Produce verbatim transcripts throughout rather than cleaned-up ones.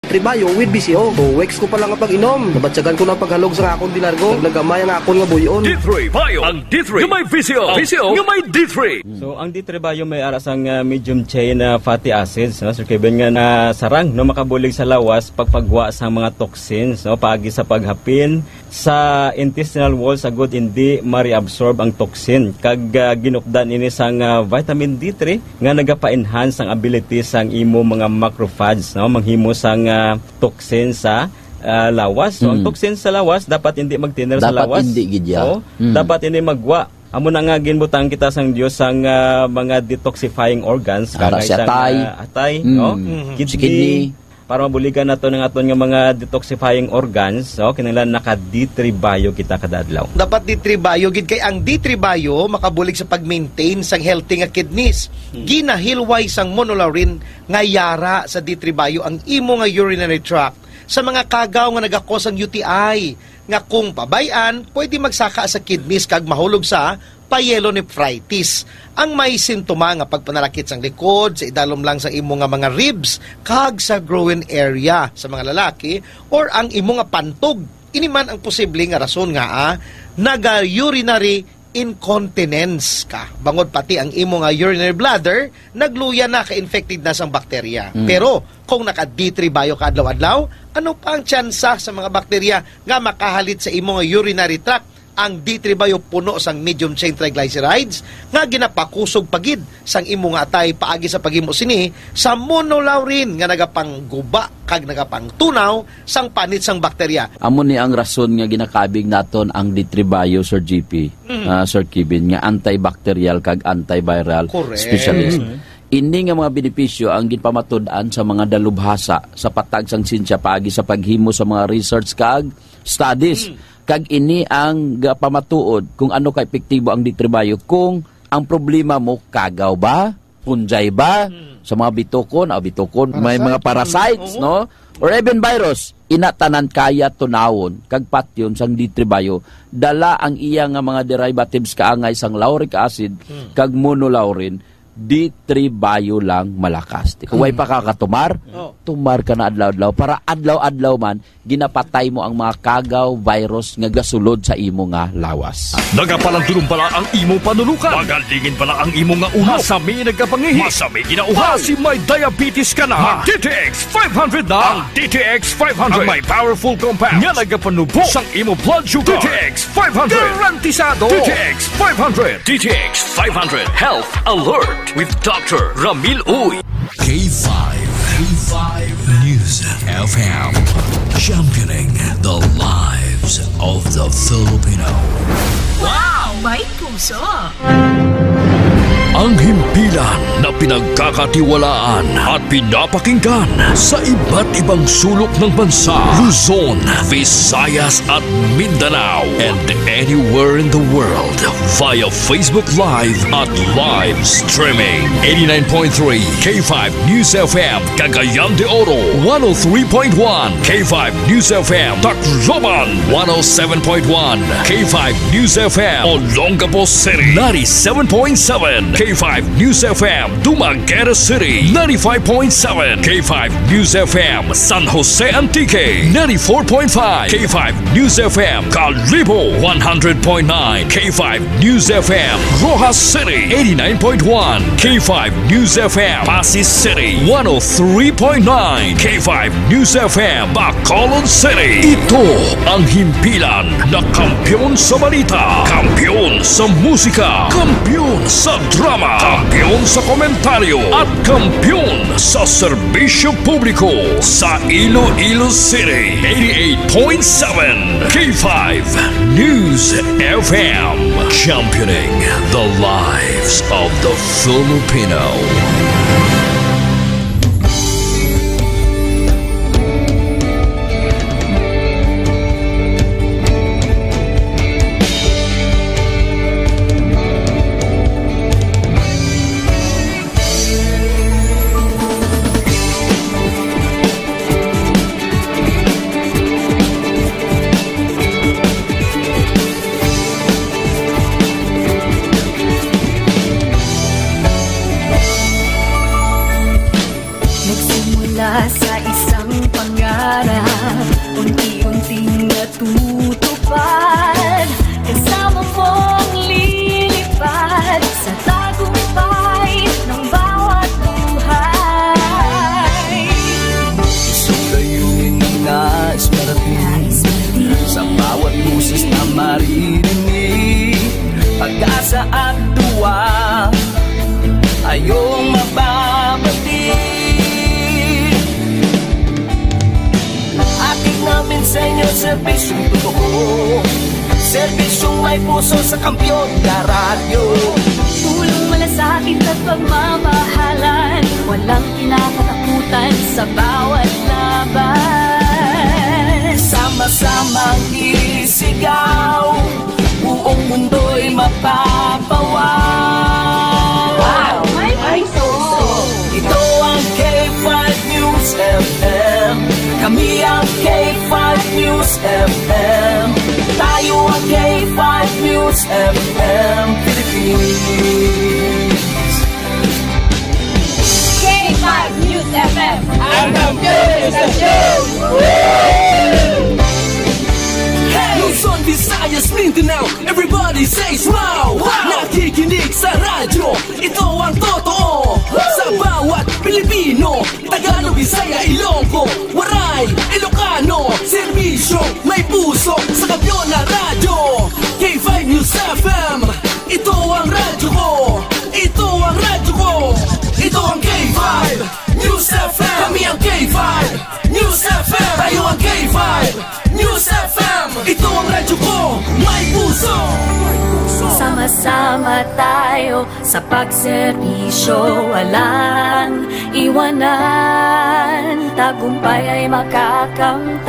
Tribayo with V C O. Two weeks ko pa lang nga pag-inom, nabatyagan ko na ang paghalog sa akon di largo. Nagnagamay ang akon nga buy-on. D three Bio, ang D three nga may V C O. V C O nga may D three. So, ang D three Bio may ara sang, ah, medium chain, ah, fatty acids, no, Sir Kevin, nga nasarang, no, makabulig sa lawas pagpagwa sang mga toxins, no, paagi sa paghapin sa intestinal wall, sa good hindi ma-reabsorb ang toxin. Kag, ah, ginupdan ini sang, ah, vitamin D three nga nagapa-enhance ang ability sang imo mga macrophage, no, manghimo sang, ah, toxin sa, ah, lawas. So, ang Mm. toxin sa lawas dapat hindi magtiner sa Dapat lawas. hindi gid, ya. Oo. Mm. Dapat hindi magwa. Amo na nga ginbutang kita sang Dios sang, ah, mga detoxifying organs, Ara kagay si sang, atay. ah, atay, Mm. no? Mhm. Si Kidney. Kidney. Para mabuligan nato ang aton nga mga detoxifying organs, no? Kinahanglan naka D three Bio kita kada adlaw. Dapat D three Bio gid, kay ang D three Bio makabulig sa pag-maintain sang healthy nga kidneys. Hmm. Ginahilway sang monolaurin nga yara sa D three Bio ang imo nga urinary tract sa mga kagaw nga nagakos ang U T I, nga kung pabay-an, pwede magsaka sa kidneys kag mahulog sa pyelonephritis. Ang may sintoma nga pagpanalakit sang likod, sa idalom lang sa imo nga mga ribs, kag sa groin area sa mga lalaki, or ang imo nga pantog. Ini man ang posible nga rason nga, ah, naga-urinary incontinence ka. Bangod pati ang imo nga urinary bladder, nagluya na, ka-infected na sang bakterya. Mm. Pero kung naka D three Bio ka adlaw-adlaw, ano pa ang tsansa sa mga bakterya nga makahalit sa imo nga urinary tract? Ang D three Bio puno sang medium chain triglycerides nga ginapakusog pa gid sang imo nga atay paagi sa paghimo sini sa monolaurin nga nagapangguba kag nagapangtunaw sang panit sang bakterya. Amo ni ang rason nga ginakabig naton ang D three Bio, Sir G P, Mm. ah, Sir Kevin, nga antibacterial kag antiviral Correct. specialist. Mm. Ini nga mga benepisyo ang ginpamatud-an sa mga dalubhasa sa patag sang siyensya paagi sa paghimo sa mga research kag studies. Mm. Kag ini ang gapamatuod kung ano ka epektibo ang D three Bio. Kung ang problema mo, kagaw ba? Fungi ba? Hmm. Sa mga bitukon, ah, bitukon, may Parasite. mga parasites, Oo. no? Or even virus, ina tanan kaya tunawon kag patyon sang D three Bio. Dala ang iya nga mga derivatives kaangay sang lauric acid Hmm. kag monolaurin, D three Bio lang malakas. Kung way Hmm. pa ka katumar, Oh. tumar ka na adlaw-adlaw. Para adlaw-adlaw man, ginapatay mo ang mga kagaw, virus nga gasulod sa imo nga lawas. Nagapalandulom bala ang imo panunukan? Magalingin bala ang imo nga ulo? Masami nagkapangihi? Masami ginauhaw? Basi may diabetes ka na? Mag D T X five hundred na. Ang D T X five hundred ang may powerful compound nga nagapanubo sang imo blood sugar. D T X five hundred. Garantisado. D T X five hundred. D T X five hundred Health Alert with Doctor Ramil Uy. K five, K five News F M, championing the lives of the Filipino. Wow! May puso! Ang himpilan na pinagkakatiwalaan at pinapakinggan sa iba't ibang sulok ng bansa, Luzon, Visayas at Mindanao, and anywhere in the world via Facebook Live at live streaming. Eighty-nine point three K five News F M, Cagayan de Oro, one oh three point one K five News F M, Tacloban, one oh seven point one K five News F M, Olongapo City, ninety-seven point seven K five News F M, Dumaguete City, ninety-five point seven K five News F M, San Jose Antique, ninety-four point five K five News F M, Kalibo, one hundred point nine K five News F M, Roxas City, eighty-nine point one K five News F M, Passi City, one oh three point nine K five News F M, Bacolod City. Ito ang himpilan na kampiyon sa balita, kampiyon sa musika, kampiyon sa drama, kampiyon sa komentaryo, at kampiyon sa serbisyo publiko sa Iloilo City. Eighty-eight point seven K five News F M, championing the lives of the Filipino. Rinig, pag-asa at duwa, ayong mababati. Hatid namin sa inyo serbisyong totoo, serbisyong may puso sa kampiyon na radyo. Pulong malasakit at pagmamahalan, walang kinakatakutan sa bawat laban. Sama-samang isigaw, buong mundo'y mapapawaw. Wow! May puso! Ito ang K five News F M. Kami ang K five News F M. Tayo ang K five News F M Philippines. K five News F M. Ang kampiyon ng istasyon! Luzon, Visayas, Mindanao, everybody says wow! Wow! Nakikinig sa radyo, ito ang totoo. Sa bawat Pilipino, Tagalog, Bisaya, Ilonggo, Waray, Ilocano, serbisyo, may puso, sa kampiyon na radyo. K five News F M, ito ang radyo ko. Ito ang radyo ko. Ito ang K five News F M. Kami ang K five News F M. Tayo ang K five News F M. Ito ang radyo ko. May puso. Sama-sama tayo sa pagserbisyo, walang iwanan. Tagumpay ay makakamtan.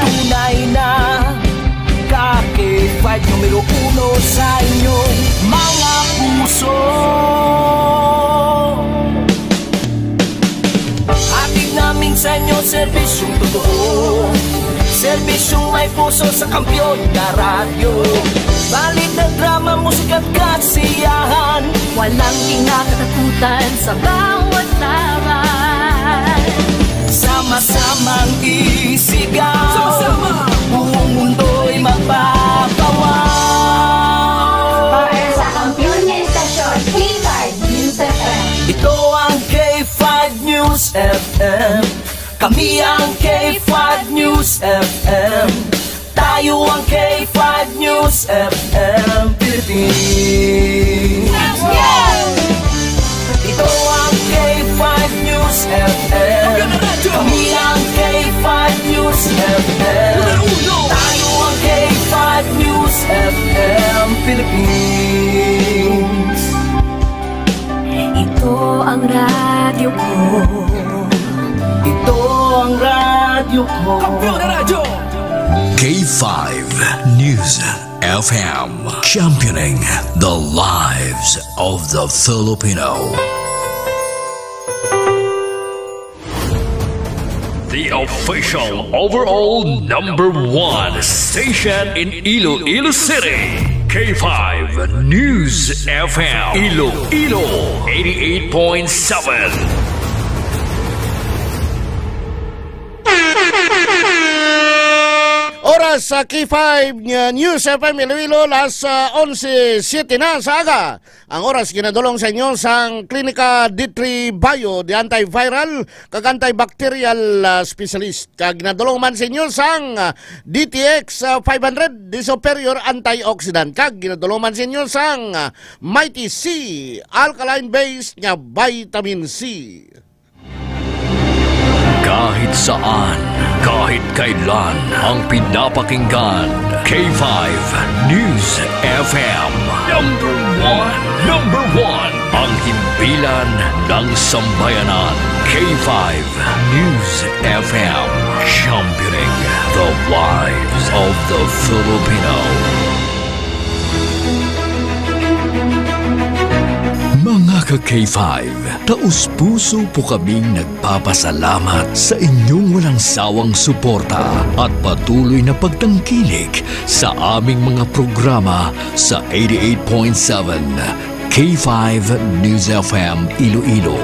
Tunay na ka K five numero uno sa inyong mga puso. Hatid namin sa inyo serbisyong totoo, serbisyong may puso sa kampiyon na radyo. Balita, drama, musika at kasiyahan, walang kinakatakutan sa bawat laban. Sama-samang isigaw, sama-sama, buong mundo'y mapapawaw. Para sa kampiyon nga istasyon, K five News F M. Ito ang K five News F M. Kami ang K five News F M. Tayo ang K five News F M Philippines. Ito ang K five News F M. Kami ang K five News F M. Tayo ang K five News F M Philippines. Ito ang radyo ko. Ito ang radyo ko. Kampiyon na radyo! K five News F M, championing the lives of the Filipino. The official overall number one station in Iloilo City, K five News F M, Iloilo, eighty-eight point seven. Oras sa K five nga News F M Iloilo, las, ah, onse siete na sa aga. Ang oras ginadulong sa inyo sang Klinika D three Bio, the antiviral kag antibacterial, ah, specialist. Kag ginadulong man sa inyo sang, ah, D T X, ah, five hundred, the superior antioxidant. Kag ginadulong man sa inyo sang, ah, Mighty C, alkaline base nga vitamin C. Kahit saan, kahit kailan, ang pinapakinggan, K five News F M. Number one, number one, ang himpilan ng sambayanan. K five News F M, championing the lives of the Filipino. Mga ka-K five, taus-puso po kaming nagpapasalamat sa inyong walang sawang suporta at patuloy na pagtangkilik sa aming mga programa sa eighty-eight point seven K five News F M Iloilo.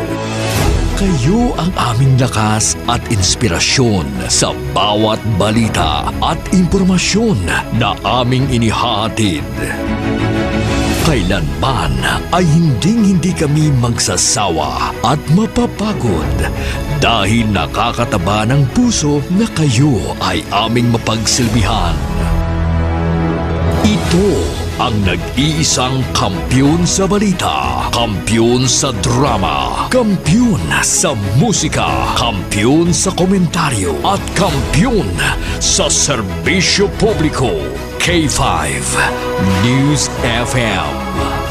Kayo ang aming lakas at inspirasyon sa bawat balita at impormasyon na aming inihahatid. Kailanman ay hinding-hindi kami magsasawa at mapapagod dahil nakakataba ng puso na kayo ay aming mapagsilbihan. Ito ang nag-iisang kampiyon sa balita, kampiyon sa drama, kampiyon sa musika, kampiyon sa komentaryo, at kampiyon sa serbisyo publiko. K five News F M,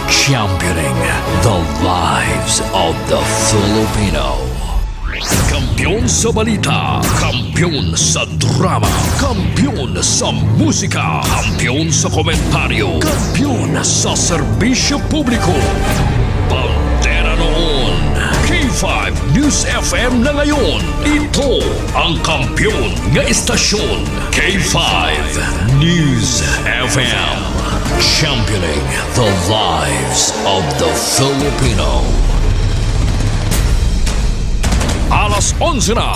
championing the lives of the Filipino. Kampiyon sa balita, kampiyon sa drama, kampiyon sa musika, kampiyon sa komentaryo, kampiyon sa serbisyo publiko. Bandera noon, K five News F M na ngayon. Ito ang kampiyon nga istasyon, K five News F M. Championing the lives of the Filipino. Alas onse na.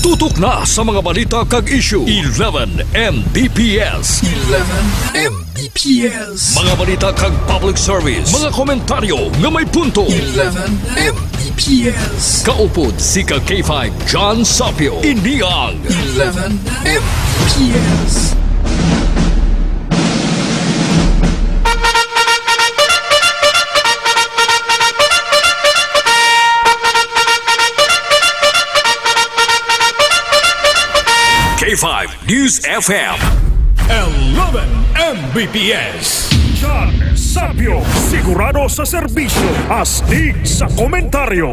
Tutok na sa mga balita kag issue. Eleven M B P S. Eleven M B P S. Mga balita kag public service. Mga komentaryo nga may punto. Eleven M B P S. Kaupod si ka K five John Sapio. Ini ang Eleven M B P S. K five News F M. Eleven M B P S. John Sapio, sigurado sa serbisyo, astig sa komentaryo.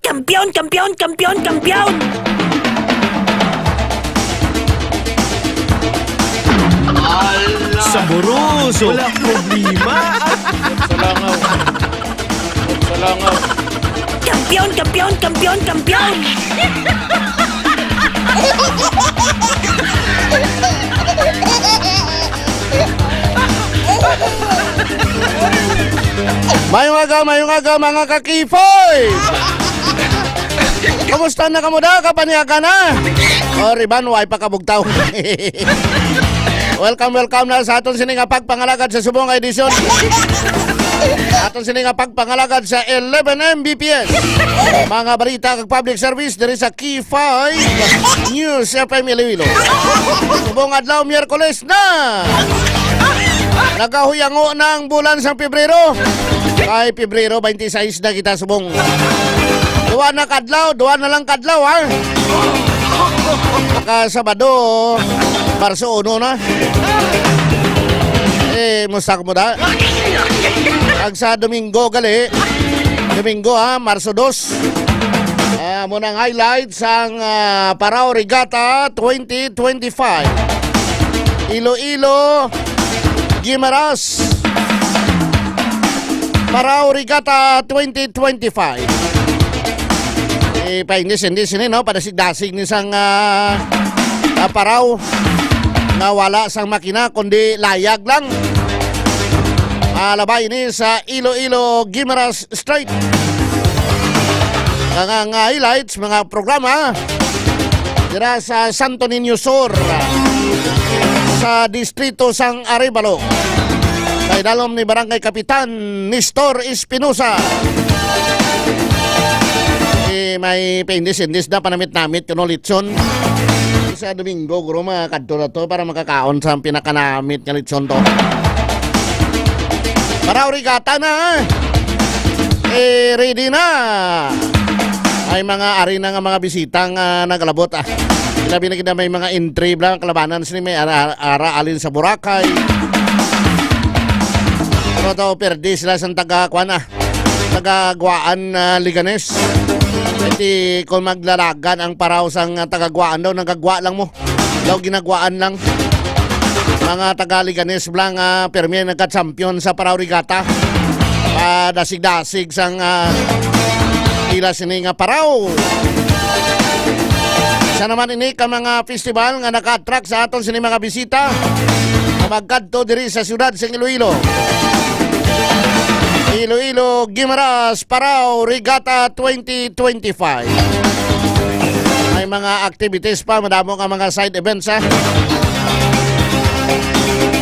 Kampiyon, kampiyon, kampiyon, kampiyon! Saboroso! Walang problema! Sa langaw. Sa langaw. Kampiyon, kampiyon, kampiyon, kampiyon! Mayong aga, mayong aga, mga kakifoy! Kumusta na kamo da? Kapaniaga na? O, riban, way pa kabugtaw. Welcome, welcome na sa aton sini nga pagpangalagad sa subong nga edisyon. Aton sini nga pagpangalagad sa eleven M B P S. Mga balita kag public service diri sa K five News F M Iloilo. Subong adlaw, Miyerkules na. Nagahuyango na ang bulan sang Pebrero. Kay Pebrero twenty-six na kita subong. Duha na kadlaw, duha na lang kadlaw, ha? Pagka Sabado, Marso uno na. Eh, musta mo da? Ag sa Domingo gali. Domingo, ha, Marso dos. Ah, mo nang highlight sang, ah, Parao Regatta twenty twenty-five. Iloilo, Guimaras. Parao Regatta twenty twenty-five. Eh, paindis-indis ini, no? Padasig-dasig ni sang, ah, ah, Parao nga wala sang makina, kundi layag lang. Ah, labay ini sa Iloilo Guimaras Strait. Nga, nga, nga highlights, mga programa dira sa Santo Niño Sur, sa distrito sang Arevalo, sa idalom ni Barangay Kapitan Nestor Espinosa. Eh, may paindis-indis na panamit-namit kuno lechon. Sa Domingo, guro, makakadto na to para makakaon sa pinakanamit nga lechon to. Parao Regatta na, eh, ready na. May mga ari na nga mga bisita nga nagalabot, ah. Labi na gid may mga entry bala, kalabanan sini, may ara, ara alin sa Boracay. Pero to, perdi sila sa taga, kuwan, ah, taga Guaan, ah, Leganes. Iti, kung maglalagan ang Parao sang, ah, taga Guaan daw, nagagwa lang mo. Daw ginagwaan lang. Mga taga Leganes bala nga pirmi nagka-champion sa Parao Regatta. Padasig-dasig sang, ah, ila sini nga Parao. Isa naman ini ka mga festival nga naka-attract sa aton sini mga bisita nga magkadto diri sa siyudad sang Iloilo. Iloilo, Guimaras, Parao Regatta twenty twenty-five. May mga activities pa, madamo nga mga side events, ha.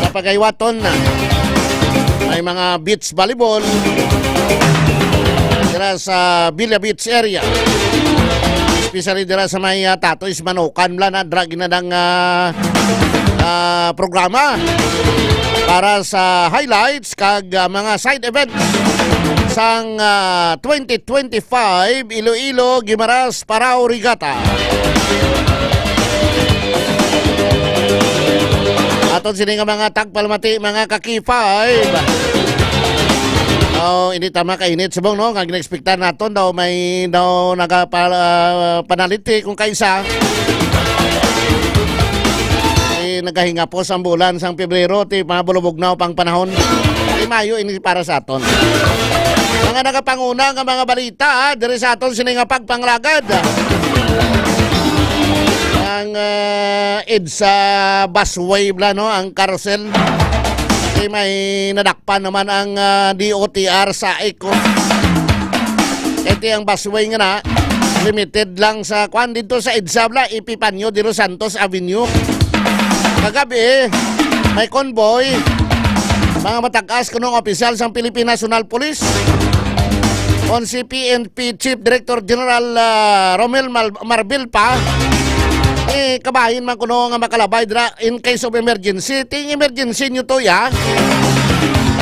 Sa Pagaywaton, may mga beach volleyball dira sa Villa Beach area. especially dira sa may, ah, Tatoy's Manukan, bla, na dra ginadang, ah, ah, programa para sa highlights kag, ah, mga side events sang, ah, twenty twenty-five Iloilo Guimaras Parao Regatta. Aton sini nga mga tagpalamati, mga ka-K five. Oh, hindi tama ka init subong, no? Nga gina-expectan naton daw may daw nagapa-, ah, panaliti kung kaisa. Eh, nagahingapos ang bulan sang Pebrero, ti mga bulubugnaw pang panahon. Ti mayo ini para sa aton. Mga nagapanguna nga mga balita, ah, diri sa aton sini nga pagpanglagad. Ang, ah, EDSA busway bla, no, ang carousel. Kay may nadakpan naman ang, ah, D O T R sa iko. Ito ang busway nga na, limited lang sa kwan dito sa EDSA bla, Epifanio de los Santos Avenue. Kagabi, may convoy, mga matag-as kuno nga opisyal sang Philippine National Police, kon si P N P Chief Director General, ah, Romel Mal-, Marbil pa, eh, kabahin man kuno nga makalabay dira in case of emergency. Ting emergency nyo to, ya?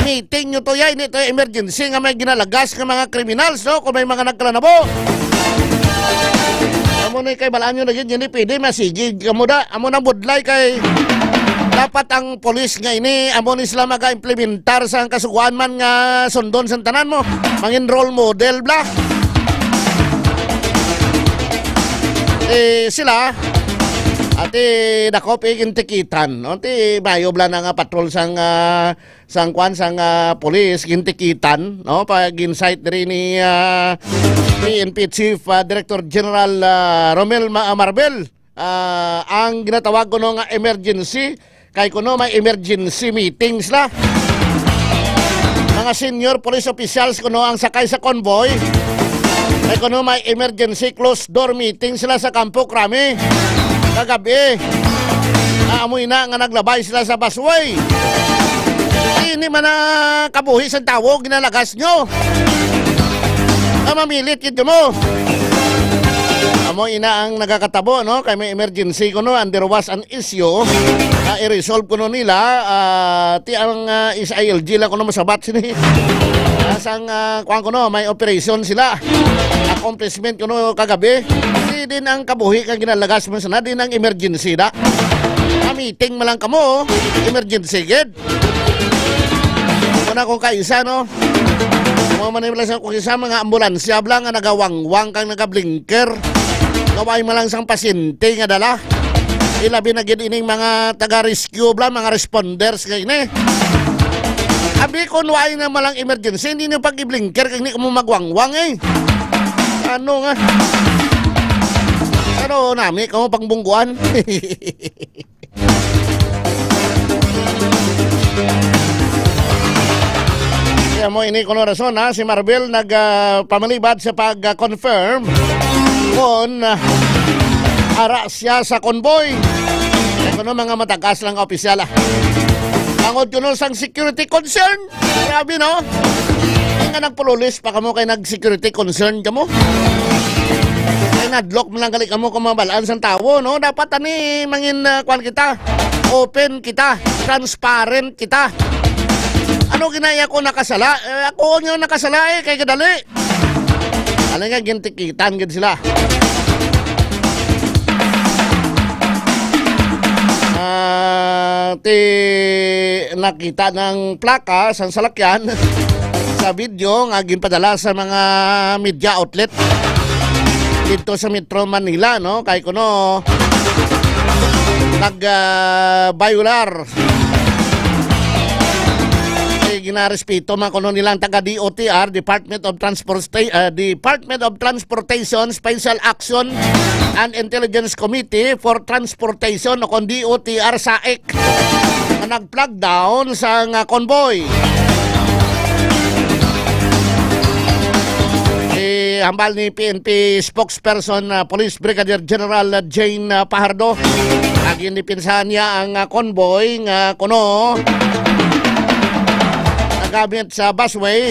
Meeting nyo to, ya? Hindi to emergency nga may ginalagas nga mga criminals, no? Kung may mga nagkalanabo. Amo ni kay balaan nyo na gid, hindi pwede masigig. Amo da, amo nang budlay kay dapat ang polis nga ini, amo ni sila maga-implementar sa kasuguan man nga sundon sa tanan mo. Mangin role model, bla. Eh, sila, ati dakop igintikitan, no? Ti bayo bla na nga patrol sang, ah, sang kwan, sang, ah, pulis, gintikitan, no? Pag-incite diri ni, ah, P N P Chief, ah, Director General, ah, Romel Ma-, Marbel, ah, ang ginatawag kuno nga emergency, kay kuno may emergency meetings la. Mga senior police officials kuno ang sakay sa convoy, kay kuno may emergency closed door meeting sila sa Campo Crame kagabi. Ah, amoy na nga naglabay sila sa busway. Ini man na kabuhi sa tawo, ginalagas nyo. Ah, mamilit gid mo. Amo ina ang nagakatabo, no? Kay may emergency kuno, and there was an issue. Ah, i-resolve kuno nila, ah, ti ang, ah, S I L G la kuno masabat sini. Ah, sang, ah, kuwan kuno, may operation sila. Accomplishment kuno kagabi. Di din ang kabuhi nga ginalagas mo sana, din ang emergency da. Ah, meeting man lang kamo, emergency gid. Una kong kaisa, no? Mga manimula sa kung isa, mga ambulansya bla nga nagawangwang kang nagablinker. Nga way man lang sang pasyente nga dala. Ilabi na gid ining mga taga-rescue bla, mga responders nga ini. Abi, kung way na malang emergency, hindi nyo pag-iblinker kay hindi kamo magwangwang, eh. Ano nga? Pero nami kamo pangbungguan. Kaya mo ini kuno rason, ha, si Marvel nag, ah, pamalibad sa pag-confirm kung, ah, ara siya sa convoy. Kaya kuno mga matagas lang opisyal, ah. Tungod kuno sang security concern. Grabe, no? Hindi nga nagpululis pa kamo kay nag-security concern kamo. Kay nadlok man lang gali kamo kung mabalaan sang tawo, no? Dapat ani mangin, ah, kwan kita. Open kita. Transparent kita. Ano ginaya ko nakasala? Eh, ako nyo nakasala, eh, kay kadali. Ano nga, gintikitan gid sila. Ah, ti nakita ng plaka sang salakyan sa video nga ginpadala sa mga media outlet dito sa Metro Manila, no? Kay kuno nag, ah, bayular. Eh, ginarespeto man kuno nilang taga D O T R, Department of Transporta-, ah, Department of Transportation Special Action and Intelligence Committee for Transportation o kon D O T R SAIC nga nag-flag down sang, ah, convoy. Si hambal ni P N P spokesperson, ah, Police Brigadier General, ah, Jane, ah, Pajardo, nga gindepensahan niya ang, ah, convoy nga kuno nagamit sa busway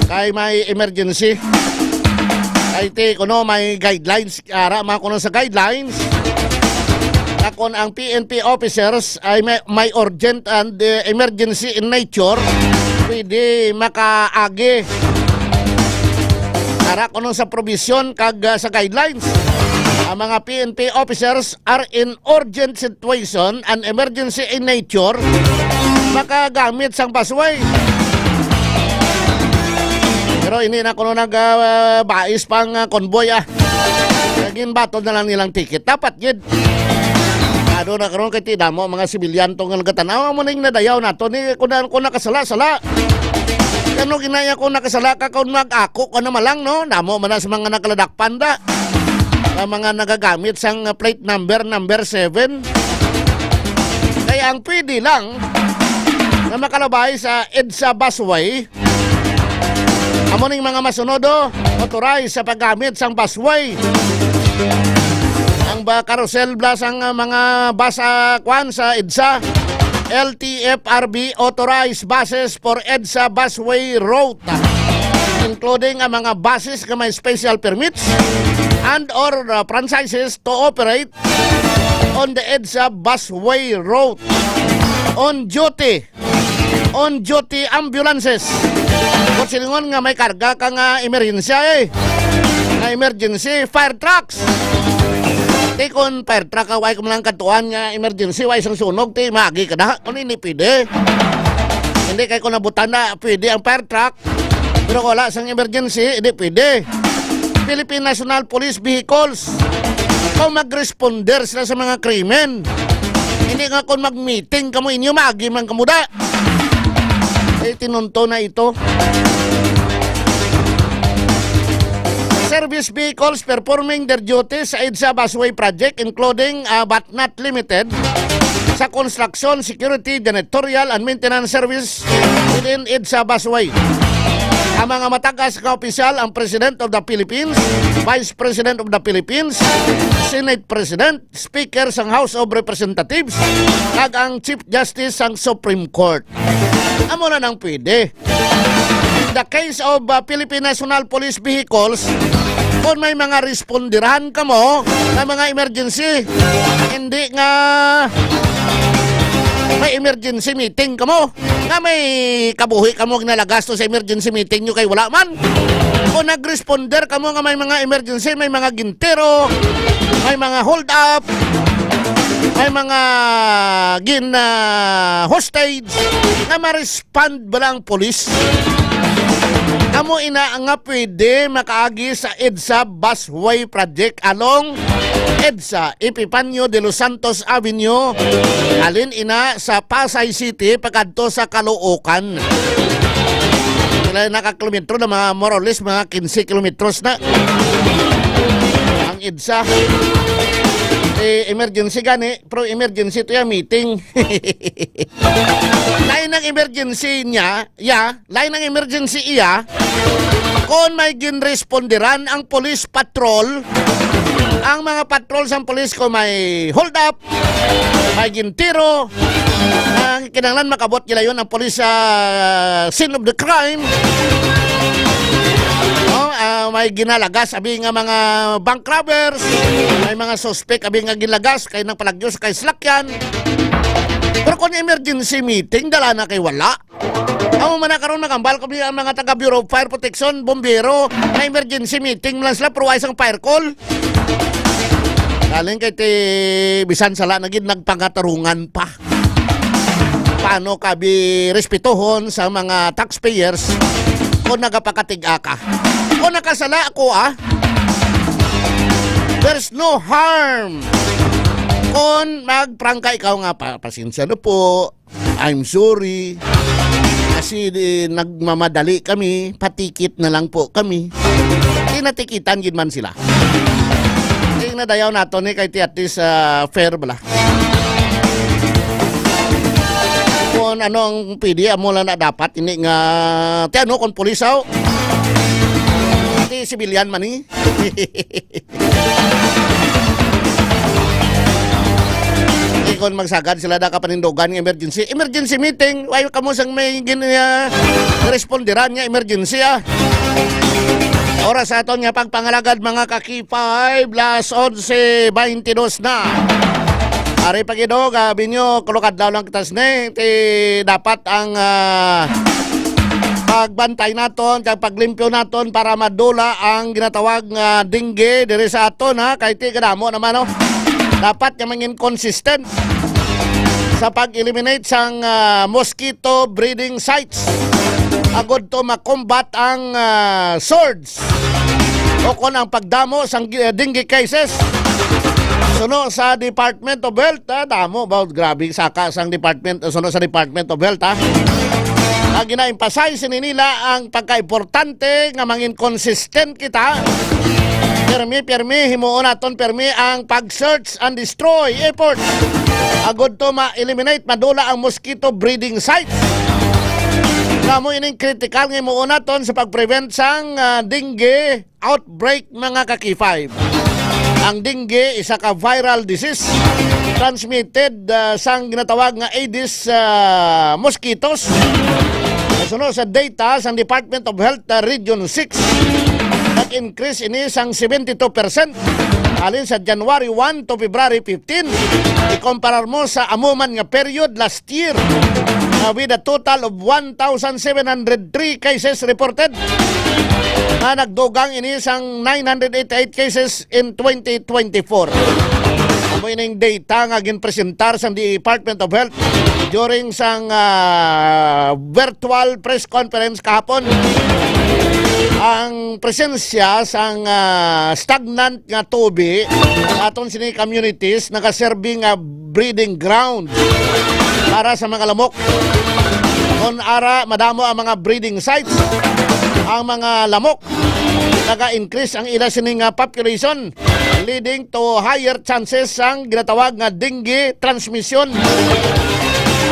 kay may emergency. Ay, ti, kuno may guidelines, ara, mga kuno sa guidelines, na kung ang P N P officers ay may, may urgent and, eh, emergency in nature, pwede makaagi. Ara, kuno sa provision kag, ah, sa guidelines, ang mga P N P officers are in urgent situation and emergency in nature, makagamit sang busway. Pero hindi na kuno nag, ah, bais pang, ah, convoy, ah. Kaya ginbatod na lang nilang ticket. Dapat gid. Ano na karon kay ti damo mga sibilyan to nga nagatan-aw, amo ning nadayaw nato ni, kung na, kung nakasala, sala. Ano ginaya kung nakasala ka, kung mag-ako ka naman lang, no? Damo man na sa mga nakaladakpan da. Ang mga nagagamit sang plate number, number seven. Kaya ang pwede lang na makalabay sa EDSA busway, amo ning mga masunod, oh, authorized sa paggamit sang busway. Ang ba, carousel bla sang, ah, mga bus, ah, kwan sa EDSA, L T F R B authorized buses for EDSA busway route, including ang mga buses nga may special permits and or, uh, franchises to operate on the EDSA busway route. On duty, on duty ambulances. Kung silingon nga may karga ka nga emerhensya, eh, nga emergency, fire trucks. Ti kon fire truck ka, way ka man lang katuan nga emergency, way sang sunog, ti maagi ka da. Ano ini pwede? Hindi kay kung nabutan na, pwede ang fire truck. Pero wala sang emergency, hindi pwede. Philippine National Police vehicles. Kung mag-responder sila sa mga krimen. Hindi nga kung mag-meeting kamo inyo, maagi man kamo da. Eh, tinunto na ito. Service vehicles performing their duties sa EDSA busway project, including, ah, but not limited sa construction, security, janitorial, and maintenance service within EDSA busway. Ang mga matagas nga opisyal, ang President of the Philippines, Vice President of the Philippines, Senate President, Speaker sang House of Representatives, kag ang Chief Justice sang Supreme Court. Amo na nang pwede. In the case of, uh, Philippine National Police vehicles, kung may mga responderan kamo nga mga emergency, hindi nga may emergency meeting kamo, nga may kabuhi kamo ginalagas to sa emergency meeting nyo kay wala man. Kung nag-responder kamo nga may mga emergency, may mga gintiro, may mga hold up, may mga gin, ah, hostage, nga ma-respond bala ang polis? Amo ina nga pwede makaagi sa EDSA busway project along EDSA Epifanio de los Santos Avenue, halin ina sa Pasay City pakadto sa Caloocan. Sila nakakilometro na mga more or less mga quince kilometros na ang EDSA. Eh, emergency gani, pero emergency to yung meeting. Lain ang emergency niya, ya, lain ang emergency iya. Kung may ginresponderan ang police patrol, ang mga patrol sang police ko may hold up, may gintiro, ang kinahanglan makabot gilayon ang police sa scene of the crime. Oh, ah, may ginalagas abi nga mga bank robbers, may mga suspect abi nga ginlagas kay nang palagyo sa kay salakyan. Pero kung emergency meeting, dala na kay wala. Amo man na karon, nagambal ko ang mga taga Bureau of Fire Protection, bombero, na emergency meeting lang sila, pero ay isang fire call. Galing kay ti bisan sala na gid nagpangatarungan pa. Paano ka bi respetohon sa mga taxpayers kung nagapakatig-a ka? Kung nakasala ako, ah, there's no harm kung magprangka ikaw nga, "Pa-, pasensya na po, I'm sorry. Kasi di, nagmamadali kami, patikit na lang po kami." Tinatikitan gid man sila. Tingnan dayaw nato ni kay ti at least, ah, fair bala. Kung ano ang pwede, amo lang na dapat, hindi nga, ti ano, kung pulis, aw. Ti civilian man, eh. Di kon magsagad sila da ka panindugan nga emergency. Emergency meeting, why kamo sang may gin-, ah, responderan nga emergency, ah? Oras sa aton nga pagpangalagad, mga ka-K five, las onse baynte dos na. Ari pa gid, oh, gabi nyo, kulog adlaw lang kita sini. Ti dapat ang, ah, pagbantay naton kag paglimpyo naton para madula ang ginatawag nga dengue diri sa aton, ha, kay ti kadamo naman, oh. Dapat nga mangin consistent sa pag-eliminate sang, ah, mosquito breeding sites agud to makombat ang, ah, surge o kon ang pagdamo sang gi-, dengue cases. Suno sa Department of Health, ah, damo ba? Grabe saka sang department, suno sa Department of Health, ah. Nga gina-emphasize ni nila ang pagkaimportante nga mangin consistent kita. Pirmi, pirmi, himuon naton pirmi ang pag-search and destroy effort agud to ma-eliminate, madula ang mosquito breeding sites. Nga amo ining critical nga himuon naton sa pag-prevent sang, ah, dengue outbreak, mga ka-K five. Ang dengue, isa ka viral disease transmitted, ah, sang ginatawag nga Aedes, ah, mosquitoes. Suno sa data sang Department of Health, ah, Region six, nag-increase ini sang seventy-two percent halin sa January one to February fifteen. Ikumparar mo sa amo man nga period last year, ah, with a total of one thousand seven hundred three cases reported, nga nagdugang ini sang nine hundred eighty-eight cases in twenty twenty-four. Amo ining data nga ginpresentar sang Department of Health during sang, ah, virtual press conference kahapon. Ang presensya sang, ah, stagnant nga tubi sa aton sini communities nagaserbi nga breeding ground para sa mga lamok. Kon ara, madamo ang mga breeding sites, ang mga lamok naga-increase ang ila sini nga population, leading to higher chances sang ginatawag nga dengue transmission.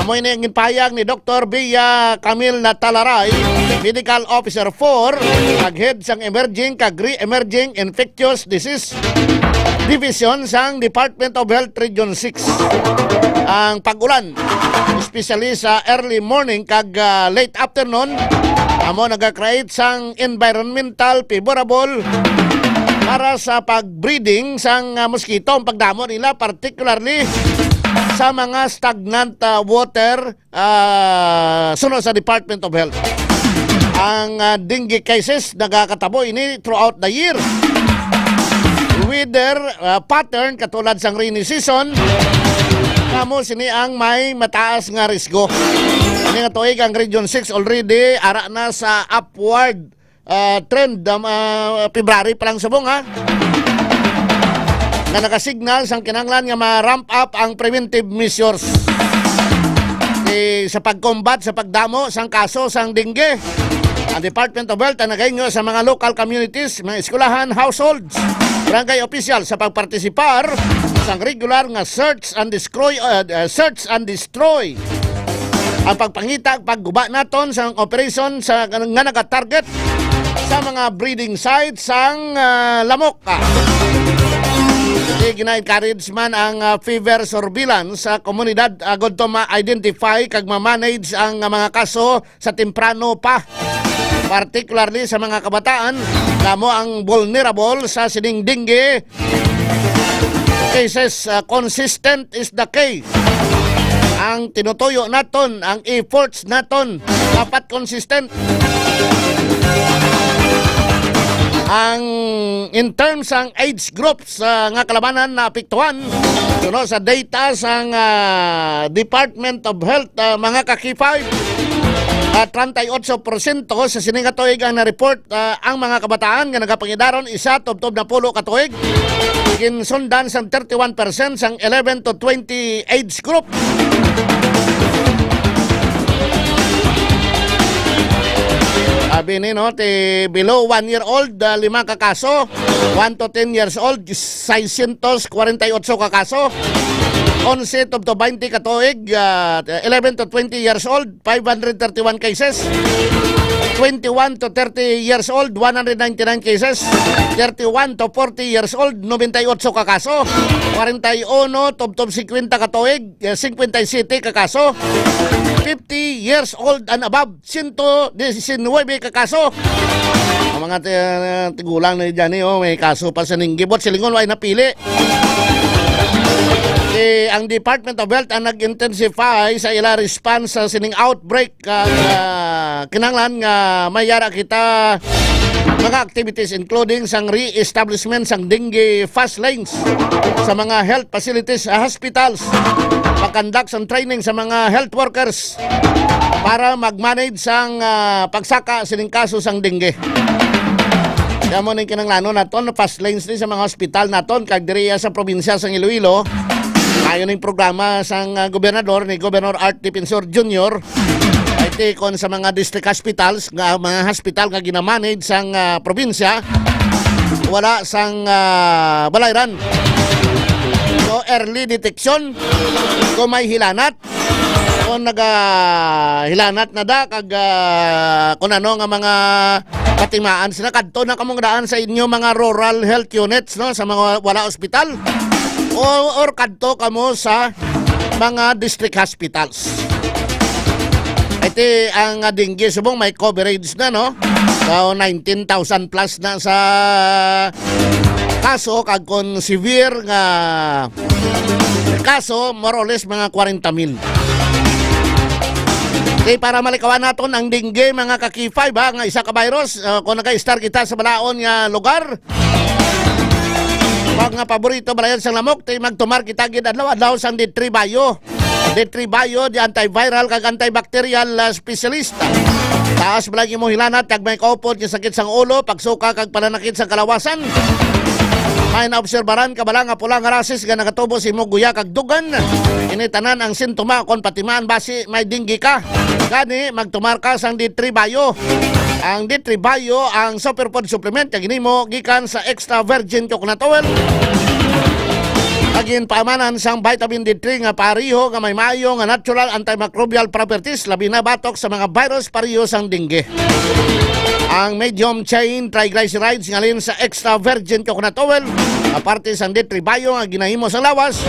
Amo ini ang ginpahayag ni Doktor Bia Camille Natalaray, Medical Officer four, kag Head sang Emerging kag Re-Emerging Infectious Disease Division sang Department of Health Region six. Ang pag-ulan, especially sa early morning kag, ah, late afternoon, amo naga-create sang environmental favorable para sa pag-breeding sang, ah, mosquito, ang pagdamo nila, particularly sa mga stagnant, ah, water, ah, suno sa Department of Health. Ang, ah, dengue cases nagakatabo ini throughout the year. Weather, ah, pattern katulad sang rainy season, amo sini ang may mataas nga risgo. Ini nga tuig ang Region six already ara na sa upward, ah, trend, um, ah, February pa lang subong, ha, nga nagasignal sang kinahanglan nga ma-ramp up ang preventive measures, eh, sa pagkombat sa pagdamo sang kaso sang dengue. Ang Department of Health ang nagainyo sa mga local communities, mga eskwelahan, households, barangay official sa pagpartisipar sang regular nga search and destroy, uh, uh, search and destroy. Ang pagpangita, pagguba naton sa operation sa, nga nagatarget sa mga breeding sites sang, ah, lamok. Di gina-encourage man ang, ah, fever surveillance sa komunidad, ah, agud to ma-identify kag ma-manage ang, ah, mga kaso sa temprano pa, particularly sa mga kabataan, nga amo ang vulnerable sa sining dengue cases. Uh, consistent is the key. Ang tinutuyo naton, ang efforts naton, dapat consistent. Ang, in terms ang age group, sa nga kalabanan naapektuhan. Suno sa data sang, ah, Department of Health, ah, mga ka-K five, ah, treinta y ocho porsyento sa sini nga tuig ang na-report, ah, ang mga kabataan nga nagapangidaron isa tubtob napulo ka tuig. Ginsundan sang thirty-one percent sang eleven to twenty age group. Abi ni, no, ti below one year old, ah, lima ka kaso, one to ten years old, seiscientos kwarenta y ocho ka kaso. Onse to, to twenty ka tuig, ah, eleven to twenty years old, five hundred thirty-one cases. Twenty-one to thirty years old, one hundred ninety-nine cases. Thirty-one to forty years old, nobenta y otso ka kaso. Kwarenta y uno to, to singkwenta ka tuig, eh, singkwenta y siyete ka kaso. Fifty years old and above, siyento disinwebe ka kaso. Ang mga ti-, tigulang na dyan, eh, oh, may kaso pa sa dengue. Buot silingon, way napili. Eh, ang Department of Health ang nag-intensify sa ila response sa sining outbreak, kag, ah, kinahanglan nga may yara kita mga activities, including sang re-establishment sang dengue fast lanes sa mga health facilities, ah, hospitals, pag-conduct sang training sa mga health workers para mag-manage sang, ah, pagsaka sining kaso sang dengue. Kaya mo ning kinahanglanon naton, fast lanes ni sa mga hospital naton, kag diri sa probinsya sang Iloilo, ayon ning programa sang, ah, gobernador ni Governor Art Defensor Junior, ay tikon sa mga district hospitals, nga mga hospital nga ginamanage sang, ah, probinsya, wala sang, ah, balayran. So, early detection kung may hilanat, kung nagahilanat na da, kag, ah, kung ano nga mga katimaan sila, kadto na kamo daan sa inyo mga rural health units, no, sa mga wala ospital, o, or kadto kamo sa mga district hospitals. Iti ang, ah, dengue subong may coverage na, no? So, nineteen thousand plus na sa kaso, kag kung severe nga kaso, more or less mga kwarenta mil. Okay, para malikawan naton ang dengue, mga ka-K five, ha, nga isa ka virus, uh, kung nag-start kita sa balaod nga lugar, pag nga paborito balayan sang lamok, ti magtumar kita gid adlaw-adlaw sang D three Bio. D three Bio, di antiviral kag antibacterial, ah, specialist. Taas bala ang imong hilanat, kag may kaupod nga sakit sang ulo, pagsuka kag pananakit sang kalawasan. May naobserbaran ka bala nga pula nga rashes nga nagatubo sa imong guya kag dugan? Ini tanan ang sintoma kon patimaan basi may dengue ka. Gani, magtumar ka sang D three Bio. Ang D three Bio ang superfood supplement nga ginhimo gikan sa extra virgin coconut oil. Ginpaamanan sang vitamin D three nga pareho nga may maayo nga natural antimicrobial properties, labi na batok sa mga virus pareho sang dengue. Ang medium chain triglycerides nga halin sa extra virgin coconut oil, aparte sang D three Bio nga ginahimo sa lawas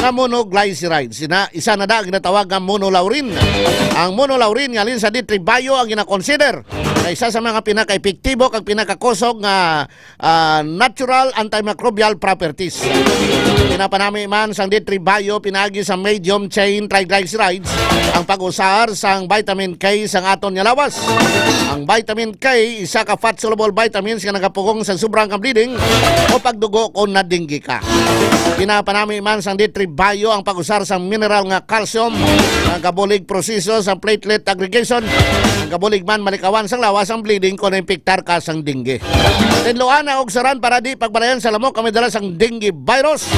nga monoglycerides. Sina, isa na da ang ginatawag nga monolaurin. Ang monolaurin nga halin sa D three Bio ang ginakonsider nga isa sa mga pinakaepektibo kag pinakakusog nga, ah, natural antimicrobial properties. Ginapanami man sang D three Bio pinaagi sa medium chain triglycerides ang pag-usar sang vitamin K sang aton nga lawas. Ang vitamin K, isa ka fat-soluble vitamins nga nagapugong sa sobrang ka bleeding o pagdugo kon na-dengue ka. Ginapanami man sang D three Bio ang pag-usar sang mineral nga calcium nga gabulig proseso sa platelet aggregation, ang gabulig man malikawan sang lawas ang bleeding kon naimpiktar ka sang dengue. Tinluan na og saran para di pagbalayan sa lamok ang may dala sang dengue virus.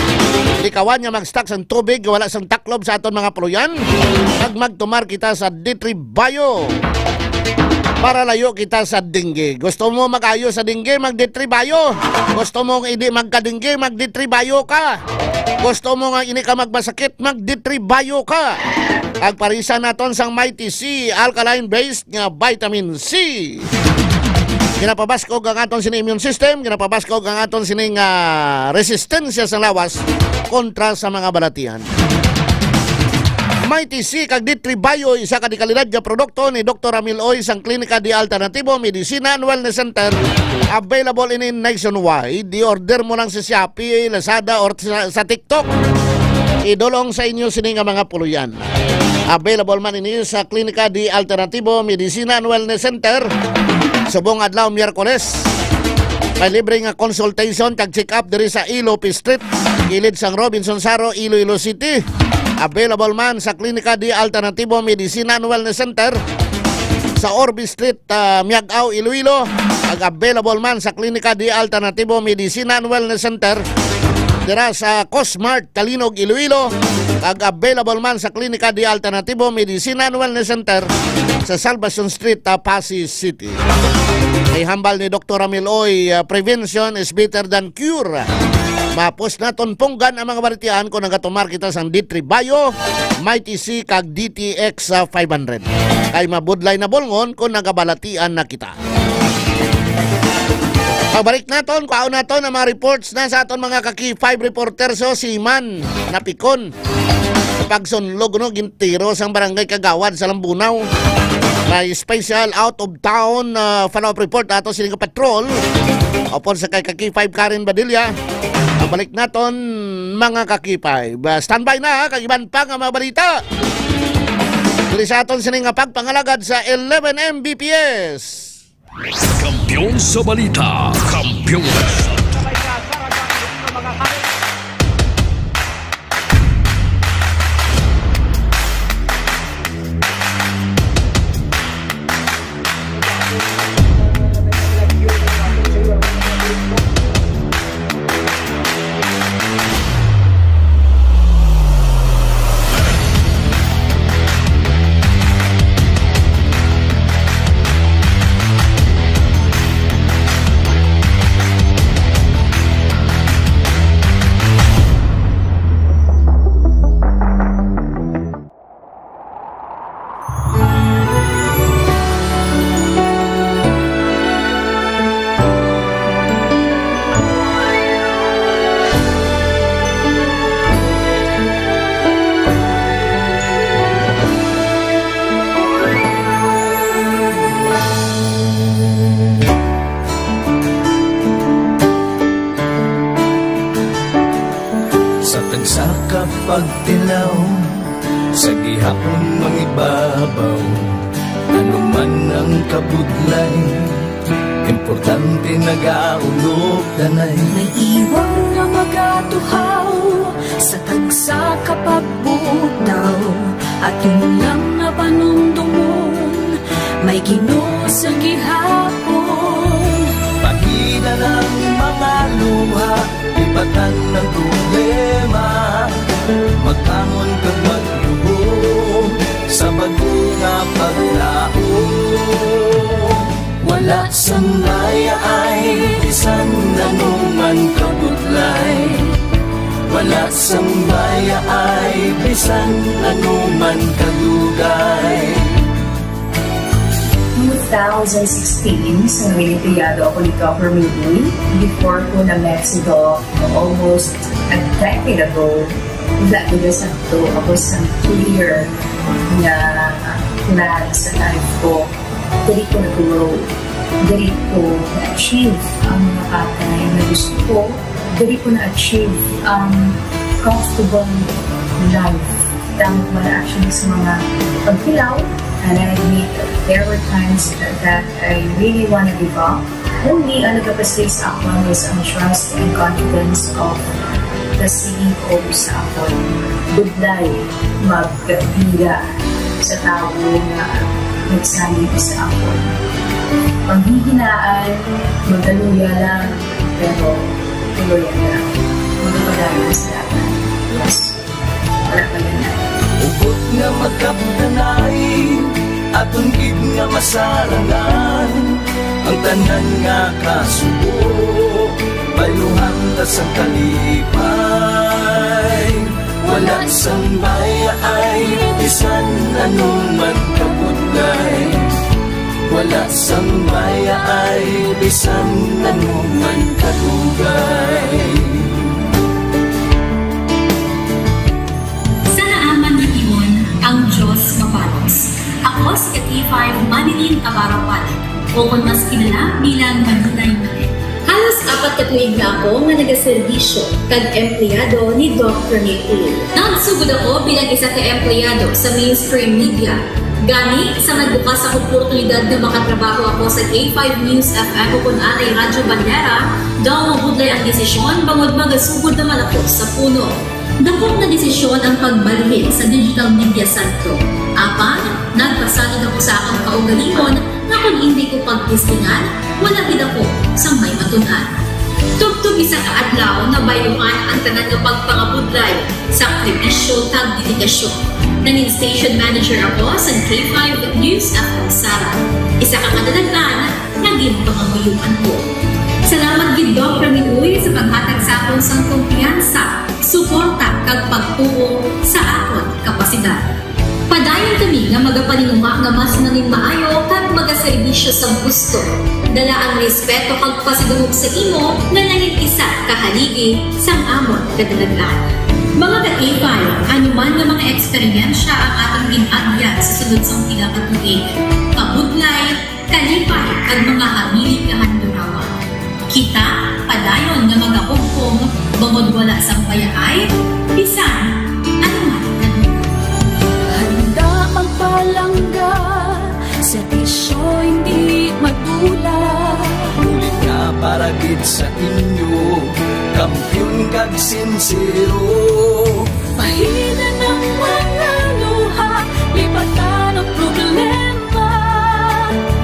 Likawan nga mag-stock sang tubig nga wala sang taklob sa aton mga puloy-an. Kag magtumar kita sa D three Bio para layo kita sa dengue. Gusto mo mag-ayo sa dengue? Mag D three Bio. Gusto mo nga hindi magka-dengue? Mag D three Bio ka. Gusto mo nga hindi ka magmasakit? Mag D three Bio ka. Ang parisan naton sang Mighty C, alkaline based nga vitamin C. Ginapabaskog ang aton sini immune system, ginapabaskog ang aton sining, ah, resistensya sa lawas kontra sa mga balatian. Mighty C kag D three Bio, isa ka dekalidad nga produkto ni Doktor Ramil Oy sang Klinika de Alternativo Medicina and Wellness Center. Available ini nationwide. I-order mo lang sa Shopee, Lazada, or sa, sa TikTok. Idulong sa inyo sini nga mga puloy-an. Available man ini sa Klinika de Alternativo Medicina and Wellness Center subong adlaw Miyerkules. May libre nga consultation kag check-up diri sa Ilope Street, kilid sang Robinson Saro, Iloilo City. Available man sa Klinika de Alternativo Medicina and Wellness Center sa Orbe Street, ah, Miag-ao, Iloilo. Kag available man sa Klinika de Alternativo Medicina and Wellness Center dira sa Cosmart, Talinog, Iloilo. Kag available man sa Klinika de Alternativo Medicina and Wellness Center sa Salvacion Street, ah, Passi City. Kay hambal ni Doktor Ramil Oy, ah, "Prevention is better than cure." Mapos naton punggan ang mga balatian kung nagatumar kita sang D three Bio, Mighty C, kag D T X, ah, five hundred. Kay mabudlay na bulngon kung nagabalatian na kita. Pagbalik naton, kuhaon naton ang mga reports na sa aton mga ka K five reporter. So, si Man Napikon, pagsunlog, no, gintiro sang barangay kagawad sa Lambunao. May special out of town, ah, follow-up report ato sining patrol. Upod sa kay ka K five Karen Badilla. Ang balik naton, mga ka K five. Ah, standby na, ha, kag iban pa nga mga balita. Diri sa aton sini nga pagpangalagad sa eleven M B P S. Kampiyon sa balita, kampiyon. Sa tagsa ka pagtilaw, sa gihapon mangibabaw, ano man ang kabudlay, importante nagaulog danay. May iwang nga magatuhaw sa tagsa ka pagbutaw, aton lang nga panumdomon, may Ginoo sa gihapon. Pagida ng mga luha, ibatan ang problema, magbangon kag magluhod sa bag-o nga paglaom. Wala sang mayaay bisan ano man kabudlay, wala sang mayaay bisan ano man kadugay. Two thousand sixteen, sa Noel Criado ako ni Governor Lee. Before ko na Mexico, almost a decade ago, wala ko sa to. Ako sa clear nga plan sa life ko. Diri ko nag-grow. Diri ko na-achieve ang mga bagay na gusto ko. Diri ko na-achieve ang comfortable life. Tama man actually sa mga pagkilaw, and I admit there were times that I really wanna give up. Only ang nagapastig sa akon was ang trust and confidence of the C E O sa akon. Budlay magpila sa tawo nga nagsalig sa akon. Panghihinaan, magaluya lang, pero tuloy lang. Magpadayon sa dalan. Yes. Wala pa yan. Hugot nga magkapdanay, aton gid nga masarangan ang tanan nga kasubo. Bayluhan ta sang kalipay, wala sang mayaay, bisan ano man kabudlay. Wala sang mayaay, bisan ano man kadugay. Sa naaman nga timon, ang Dios mapalos. Ako si ka K five Manilyn Abarapal, o kon mas kilala bilang Manilay Manilyn. Halos apat ka tuig na ako nga nagaserbisyo kag empleyado ni Doc Rene Tulio. Nagsugod ako bilang isa ka empleyado sa mainstream media. Gani, sa nagbukas ang oportunidad nga makatrabaho ako sa K five News F M o kon anay Radyo Bandera, daw mabudlay ang desisyon bangod magasugod naman ako sa puno. Dakop nga desisyon ang pagbalhin sa digital media santo. Apan, nagpasalig ako sa akon kaugalingon nga kon indi ko pagtestingan, wala gid ako sang may matun-an. Tubtob isa ka adlaw, nabayluhan ang tanan nga pagpangabudlay, sakripisyo, kag dedikasyon. Nangin station manager ako sa K five News F M Sara. Isa ka kadalaghan, nga ginpangamuyoan ko. Salamat gid, Doc Ramil Uy, sa paghatag sa akon sang kumpiyansa, suporta, kag pagtuo sa akon kapasidad. Padayon kami nga magapaninguha nga mas manginmaayo kag magaserbisyo sa gusto. Dala ang respeto kag pasidungog sa imo nga nangin isa ka haligi sang amon kadalagan. Mga ka-K five, ano man nga mga eksperyensya ang aton gin-agyan sa sulod sang pila ka tuig, kabudlay, kalipay, kag mga hamili nga handurawan. Kita padayon nga magahugpong bangod wala sang bayaay bisan ano man. Handa magpalangga, serbisyo hindi madula. Ulit nga para gid sa inyo, kampiyon kag sinsero. Pahinan ang mga luha, lipatan ang problema.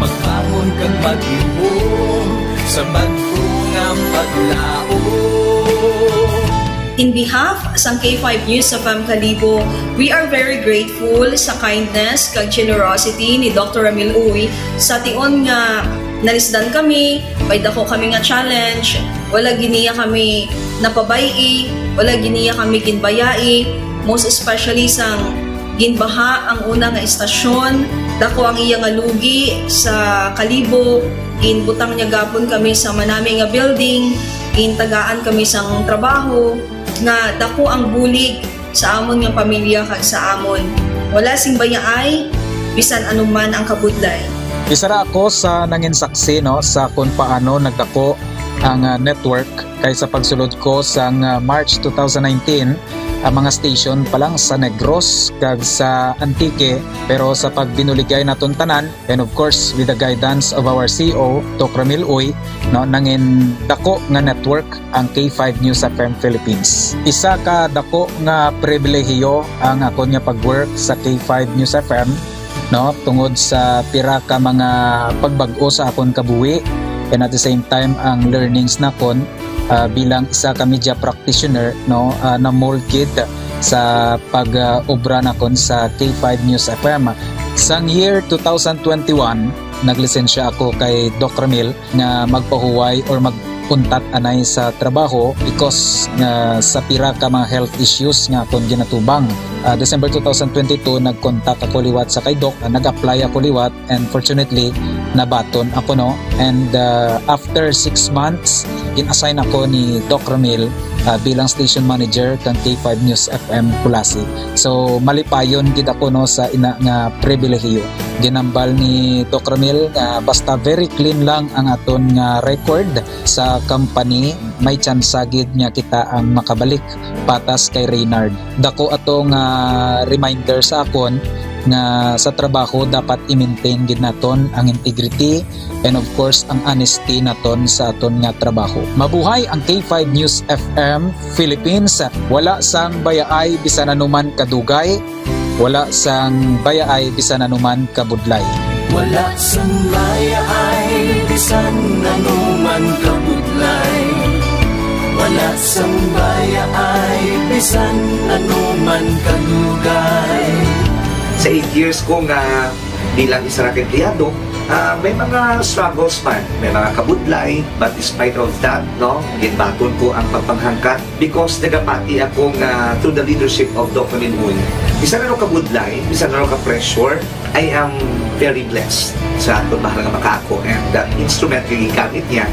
Magbangon kag maglihom sa bag-o nga paglaom. In behalf sang K five News F M Kalibo, we are very grateful sa kindness kag generosity ni Doctor Ramil Uy. Sa tion nga nalisdan kami, may dako kami nga challenge, wala gid niya kami napabay-i, wala gid niya kami ginbayai, most especially sang ginbaha ang una nga estasyon, dako ang iya nga lugi sa Kalibo, ginbutang niya gapon kami sa manami nga building, gintagaan kami sang trabaho, nga dako ang bulig sa amon nga pamilya kag sa amon. Wala sing bayaay, bisan ano man ang kabudlay. Isa ra ako sa nangin saksi, no, sa kung paano nagdako ang, ah, network, kay sa pagsulod ko sang, ah, March two thousand nineteen, ang mga station pa lang sa Negros kag sa Antique, pero sa pagbinuligay naton tanan, and of course, with the guidance of our C E O, Doc Ramil Uy, no, nangin dako nga network ang K five News F M Philippines. Isa ka dako nga pribilehiyo ang akon nga pag-work sa K five News F M, no, tungod sa pira ka mga pagbag-o sa akon kabuhi, and at the same time, ang learnings nakon, ah, bilang isa ka media practitioner, no, ah, na-mold gid sa pag, ah, obra nakon sa K five News F M. Sang year two thousand twenty-one, naglisensya ako kay Doc Ramil nga magpahuway or mag-untat anay sa trabaho because nga sa pira ka mga health issues nga akon ginatubang. Ah, December two thousand twenty-two, nag-contact ako liwat sa kay Doc, ah, nag-apply ako liwat, and fortunately, nabaton ako, no. And, ah, after six months, gin-assign ako ni Doc Ramil, ah, bilang station manager kang K five News F M Culasi. So, malipayon gid ako, no, sa ina nga pribilehiyo. Ginambal ni Doc Ramil nga basta very clean lang ang aton nga record sa company, may tsansa gid nga kita ang makabalik patas kay Reynard. Dako ato nga reminder sa akon nga sa trabaho dapat i-maintain gid naton ang integrity and of course ang honesty naton sa aton nga trabaho. Mabuhay ang K five News F M Philippines. Wala sang bayaay bisan anuman kadugay, wala sang bayaay bisan anuman kabudlay. Wala sang bayaay bisan anuman kabudlay. Wala sang bayaay bisan anuman kadugay. Sa eight years ko nga bilang isa ra ka empleyado, ah, may mga struggles man, may mga kabudlay, but despite of that, no, ginbaton ko ang pagpanghangkat because nagapati ako nga through the leadership of Doc Ramil Uy, bisan ano kabudlay, bisan ano ka pressure, I am very blessed sa aton mahal nga makaako, and the instrument nga gigamit niya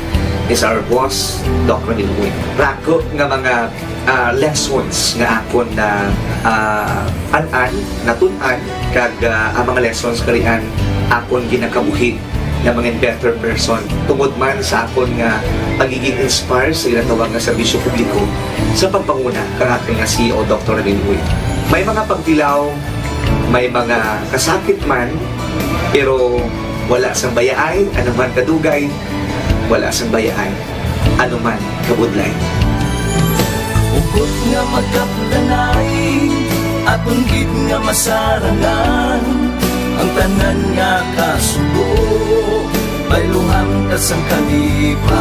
is our boss, Doc Ramil Uy. Raku nga mga, ah, lessons nga akon na, ah, an-an, natun-an, kag, ah, ang mga lessons karian akon ginakabuhi nga mangin better person tungod man sa akon nga pagiging inspire sa ginatawag nga serbisyo publiko sa pagpanguna kang aton nga C E O, Doctor Ramil Uy. May mga pagtilaw, may mga kasakit man, pero wala sang bayaay, anuman kadugay, wala sang bayaay, anuman kabudlay. Hugot nga magkapdanay, aton gid nga masarangan, ang tanan nga kasubo, bayluhan ta sang kalipay.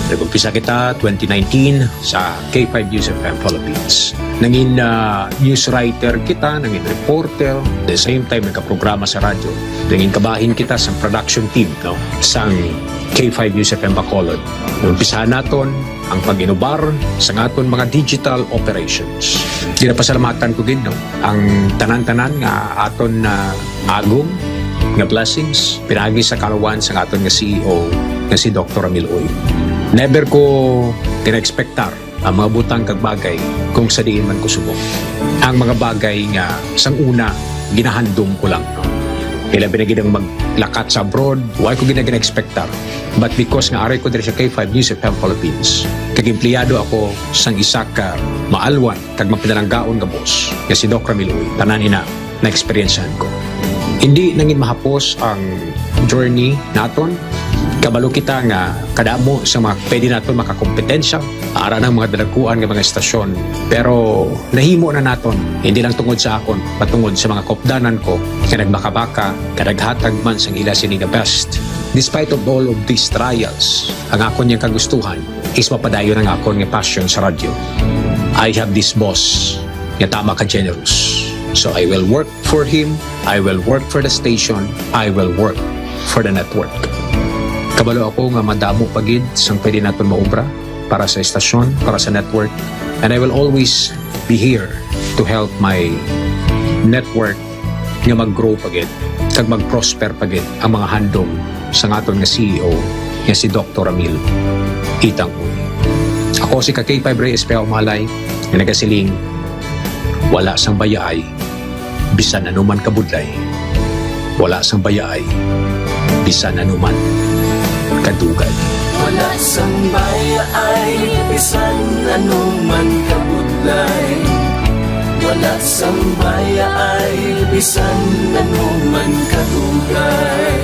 Nag-umpisa kita twenty nineteen sa K five News F M Philippines. Nangin, ah, news writer kita, nangin reporter, the same time nagkaprograma sa radyo. Nangin kabahin kita sa production team, no, sang K five News F M Bacolod. Umpisahan naton ang pag-inubar sa aton mga digital operations. Ginapasalamatan ko gid, no, ang tanan-tanan nga aton na agom nga blessings pinaagi sa kalawan sa aton nga C E O nga si Doktor Ramil Uy. Never ko gina-expectar ang mga butang kag bagay kung sa diin man ko subong. Ang mga bagay nga sang una ginahandom ko lang, no? Ilabi na gid ang maglakat sa abroad, wa ko gina-, gina-expectar. But because nga ari ko diri sa K five News F M Philippines, kag empleyado ako sang isa ka maalwan kag mapinalanggaon nga boss nga si Doc Ramil Uy, tanan ina na-eksperyensyahan ko. Hindi nangin mahapos ang journey naton. Kabalo kita nga kadamo sa mga pwede naton makakompetensya ara ng mga dalaguan nga mga estasyon. Pero nahimo na naton, hindi lang tungod sa akon, patungod sa mga kopdanan ko nga nagmakabaka, kadaghatag man sang ila sini nga best. Despite of all of these trials, ang akon yang kagustuhan is mapadayon ang akon nga passion sa radyo. I have this boss nga tama ka generous. So I will work for him, I will work for the station, I will work for the network. Kabalo ako nga madamo pa gid sang pwede naton maobra para sa estasyon, para sa network, and I will always be here to help my network nga mag-grow pa gid kag mag-prosper pa gid ang mga handom sang aton nga C E O nga si Doktor Ramil Itang Uy. Ako si ka K five Rey Espejo Malay nga nagasiling, wala sang bayaay bisan ano man kabudlay, wala sang bayaay bisan ano man kadugay. Wala sang bayaay bisan ano man kabudlay, wala sang bayaay bisan ano man kadugay.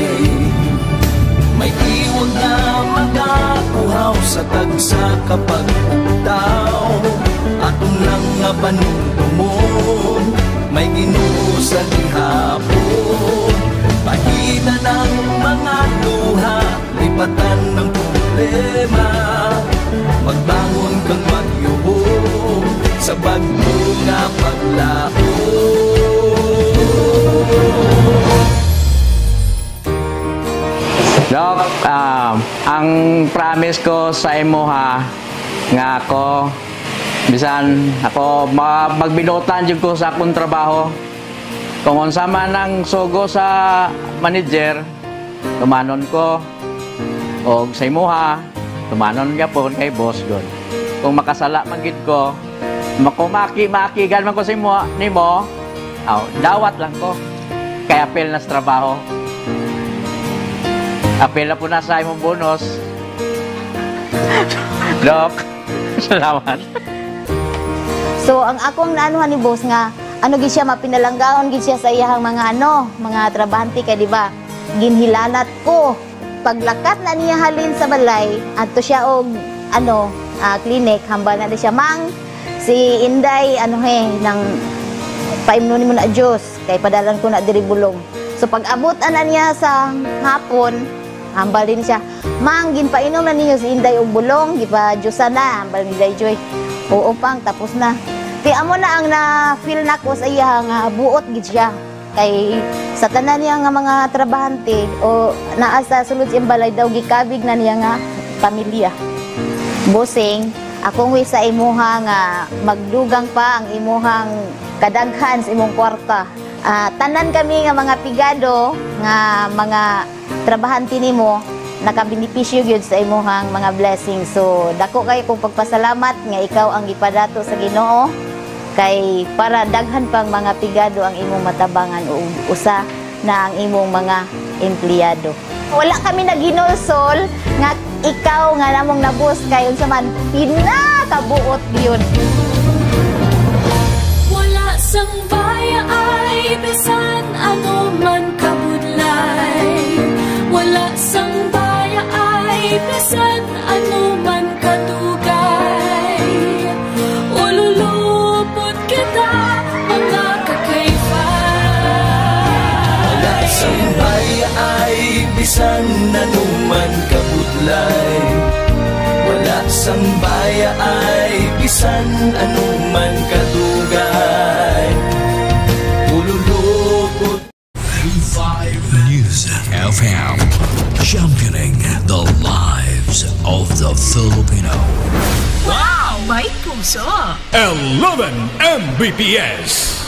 May tiwag nga magakuhaw sa tagsa ka pagpugtaw. Aton lang nga panumdumon, may Ginoo sa gihapon. Pahitan ang mga luha, lipatan ang problema. Magbangon kag magyubo sa bag-o nga paglaom. Doc, ah, ang promise ko sa imuha nga ako, bisan ako ma-, magbinuotan jud ko sa akong trabaho. Kung unsa man ang sugo sa manager, tumanon ko. Og sa imuha, tumanon gyapon kay boss gud. Kung makasala man gid ko, makumaki-makigan man ko sa imo, nimo, aw, dawat lang ko. Kay apil na sa trabaho. Apil na po na sa imong bonus. Doc, salamat. So, ang akong naanuhan ni boss nga, ano gid siya, mapinalanggaon gid siya sa iyahang mga, ano, mga trabahante kay, di ba, ginhilanat ko. Paglakat na niya halin sa balay, adto siya og, ano, ah, clinic, hambal na di siya, "Mang, si Inday, ano he, nang paimnon nimo na juice, kay padalan ko na diri bulong." So, pag-abot ana niya sa hapon, hambal din siya, "Mang, ginpainom na ninyo si Inday og bulong, gipa-juice na," hambal ni Day Joy. "Oo, Pang, tapos na." Kay amo na ang na-feel nako sa iya nga buot gid siya. Kay sa tanan niya nga mga trabahante o naa sa sulod sa iyang balay daw, gikabig na niya nga pamilya. Bossing, akong wish sa imuha nga magdugang pa ang imuhang kadaghan sa imong kwarta. Ah, tanan kami nga mga pigado nga mga trabahante nimo, nakabenepisyo gyud sa imuhang mga blessings. So, dako kayo kong pagpasalamat nga ikaw ang gipadato sa Ginoo, kay para daghan pang mga pigado ang imong matabangan, ug usa na ang imong mga empleyado. Wala kami naghinulsol nga ikaw nga namong nabus kay unsa man, pinakabuot gyud. Wala sang bayaay bisan ano man kabudlay. Wala sang bayaay bisan ano man kadugay. Ululupot kita, mga kakayfay. Wala sang bayaay bisan ano man kabudlay. San anuman kadugay, ululukot. K five News F M, championing the lives of the Filipino. Wow! May puso! Eleven M B P S.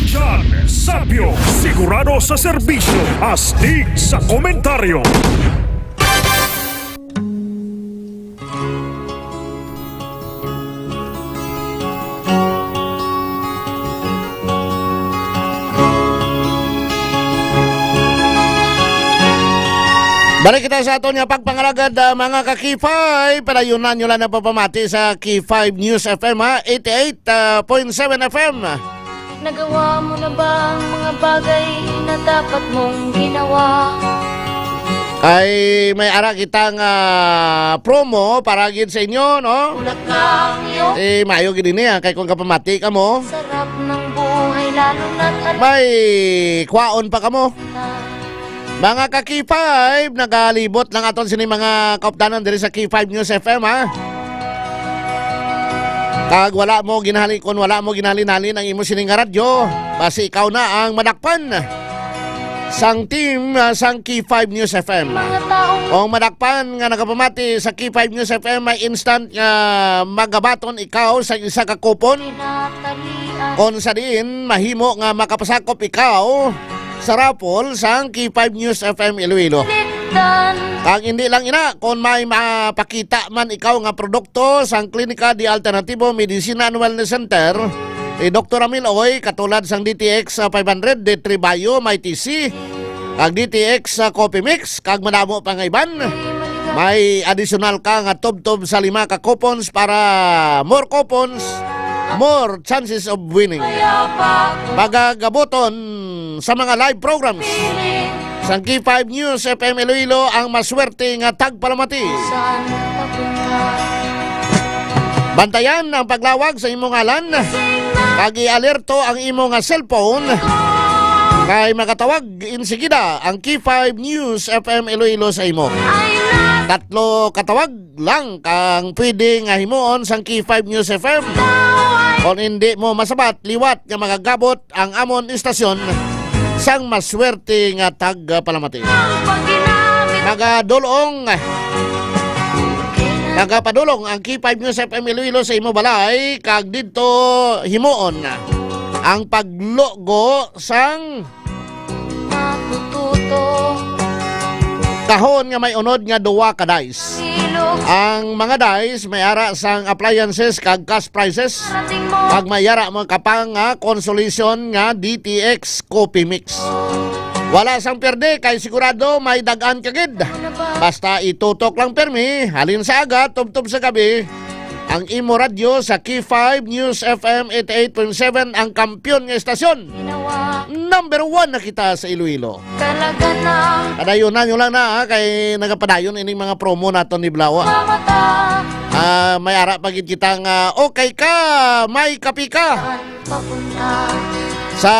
John Sapio, sigurado sa serbisyo, astig sa komentaryo. Balik kita sa aton nga pagpangalagad, ah, mga ka-K five. Padayunan nyo lang na pagpamati sa K five News F M, ha? Eighty-eight point seven F M. Nagawa mo na ba ang mga bagay na dapat mong ginawa? Ay, may ara kita nga promo para gid sa inyo, no? Bulaklak, iyo. Eh, maayo gid ini, ah, kay kung kapamati ka mo, sarap ng buhay, lalo na't alam may kwaon pa kamo. Mga ka-K five, nagalibot lang aton sini mga kaupdanan diri sa K five News F M, ha? Kag wala mo ginhali-, kung wala mo ginhalin-halin ang imo sini nga radyo, basi ikaw na ang madakpan sang team, ah, sang K five News F M. Mga taong kung madakpan nga nagapamati sa K five News F M, may instant nga magabaton ikaw sa isa ka kupon. Kung sa diin, mahimo nga makapasakop ikaw sa raffle sang K five News F M Iloilo. Kag hindi lang ina, kung may mapakita man ikaw nga produkto sang Klinika de Alternativo Medicina and Wellness Center ni Doktor Ramil Oy, katulad sang D T X five hundred, D three Bio, may T C, kag D T X Coffee Mix, kag madamo pa nga iban, may additional ka nga tubtob sa lima ka coupons para more coupons, more chances of winning. Pagagabuton sa mga live programs sang K five News F M Iloilo ang maswerte nga tagpalamati. Bantayan ang paglawag sa imong ngalan, kag i-alerto ang imo nga cellphone, kay makatawag insigida ang K five News F M Iloilo sa imo. Tatlo katawag lang kang pwede nga himuon sang K five News F M. Kung hindi mo masabat, liwat nga magagabot ang amon istasyon sang maswerte nga tagpalamati. Magadulong, magapadulong ang K five News F M Iloilo sa imo balay, kag didto himuon ang paglugo sang matututo. Kahon nga may unod nga duwa ka dice. Ang mga dice may ara sang appliances kag cash prizes. Kag may ara mo ka pa nga consolation nga D T X Coffee Mix. Wala sang pierde kay sigurado may dagan ka gid. Basta itutok lang pirmi, halin sa aga, tubtob sa gabi. Ang imo radyo sa K five News F M eighty-eight point seven, ang kampiyon nga estasyon. Number one na kita sa Iloilo. Talaga na. Padayunan nyo lang na, ha, kay nagapadayon ining mga promo naton ni Blawa. Mamata. Ah, may ara pa gid kita nga, okay ka, may kapi ka. Papunta. Sa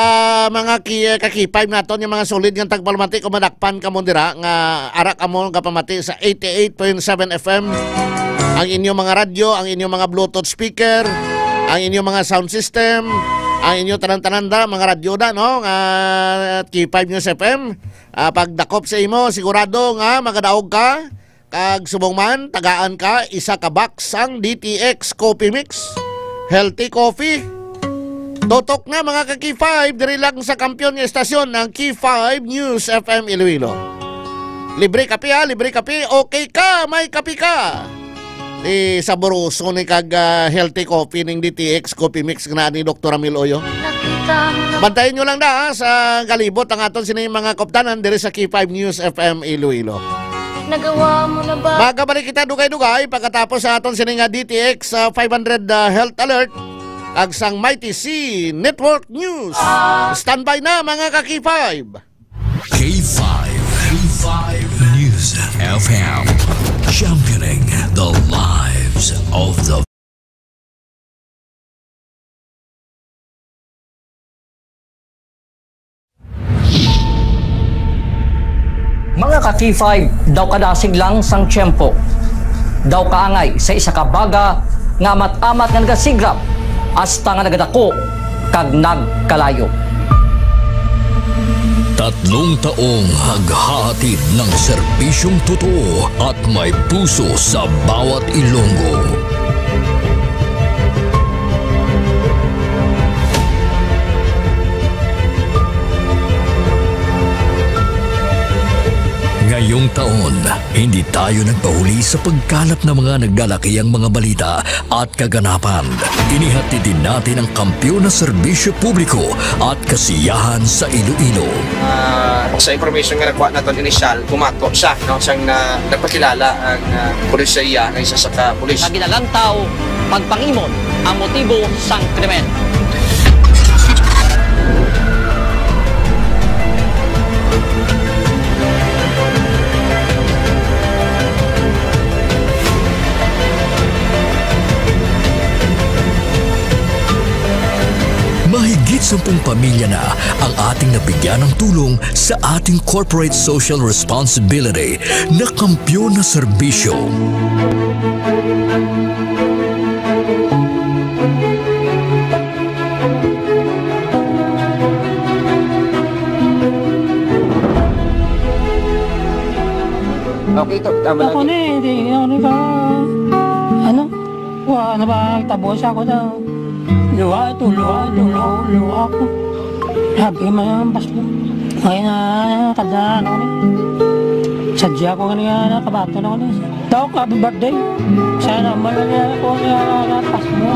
mga ki-, ka-K five naton, yung mga solid nga tagpalamati, kung madakpan ka mo dira, nga ara ka mo gapamati sa eighty-eight point seven F M, ang inyong mga radyo, ang inyong mga Bluetooth speaker, ang inyong mga sound system, ang inyong tanan-tanan da, mga radyo da, no, nga K five News F M, ah, pagdakop sa imo, sigurado nga magadaog ka. Kag subong man, tagaan ka isa ka box sang D T X Coffee Mix. Healthy coffee. Tutok na, mga ka-K five, diri lang sa kampiyon nga estasyon, ang K five News F M Iloilo. Libre kape, ha, libre kape. Okay ka, may kape ka. Di saboroso ni kag, ah, healthy coffee ning D T X Coffee Mix nga ni Doktor Ramil Oyo. Nakita mo na. Bantayan nyo lang da, ha, sa galibot ang aton sini mga koptanan diri sa K five News F M Iloilo. Nagawa mo na ba? Magabalik kita dugay-dugay pagkatapos sa aton sini nga D T X, ah, five hundred, ah, Health Alert, ag sang Mighty C Network News. Standby na, mga ka-K five. K five, K five News F M, championing the lives of the Mga ka-K five, daw kadasig lang sang tiyempo. Daw kaangay sa isa ka baga nga amat-amat nga nagasigrap hasta nga nagadako kag nagkalayo. Tatlong taong naghahatid ng serbisyong totoo at may puso sa bawat Ilonggo. Ngayong taon, hindi tayo nagpahuli sa pagkalap ng mga naglalakihang mga balita at kaganapan. Inihatid din natin ang kampiyon na serbisyo publiko at kasiyahan sa Iloilo. Ah, sa information nga nakuha naton initial, bumato siya, no, siyang na, nagpakilala ang, ah, pulis sa iya, ang isa sa ka pulis. Nga ginalantaw pagpangimon ang motibo sang krimen. Mahigit sampung pamilya na ang ating nabigyan ng tulong sa ating corporate social responsibility na kampiyon na serbisyo. Okay, to, tama lang. Ako ni, hindi, ano ka, ano? Wa, ano ba, tabo siya ko daw. Luha ito, luha, luha, luha ko. Sabi man ang Pasko. Ngayon na, kada, ano ni? Sadya ko nga niya, nakabato na ko ni. Dok, happy birthday. Sana malagyan ako niya, Pasko.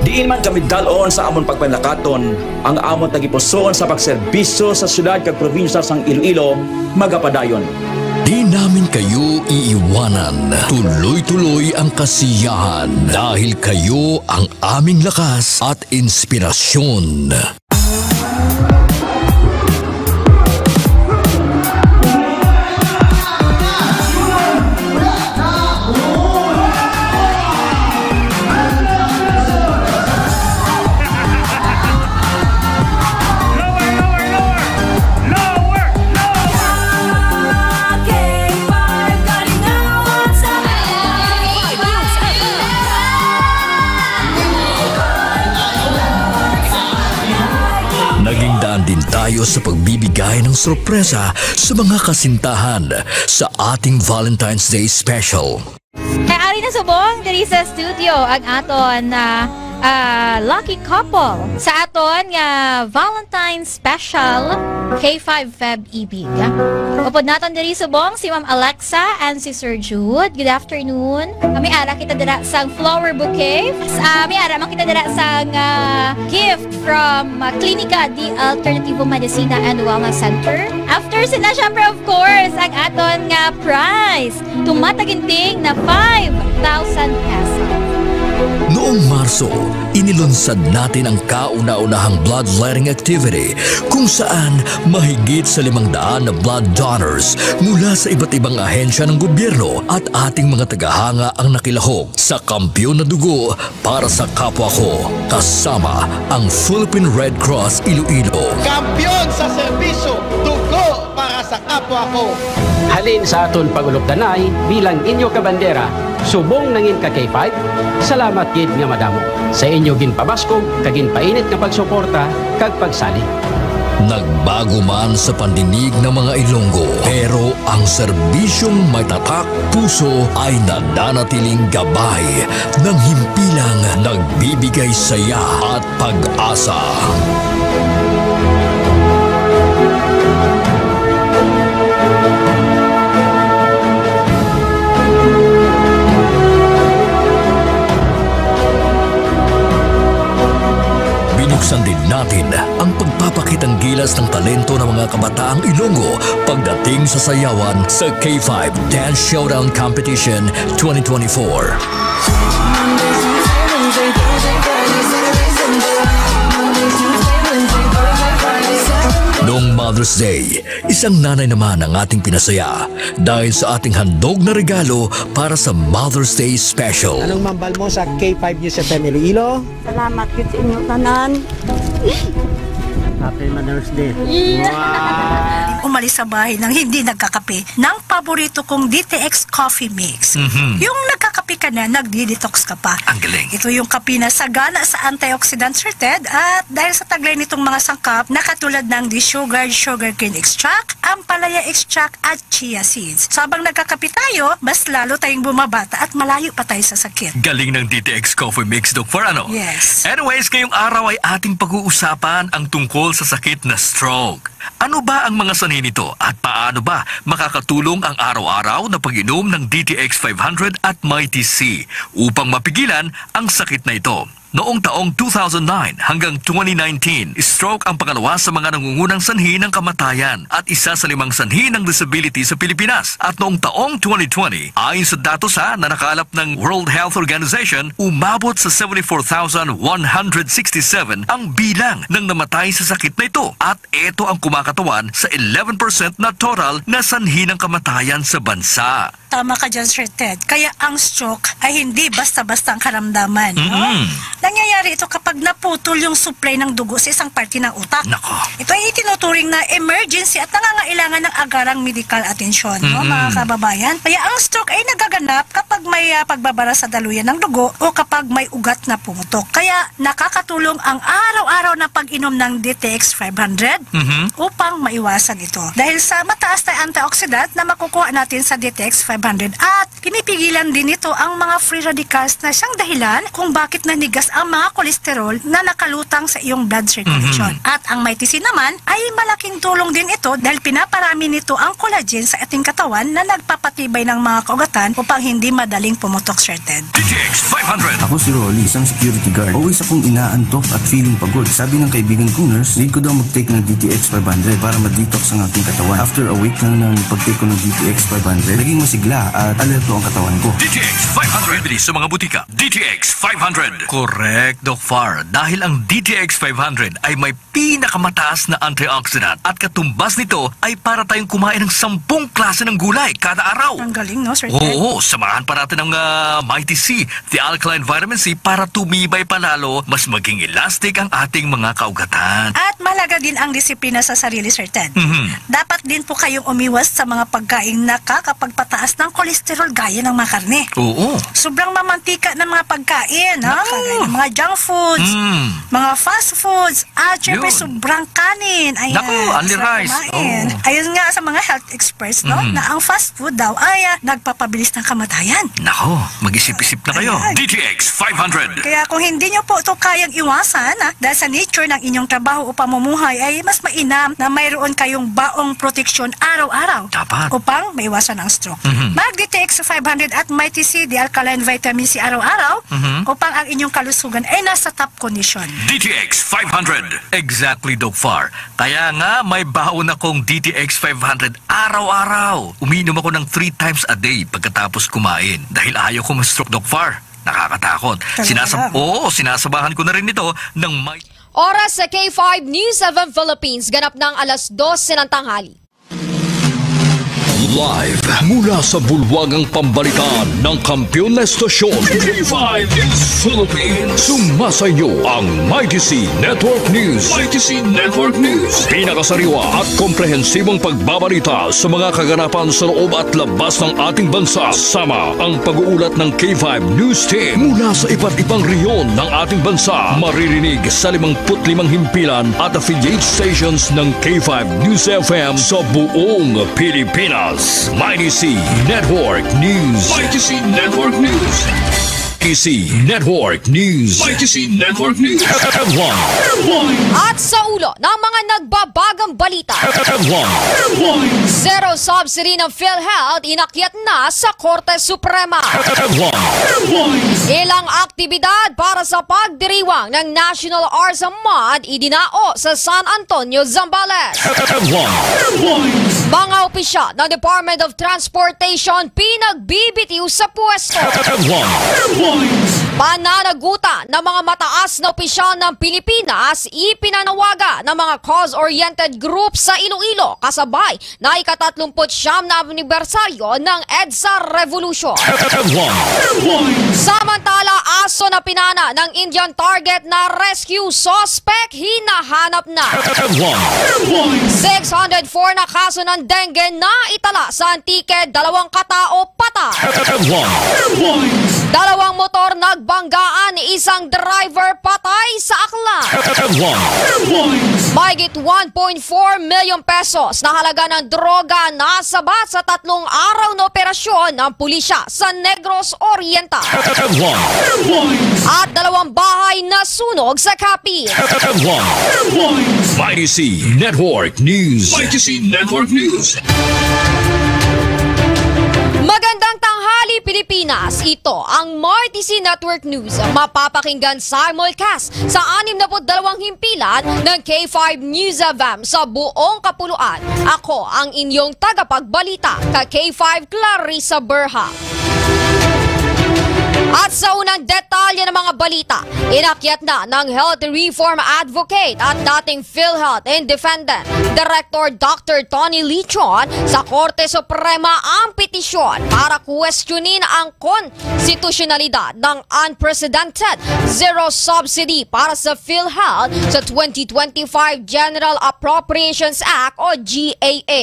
Diin man kami dalon sa amon pagpanakaton, ang amon tagipusoon sa pagserbisyo sa siyudad kag probinsya sang Iloilo magapadayon. Di namin kayo iiwanan. Tuloy-tuloy ang kasiyahan dahil kayo ang aming lakas at inspirasyon. Naging daan din tayo sa pagbibigay ng sorpresa sa mga kasintahan sa ating Valentine's Day special. Kay ari na subong diri sa studio ang aton, ah, ah, lucky couple sa aton nga Valentine's Special K five Feb Ibig. Upod naton diri subong si Ma'am Alexa and si Sir Jude. Good afternoon. May ara kita dira sang flower bouquet. Ah, may ara man kita dira sang, ah, gift from, ah, Klinika de Alternativo Medicina and Wellness Center. After sila, syempre, of course, ang aton nga prize. Tumataginting na five thousand pesos. Noong Marso, inilunsad natin ang kauna-unahang bloodletting activity, kung saan mahigit sa limang daan na blood donors mula sa iba't ibang ahensya ng gobyerno at ating mga tagahanga ang nakilahok sa Kampiyon na Dugo para sa Kapwa Ko, kasama ang Philippine Red Cross Iloilo. Kampiyon sa serbisyo, dugo para sa kapwa ko. Halin sa aton pag-ulupdanay bilang inyo kabandera, subong nangin ka K five, salamat gid nga madamo sa inyo ginpabaskog kag ginpainit nga pagsuporta kag pagsalig. Nagbago man sa pandinig ng mga Ilonggo, pero ang serbisyong may tatak puso ay nananatiling gabay ng himpilang nagbibigay saya at pag-asa. Binuksan din natin ang pagpapakitang gilas ng talento ng mga kabataang Ilonggo pagdating sa sayawan sa K five Dance Showdown Competition twenty twenty-four. Noong Mother's Day, isang nanay naman ang ating pinasaya dahil sa ating handog na regalo para sa Mother's Day Special. Anong mambal mo sa K five News F M Iloilo? Salamat gid sa inyo tanan. Happy Mother's Day. Yeah. Wow! umalis sa bahay nang hindi nagkakape ng paborito kong D T X Coffee Mix. Mhm. Yung nagkakape ka na, nagdi-detox ka pa. Ang galing. Ito yung kape na sagana sa antioxidant, Sir Ted, at dahil sa taglay nitong mga sangkap na katulad ng desugared sugarcane extract, ampalaya extract, at chia seeds. So habang nagkakape tayo, mas lalo tayong bumabata at malayo pa tayo sa sakit. Galing ng D T X Coffee Mix, Doc Far, ano? Yes. Anyways, ngayong araw ay ating pag-uusapan ang tungkol sa sakit na stroke. Ano ba ang mga sanhi nito at paano ba makakatulong ang araw-araw na pag-inom ng D T X five hundred at Mighty C upang mapigilan ang sakit na ito? Noong taong two thousand nine hanggang twenty nineteen, stroke ang pangalawa sa mga nangungunang sanhi ng kamatayan at isa sa limang sanhi ng disability sa Pilipinas. At noong taong twenty twenty, ayon sa datos, ha, na nakalap ng World Health Organization, umabot sa seventy-four thousand one hundred sixty-seven ang bilang ng namatay sa sakit na ito. At ito ang kumakatawan sa eleven percent na total na sanhi ng kamatayan sa bansa. Tama ka dyan, Sir Ted. Kaya ang stroke ay hindi basta-basta ang karamdaman, no? Mm-mm. Nangyayari ito kapag naputol yung supply ng dugo sa isang parte ng utak. Nako. Ito ay itinuturing na emergency at nangangailangan ng agarang medical atensyon, no, Mm-mm. mga kababayan? Kaya ang stroke ay nagaganap kapag may, ah, pagbabara sa daluyan ng dugo o kapag may ugat na pumutok. Kaya nakakatulong ang araw-araw na pag-inom ng D T X five hundred Mhm. upang maiwasan ito. Dahil sa mataas na antioxidant na makukuha natin sa D T X five hundred at pinipigilan din nito ang mga free radicals na siyang dahilan kung bakit nanigas ang mga kolesterol na nakalutang sa iyong blood circulation. Mhm. At ang Mighty C naman ay malaking tulong din ito dahil pinaparami nito ang collagen sa ating katawan na nagpapatibay ng mga kaugatan upang hindi madaling pumutok, Sir Ted. D T X five hundred. Ako si Rolly, isang security guard. Always akong inaantok at feeling pagod. Sabi ng kaibigan kong nurse, need ko daw mag-take ng D T X five hundred para ma-detox ang aking katawan. After a week lang ng pag-take ko ng D T X five hundred, naging masigla at alerto ang katawan ko. D T X five hundred. Bibili sa mga butika. D T X five hundred. Correct, Doc Far. Dahil ang D T X five hundred ay may pinakamataas na antioxidant at katumbas nito ay para tayong kumain ng sampung klase ng gulay kada araw. Ang galing, no, Sir Ted? Oo, samahan pa natin ng, ah, Mighty C, the alkaline vitamin C, para tumibay pa lalo, mas maging elastic ang ating mga kaugatan. At mahalaga din ang disiplina sa sarili, Sir Ted. Mhm. Dapat din po kayong umiwas sa mga pagkaing nakakapagpataas ng kolesterol gaya ng mga karne. Oo. Sobrang mamantika ng mga pagkain, ha? Naku! Kagaya ng mga junk foods, Mm. mga fast foods, at syempre Yun. sobrang kanin. Ayan, Naku, only sarap rice. kumain. Oo. Ayun nga sa mga health experts, no, Mhm. na ang fast food daw ay, ah, nagpapabilis ng kamatayan. Nako, mag-isip-isip na kayo. Ayan. D T X five hundred. Kaya kung hindi nyo po ito kayang iwasan, ah, dahil sa nature ng inyong trabaho o pamumuhay, ay mas mainam na mayroon kayong baong proteksyon araw-araw Dapat. upang maiwasan ang stroke. Mhm. Mag D T X five hundred at Mighty C, the alkaline vitamin C araw-araw Mhm. upang ang inyong kalusugan ay nasa top condition. D T X five hundred. Exactly, Doc Far. Kaya nga, may baon akong D T X five hundred araw-araw. Umiinom ako ng three times a day pagkatapos kumain. Dahil ayaw ko ma-stroke, Doc Far. Nakakatakot. Talaga Sinasab-, lang. Oo, sinasabahan ko na rin ito ng may Oras sa K five News seven Philippines, ganap ng alas dose ng tanghali. Live mula sa bulwagang pambalitaan ng kampiyon na estasyon, K five News Philippines. Sumasa inyo ang Mighty C Network News. Mighty C Network News. Pinakasariwa at komprehensibong pagbabalita sa mga kaganapan sa loob at labas ng ating bansa. Sama ang pag-uulat ng K five News Team mula sa iba't ibang rehiyon ng ating bansa. Maririnig sa limangput limang himpilan at affiliate stations ng K five News F M sa buong Pilipinas. Mighty C Network News. Mighty C Network News. Mighty C Network News. Mighty C Network News. Headline. Headline. At sa ulo ng mga nagbabagang balita. Headline. Headline. Zero subsidy ng PhilHealth inakyat na sa Korte Suprema. Headline. Headline. Ilang aktibidad para sa pagdiriwang ng National Arts Month idinao sa San Antonio, Zambales. Headline. Headline. Mga opisyal ng Department of Transportation pinagbibitiw sa pwesto. Headline. Headline. Pananagutan ng mga mataas na opisyal ng Pilipinas, ipinanawagan ng mga cause-oriented group sa Iloilo kasabay na ikatatlumput-siyam na anibersaryo ng EDSA Revolution. Headlines. Samantala, aso na pinana ng Indian target na rescue suspect hinahanap na. Headlines. Six hundred four na kaso ng dengue na itala sa Antique, dalawang katao patay. Headlines. Dalawang motor nagbanggaan, isang driver patay sa Aklan. Headlines. Mahigit one point four million pesos na halaga ng droga nasabat sa tatlong araw na operasyon ng pulisya sa Negros Oriental. Headlines. At dalawang bahay nasunog sa Capiz. Headlines. Mighty C Network News. Mighty C Network News. Magandang tanghali, Pilipinas. Ito ang Mighty C Network News. Mapapakinggan simulcast sa anim na put dalawang himpilan ng K five News F M sa buong kapuluan. Ako ang inyong tagapagbalita, ka K five Clarissa Berha. At sa unang detalye ng mga balita, inakyat na ng health reform advocate at dating PhilHealth Independent Director Doctor Tony Lichon sa Korte Suprema ang petisyon para kwestiyonin ang konstitusyonalidad ng unprecedented zero subsidy para sa PhilHealth sa twenty twenty-five General Appropriations Act o G A A.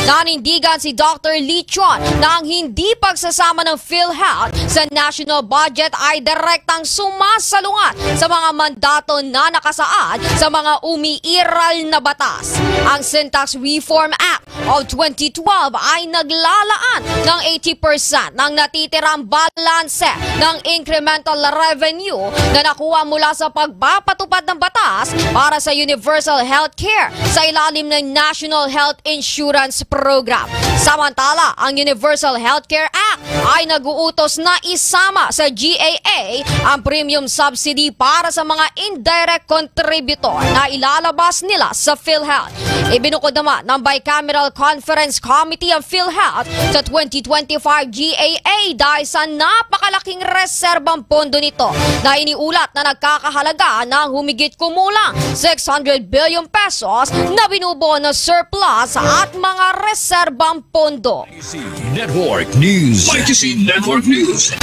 Nanindigan si Doctor Lichon na ang hindi pagsasama ng PhilHealth sa national budget ay direktang sumasalungat sa mga mandato na nakasaad sa mga umiiral na batas. Ang Syntax Reform Act of twenty twelve ay naglalaan ng eighty percent ng natitirang balanse ng incremental revenue na nakuha mula sa pagpapatupad ng batas para sa universal health care sa ilalim ng National Health Insurance Program. Samantala, ang Universal Health Care Act ay nag-uutos na isama sa G A A ang premium subsidy para sa mga indirect contributor na ilalabas nila sa PhilHealth. Ibinukod naman ng Bicameral Conference Committee ang PhilHealth sa twenty twenty-five G A A dahil sa napakalaking reserbang pondo nito na iniulat na nagkakahalaga ng humigit kumulang six hundred billion pesos na binubuo na surplus at mga reserbang pondo. Mighty C Network News. Mighty C Network News.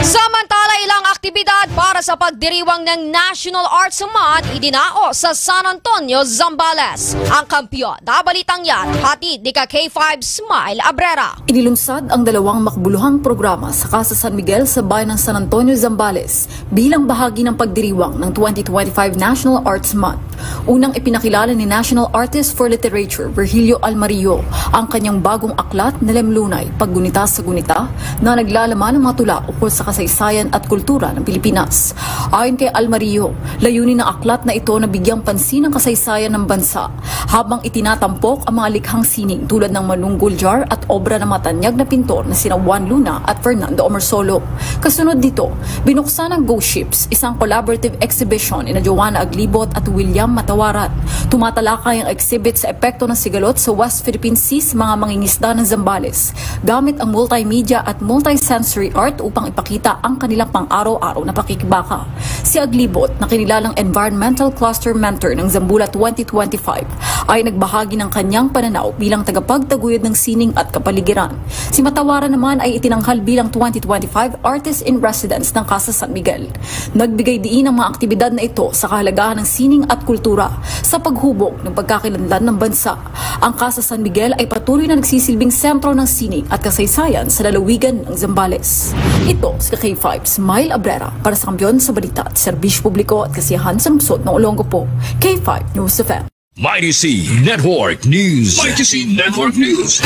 Samantala, ilang aktibidad para sa pagdiriwang ng National Arts Month idinao sa San Antonio, Zambales. Ang kampiyon, nabalitang yan, hatid ni ka K five Smile Abrera. Inilunsad ang dalawang makabuluhang programa sa Casa San Miguel sa bayan ng San Antonio, Zambales, bilang bahagi ng pagdiriwang ng twenty twenty-five National Arts Month. Unang ipinakilala ni National Artist for Literature Virgilio Almario ang kanyang bagong aklat na Lemlunay, Paggunita sa Gunita, na naglalaman ng mga tula ukol sa kasaysayan at kultura ng Pilipinas. Ayon kay Almario, layunin ng aklat na ito na bigyang pansin ang kasaysayan ng bansa, habang itinatampok ang mga likhang sining tulad ng Manunggol Jar at obra ng mga tanyag na pintor na sina Juan Luna at Fernando Omersolo. Kasunod nito, binuksan ang Ghost Ships, isang collaborative exhibition ni Joanna Aglibot at William Matawaran. Tumatalakay ang exhibit sa epekto ng sigalot sa West Philippine Sea sa mga mangingisda ng Zambales, gamit ang multimedia at multisensory art upang ipakita ang kanilang pang-araw-araw na pakikibaka. Si Aglibot, na kinilalang Environmental Cluster Mentor ng Zambula twenty twenty-five, ay nagbahagi ng kanyang pananaw bilang tagapagtaguyod ng sining at kapaligiran. Si Matawaran naman ay itinanghal bilang twenty twenty-five Artist in Residence ng Casa San Miguel. Nagbigay diin ang mga aktibidad na ito sa kahalagahan ng sining at kultura sa paghubog ng pagkakilanlan ng bansa. Ang Casa San Miguel ay patuloy na nagsisilbing sentro ng sining at kasaysayan sa lalawigan ng Zambales. Ito si K five Smile Abrera para sa Kampiyon sa Balita at Serbisyo Publiko at Kasiyahan sa Lungsod ng Olongapo. K five News F M. Mighty C Network News. Mighty C Network News.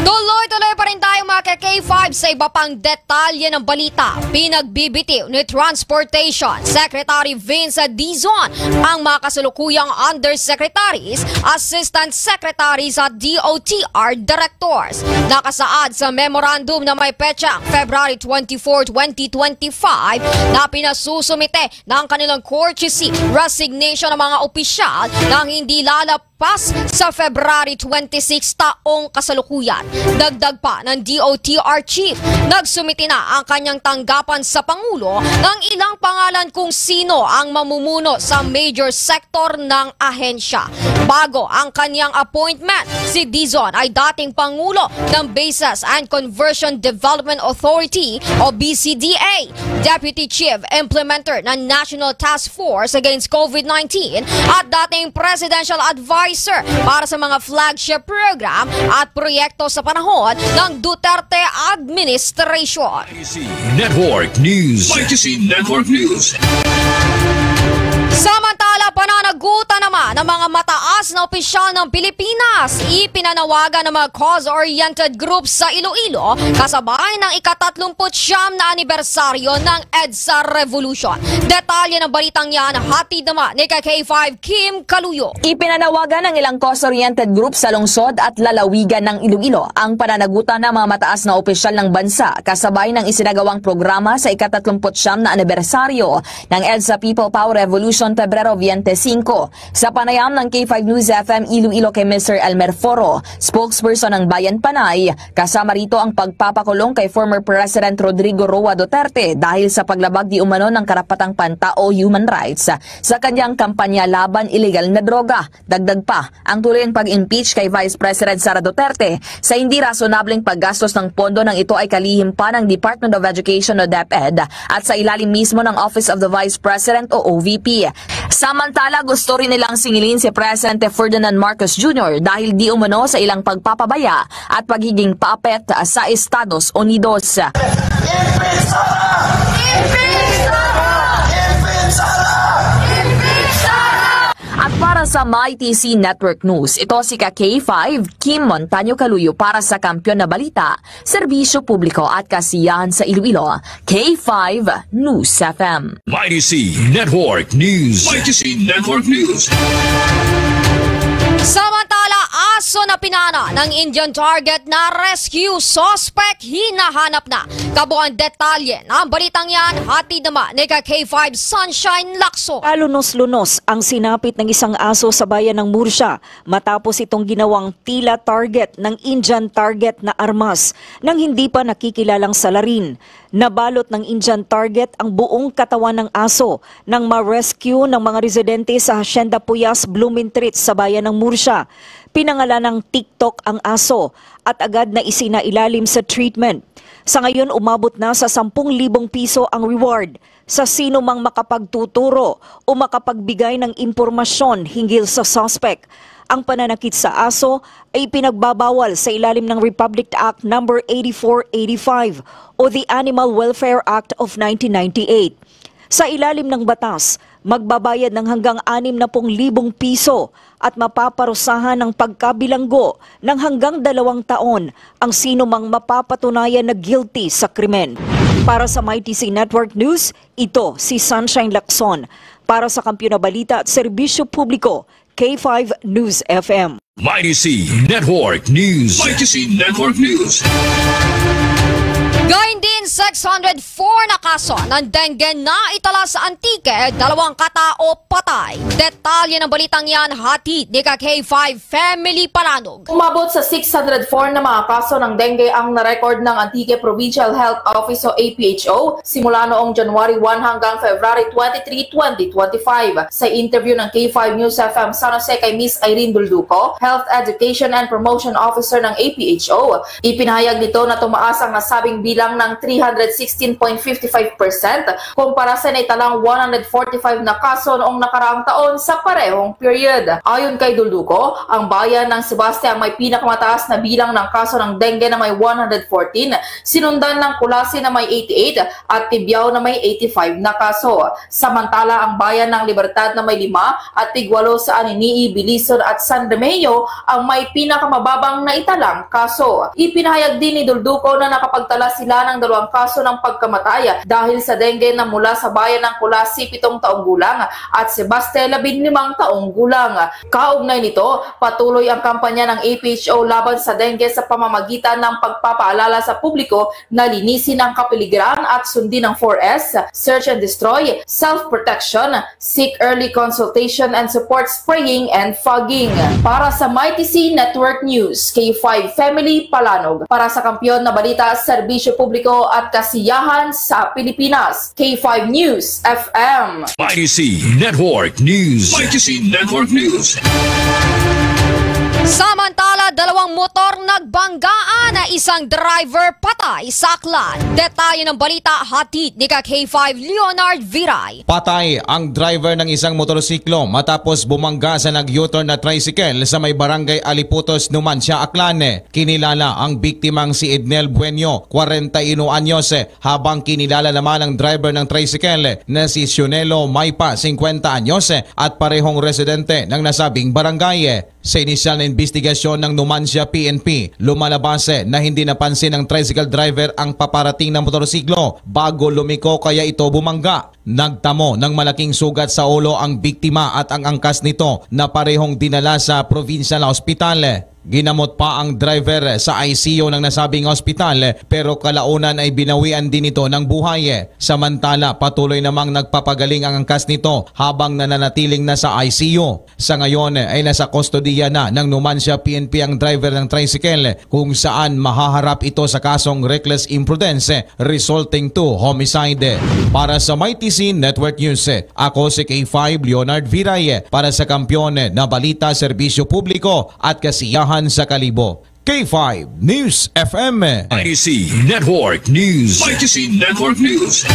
Tuloy-tuloy pa rin tayo, mga ka K five, sa iba pang detalye ng balita. Pinagbibitiw ni Transportation Secretary Vince Dizon ang mga kasalukuyang undersecretaries, assistant secretaries at D O T R directors. Nakasaad sa memorandum na may petsang February twenty-four, twenty twenty-five na pinasusumite ng kanilang courtesy resignation ng mga opisyal na hindi lalapas sa February twenty-six taong kasalukuyan. Dagdag pa ng D O T R chief. Nagsumiti na ang kanyang tanggapan sa Pangulo ng ilang pangalan kung sino ang mamumuno sa major sector ng ahensya. Bago ang kanyang appointment, si Dizon ay dating Pangulo ng Bases and Conversion Development Authority o B C D A, Deputy Chief Implementer ng National Task Force Against COVID nineteen at dating Presidential Advisor para sa mga flagship program at proyekto sa panahon ng Duterte administration. Network News. Network News. Samantala, pananagutan naman ng mga mataas na opisyal ng Pilipinas, ipinanawagan ng mga cause-oriented groups sa Iloilo kasabay ng ika-tatlumput-siyam na anibersaryo ng EDSA Revolution. Detalye ng balitang yan, hatid naman ni ka K five Kim Kaluyo. Ipinanawagan ng ilang cause-oriented group sa lungsod at lalawigan ng Iloilo ang pananagutan ng mga mataas na opisyal ng bansa kasabay ng isinagawang programa sa ika-tatlumput-siyam na anibersaryo ng EDSA People Power Revolution, Pebrero twenty-five. Sa panayam ng K five News F M Iloilo kay Mister Elmer Foro, spokesperson ng Bayan Panay, kasama rito ang pagpapakulong kay former President Rodrigo Roa Duterte dahil sa paglabag di umano ng karapatang pantao, human rights, sa kanyang kampanya laban illegal na droga. Dagdag pa, ang tuloy ang pag-impeach kay Vice President Sara Duterte sa hindi rasonableng paggastos ng pondo nang ito ay kalihim pa ng Department of Education o DepEd at sa ilalim mismo ng Office of the Vice President o O V P. Samantala, gusto rin nilang singilin si Presidente Ferdinand Marcos Junior dahil di umano sa ilang pagpapabaya at pagiging paapet sa Estados Unidos. At para sa Mighty C Network News, ito si ka K five, Kim Montaño Kaluyo para sa Kampiyon na Balita, Serbisyo Publiko at Kasiyahan sa Iloilo, K five News F M. Mighty C Network News. Mighty C Network News. Samantala, aso na pinana ng Indian target na rescue suspect hinahanap na. Kabuang detalye ng balitang yan, hatid naman ni ka K five Sunshine Lacson. Kalunos-lunos ang sinapit ng isang aso sa bayan ng Murcia matapos itong ginawang tila target ng Indian target na armas nang hindi pa nakikilalang salarin. Nabalot ng Indian target ang buong katawan ng aso nang ma-rescue ng mga residente sa Hacienda Puyas, Blumentritt sa bayan ng Murcia. Pinangalanang TikTok ang aso at agad na isinailalim sa treatment. Sa ngayon, umabot na sa sampung libong piso ang reward sa sino mang makapagtuturo o makapagbigay ng impormasyon hinggil sa suspect. Ang pananakit sa aso ay ipinagbabawal sa ilalim ng Republic Act Number eighty-four eighty-five o the Animal Welfare Act of nineteen ninety-eight. Sa ilalim ng batas, magbabayad ng hanggang anim na pung libong piso at mapaparusahan ng pagkabilanggo ng hanggang dalawang taon ang sino mang mapapatunayan na guilty sa krimen. Para sa Mighty C Network News, ito si Sunshine Lacson. Para sa Kampiyon na Balita at Serbisyo Publiko, K five News F M. Mighty C Network News. Mighty C Network News. Gayon din, six hundred four na kaso ng dengue na itala sa Antique, dalawang katao patay. Detalye ng balitang yan, hatid ni ka K five Family Palanog. Umabot sa six hundred four na mga kaso ng dengue ang na-record ng Antique Provincial Health Office o A P H O simula noong January one hanggang February twenty-three, twenty twenty-five. Sa interview ng K five News F M San Jose kay Miss Irene Dulduco, Health Education and Promotion Officer ng A P H O, ipinahayag nito na tumaas ang nasabing bilang ng three hundred sixteen point five five percent kumpara sa naitalang one hundred forty-five na kaso noong nakaraang taon sa parehong period. Ayon kay Dulduco, ang bayan ng Sebaste ang may pinakamataas na bilang ng kaso ng dengue na may one hundred fourteen, sinundan ng Culasi na may eighty-eight at Tibiao na may eighty-five na kaso. Samantala, ang bayan ng Libertad na may lima at tigwalo sa Anini-y, Belison at San Remigio ang may pinakamababang naitalang kaso. Ipinahayag din ni Dulduco na nakapagtala sila ng Ang kaso ng pagkamatay dahil sa dengue na mula sa bayan ng Culasi, pitong taong gulang, at Sebaste, labing limang taong gulang. Kaugnay nito, patuloy ang kampanya ng A P H O laban sa dengue sa pamamagitan ng pagpapaalala sa publiko na linisin ang kapaligiran at sundin ang four S, search and destroy, self-protection, seek early consultation and support spraying and fogging. Para sa Mighty C Network News, K five Family Palanog. Para sa kampiyon na balita, serbisyo publiko at kasiyahan sa Pilipinas, K five News F M. Mighty C Network News. Mighty C Network News. Samantala, dalawang motor nagbanggaan, isang driver patay sa aklan. Detalye ng balita hatid ni ka K five Leonard Viray. Patay ang driver ng isang motorsiklo matapos bumangga sa nag-U-turn na tricycle sa may barangay Aliputos, Numancia, Aklan. Kinilala ang biktimang si Ednel Buenyo, kwarenta y uno anyos, habang kinilala naman ang driver ng tricycle na si Sionelo Maypa, singkwenta anyos, at parehong residente ng nasabing barangay. Sa inisyal na imbestigasyon ng Numancia P N P, lumalabas na hindi napansin ng tricycle driver ang paparating na motorsiklo bago lumiko, kaya ito bumangga. Nagtamo ng malaking sugat sa ulo ang biktima at ang angkas nito na parehong dinala sa provincial na ospital. Ginamot pa ang driver sa I C U ng nasabing ospital, pero kalaunan ay binawian din ito ng buhay. Samantala, patuloy namang nagpapagaling ang angkas nito habang nananatiling na sa I C U. Sa ngayon ay nasa kustodiya na ng Numancia P N P ang driver ng tricycle, kung saan mahaharap ito sa kasong reckless imprudence resulting to homicide. Para sa Mighty C Network News, ako si K five Leonard Viray para sa Kampiyon na Balita, Serbisyo Publiko at Kasiyahan sa Kalibo. K five News F M. I C Network News. I C Network News.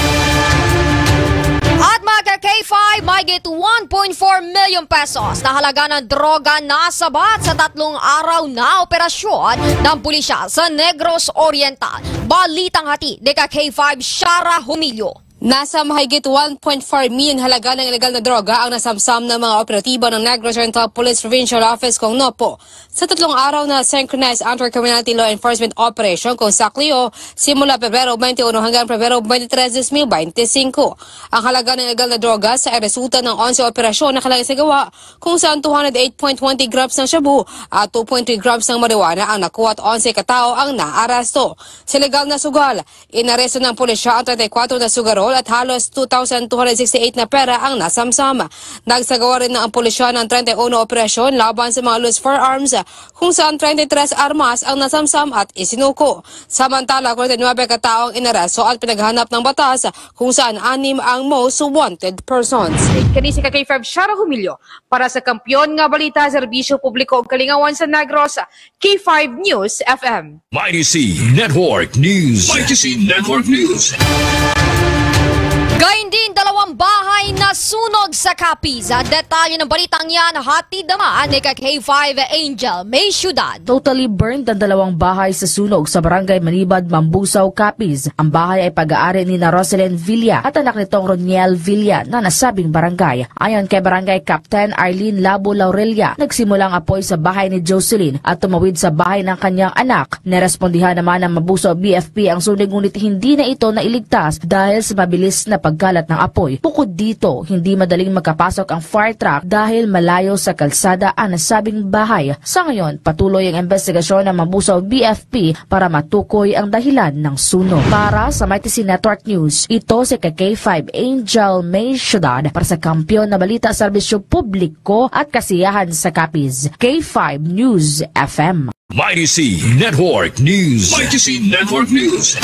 At mga ka K five, mahigit one point four million pesos na halaga ng droga nasabat sa tatlong araw na operasyon ng pulisya sa Negros Oriental. Balitang hatid ni ka K five Shara Humilio. Nasa mahigit one point four million halaga ng ilegal na droga ang nasamsam ng mga operatibo ng Negros Oriental Police Provincial Office, kung NOPO, sa tatlong araw na synchronized anti-criminality law enforcement operation, kung SACLIO, simula Pebrero twenty-one hanggang Pebrero twenty-three, dos mil bente singko. Ang halaga ng ilegal na droga sa resulta ng onse operasyon na kailangan isagawa, kung saan two hundred eight point twenty grams ng shabu at two point three grams ng marijuana ang nakuha at onse ka tawo ang naaresto. Sa legal na sugal, inaresto ng pulisya ang treinta y kuwatro na sugarol at halos two thousand two hundred sixty-eight na pera ang nasamsam. Nagsagawa rin na ang pulisya ng treinta y uno operasyon laban sa mga loose firearms, kung saan treinta y tres armas ang nasamsam at isinuko. Samantala, kwarenta y nuebe ka tawo ang inaresto at pinaghanap ng batas, kung saan anim ang most wanted persons. Kini si ka K five Shara Humilio para sa Kampiyon nga Balita, Serbisyo Publiko ug Kalingawan sa Negros, K five News F M. Mighty C Network News. Mighty C Network News. Gayon din, dalawang bahay nasunog sa Capiz. Detalye ng balitang yan, hatid naman ni ka K five Angel May Ciudad. Totally burned ang dalawang bahay sa sunog sa Barangay Manibad, Mambusao, Capiz. Ang bahay ay pag-aari ni na Roselyn Villa at anak nitong Roniel Villa na nasabing barangay. Ayon kay Barangay Captain Arlene Labo Laurelia, nagsimula ang apoy sa bahay ni Jocelyn at tumawid sa bahay ng kanyang anak. Narespondihan naman ng Mambusao B F P ang sunog, ngunit hindi na ito nailigtas dahil sa mabilis na pagkalat ng apoy. Bukod dito, hindi madaling makapasok ang fire truck dahil malayo sa kalsada ang nasabing bahay. Sa ngayon, patuloy ang investigasyon ng Mambusao B F P para matukoy ang dahilan ng sunog. Para sa Mighty C Network News, ito si ka K five Angel May Ciudad para sa Kampiyon na Balita, Serbisyo Publiko at Kasiyahan sa Capiz, K five News F M. Mighty C Network News. Mighty C Network News.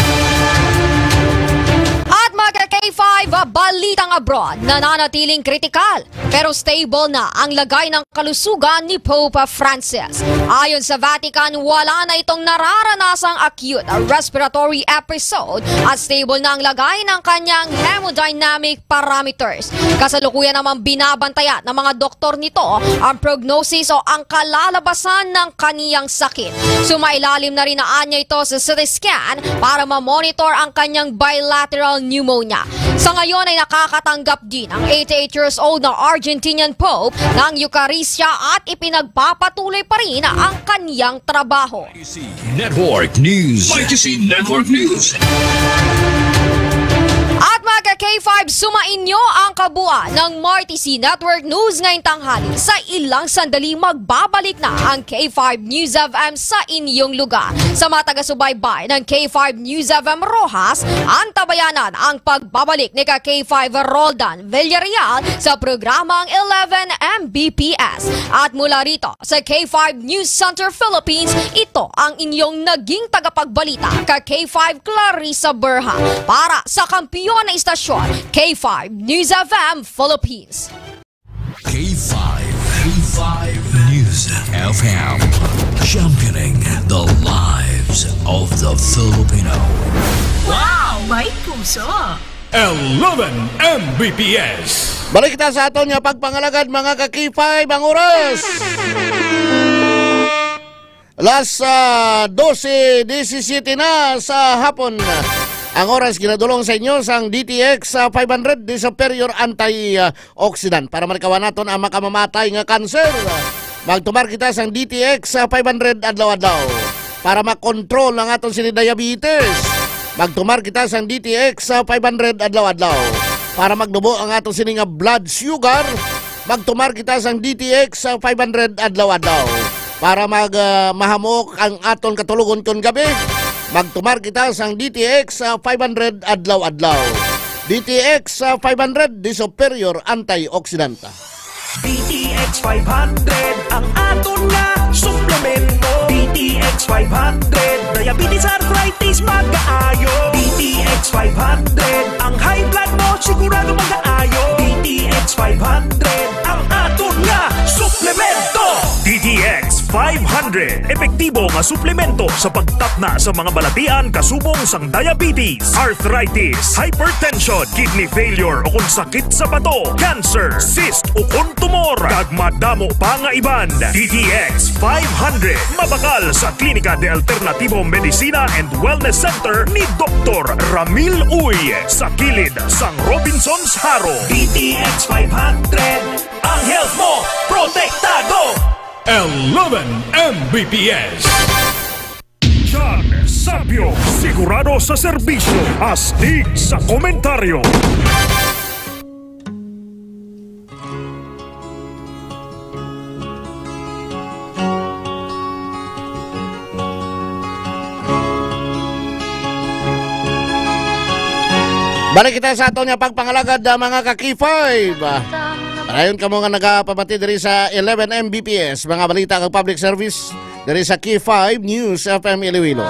At mga ka K five, balitang abroad, nananatiling kritikal pero stable na ang lagay ng kalusugan ni Pope Francis. Ayon sa Vatican, wala na itong nararanasang acute respiratory episode at stable na ang lagay ng kanyang hemodynamic parameters. Kasalukuyan namang binabantayan ng mga doktor nito ang prognosis o ang kalalabasan ng kaniyang sakit. Sumailalim na rin na anya ito sa C T scan para ma-monitor ang kanyang bilateral pneumonia. Sa ngayon ay nakakatanggap din ang eighty-eight years old na Argentinian Pope ng Eukaristia at ipinagpapatuloy pa rin ang kanyang trabaho. Network News. Mighty C Network News. At mga ka-K five, sumainyo ang kabuuan ng Marty C Network News ngayong tanghali. Sa ilang sandali, magbabalik na ang K five News F M sa inyong lugar. Sa mga taga-subaybay ng K five News F M Roxas, antabayanan ang pagbabalik ni ka K five Roldan Villarreal sa programang eleven M B P S. At mula rito sa K five News Center Philippines, ito ang inyong naging tagapagbalita, ka K five Clarissa Berha, para sa kampiyon na istasyon, K five News F M Philippines. K five, K five News F M, championing the lives of the Filipino. Wow! May puso! Eleven M B P S. Balik kita sa aton nga pagpangalagad, mga ka-K five, ang oras. Alas, ah, dose disisiyete na sa hapon. Ang oras ginadulong sa inyo sang D T X, ah, five hundred, the Superior Anti, ah, Oxidant, para malikawan naton ang makamamatay nga kanser. Magtumar kita sang D T X, ah, five hundred adlaw-adlaw para makontrol ang aton sini diabetes. Magtumar kita sang D T X, ah, five hundred adlaw-adlaw para magnubo ang aton sini nga blood sugar. Magtumar kita sang D T X, ah, five hundred adlaw-adlaw para mag, ah, mahamok ang aton katulogon kon gabi. Magtumar kita sang D T X, ah, five hundred adlaw-adlaw. D T X, ah, five hundred, the Superior Antioxidant. D T X five hundred, ang aton nga suplemento. D T X five hundred, diabetes, arthritis, magaayo. D T X five hundred, ang high blood mo sigurado magaayo. D T X five hundred, ang aton nga suplemento. D T X five hundred, epektibo nga suplemento sa pagtapna sa mga balatian kasubong sang diabetes, arthritis, hypertension, kidney failure, o kon sakit sa bato, cancer, cyst, o kon tumor, kag madamo pa nga iban. D T X five hundred, mabakal sa Klinika de Alternativo Medicina and Wellness Center ni Doktor Ramil Uy, sa kilid sang Robinsons Jaro. D T X five hundred, ang health mo protektado. Eleven M B P S. John Sapio, sigurado sa serbisyo, astig sa komentaryo. Balik kita sa aton nga pagpangalagad, ah, mga ka-K five. Ah, padayon kamo nga nagapamati diri sa eleven M B P S, mga balita kag public service diri sa K five News F M Iloilo.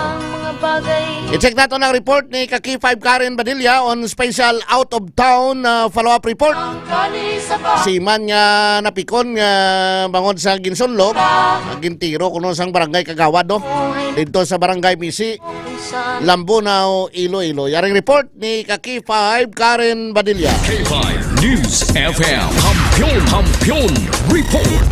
I-check nato ang report ni ka K five Karen Badilla on special out-of-town, ah, follow-up report. Seaman nga napikon nga bangod sa ginsunlog, nga gintiro kuno sang barangay kagawad, no? Didto sa barangay Misi, Lambunao, Iloilo. Yaring report ni ka K five Karen Badilla. K five News F M. Kampiyon, Kampiyon Report.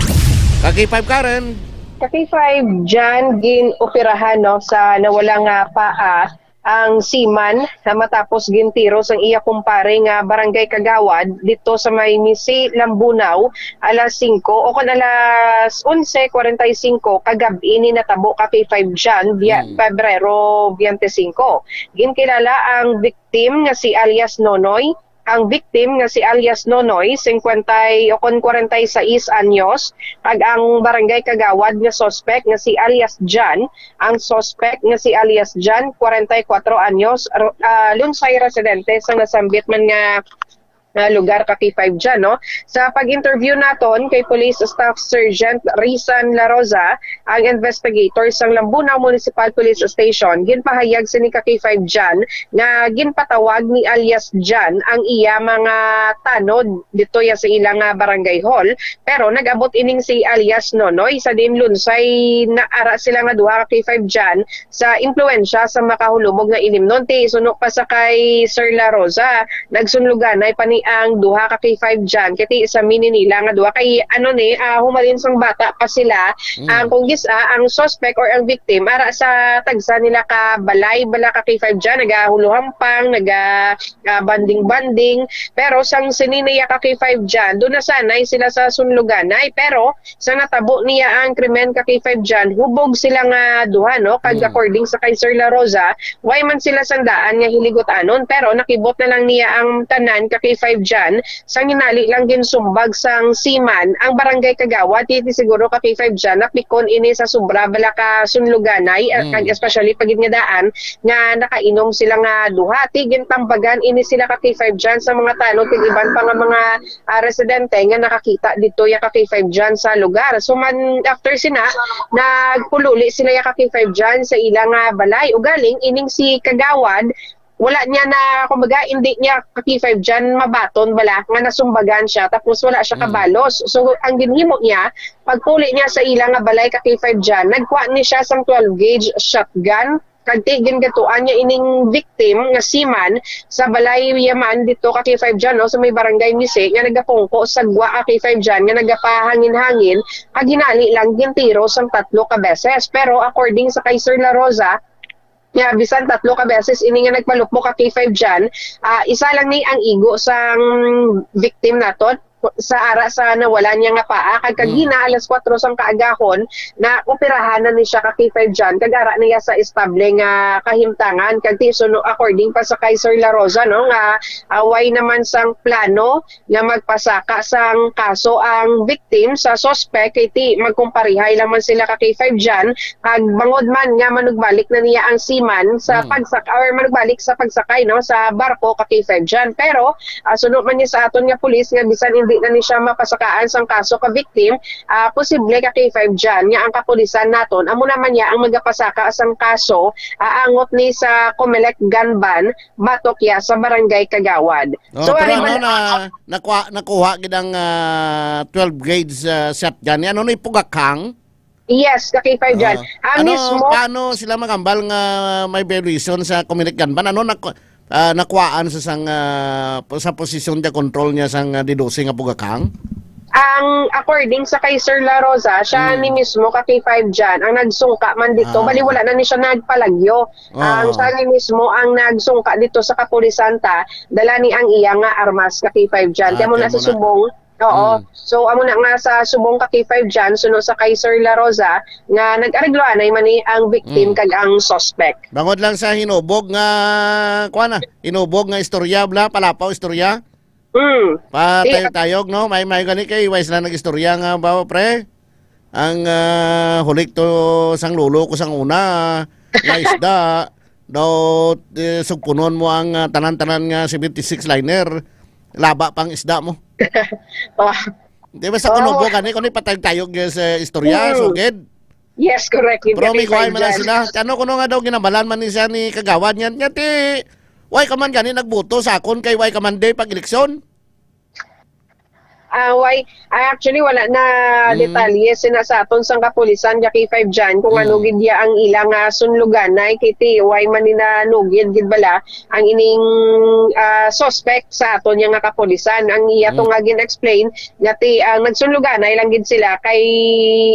Ka K five Karen. Ka K five John, gin-operahan, no, sa nawala nga paa ang seaman na matapos gintiro sang iya kumpare nga barangay kagawad dito sa may Misi, Lambunao, alas singko o kon alas onse kwarenta y singko kagab-i ni natabo, ka K five John, bia-, Hmm. Pebrero twenty-five. Ginkilala ang victim nga si alias Nonoy, ang victim nga si alias Nonoy, singkwenta o kon kwarenta y seis anyos, kag ang barangay kagawad nga suspect nga si alias John, ang suspect nga si alias John, kwarenta y kuwatro anyos, ro-, ah, Lunsay residente sa nasambit man nga, ah, lugar, ka K five John, no? Sa pag-interview naton kay Police Staff Sergeant Rizan Larosa, ang investigator sang Lambunao Municipal Police Station, ginpahayag sini, ka K five John, nga ginpatawag ni alias John ang iya mga tanod dito ya sa ila nga barangay hall, pero nag-abot ining si alias Nonoy sa diin lunsay naara sila nga duha, ka K five John, sa impluwensya sa makahulumog nga ilimnon. Ti suno pa sa kay Sir La Rosa, nagsunluganay pa ni ang duha ka K five dyan, kay ti sa mini nila nga duha kay ano ni, ah, humalin sang bata pa sila. Mm. Ang kung gis-, ah, ang suspect or ang victim ara sa tagsa nila ka balay, bala ka K five dyan, nagahuluhampang, naga, ah, banding-banding. Pero sang sini niya ka K five dyan, doon nasanay sila sa sunluganay. Pero sa natabo niya ang krimen ka K five dyan, hubog sila nga duha, no? Kag Mm. according sa kay Sir La Rosa, way man sila sandaan nga hiligot-anon, pero nakibot na lang niya ang tanan ka K five dyan, sang hinali lang ginsumbag sang seaman ang barangay kagawad, ti siguro ka K five dyan, napikon ini sa sobra bala ka sunluganay, ah, Mm. kag especially pagid nga daan nga nakainom sila nga duha. Ti gintambagan ini sila ka K five dyan sa mga tanod kag iban pa nga mga, ah, residente nga nakakita dito ya ka K five dyan sa lugar. So man, after sina, nagpululi sila ya ka K five dyan sa ila nga balay. Ugaling, ining si Kagawad, wala niya na, kumbaga, hindi niya ka K five dyan mabaton bala nga nasumbagan siya, tapos wala siya Mm. kabalos. So, ang ginhimo niya, pagpuli niya sa ila nga balay ka K five dyan, nagkuha ni siya sang twelve gauge shotgun, kag ti gingatuan niya ining victim nga seaman sa balay yaman dito ka K five dyan, no, sa may barangay Mise, nga nagapungko sa gwa ka K five dyan, nga nagapahangin-hangin, kag hinali lang gintiro sang tatlo ka beses. Pero according sa kay Sir La Rosa, nga bisan tatlo ka beses ini nga nagpalupok ka K five dyan, ah, isa lang ni ang igo sang victim naton sa ara sa nawala niya nga paa. Kag Mm. kagina alas kwatro sang kaagahon, na operahan na ni siya ka K five dyan, kag ara niya sa estable nga kahimtangan. Kag ti suno, according pa sa kay Sir La Rosa, no, nga, ah, way naman sang plano nga magpasaka sang kaso ang victim sa suspect, kay ti magkumparihay lang man sila ka K five dyan, kag bangod man nga manugbalik na niya ang seaman sa Mm. pagsak-, or manugbalik sa pagsakay, no, sa barko ka K five dyan. Pero, ah, suno man niya sa aton nga pulis nga bisan hindi na ni siya mapasakaan sang kaso ka victim, ah, posible ka K five dyan nga ang kapulisan naton amo naman niya ang magapasaka sang kaso, ah, angot ni sa Comelec gun ban batok ya sa barangay Kagawad. Oh, So, pero ari ano man na, nakuha, nakuha gid ang, ah, twelve gauge, ah, shotgun. Ano ni pugakhang? Yes, ka K five dyan. Ah, Ah, ano, mismo. Paano sila magambal nga may violation sa Comelec gun ban? Ano naku-, ah, nakuhaan sa sang, ah, po-, sa posisyon niya, control niya sang, ah, D doce nga pugakhang? Ang according sa kay Sir La Rosa, siya Mm. ni mismo ka K five dyan ang nagsungka man dito. Ah. Bali, wala na ni siya nagpalagyo. Oo. Ang siya ni mismo ang nagsungka dito sa kapulisan ta, dala ni ang iya nga armas ka K five dyan. Ah, Kaya mo kaya na sa mo na. Subong, oo. Mm. So, amo na nga sa Subong ka K five dyan, suno sa kay Sir La Rosa, nga nag-ariglo anay man ni ang victim Mm. kag ang suspect. Bangod lang sa hinubog nga, kuha na, hinubog nga istorya, bla, palapaw istorya. Mm. Patayog-tayog, no? May, may gani kay, way sila nag-istorya nga ba, pre? Ang, ah, hulik to sang lolo ko sang una, nga isda, daw, eh, sugpunon mo ang, ah, tanan-tanan nga seventy-six liner, laba pang isda mo. Oh. Di ba sa Oh. Kunubo gani, kung ipatayog-tayog sa istorya, Mm. sugid? Yes, correct. Yung Pero may kay kuhay man lang Jan. Sila. Kano kuno nga daw ginabalan man ni siya ni Kagawad niyan? Niya ti, why ka man gani nagboto sa akon kay why ka man day pag-eleksyon? Ah, why? Ah, actually, wala na Mm. detalye sina sa aton sang kapulisan, ya K five Jan, kung ano Mm. gid ya ang ilang, ah, sunluganay, kay ti, why man nila nugid gid bala ang ining, ah, suspect sa aton ya nga kapulisan. Ang iya to Mm. nga gin-explain, nga ti, ang nagsunluganay lang gid sila kay,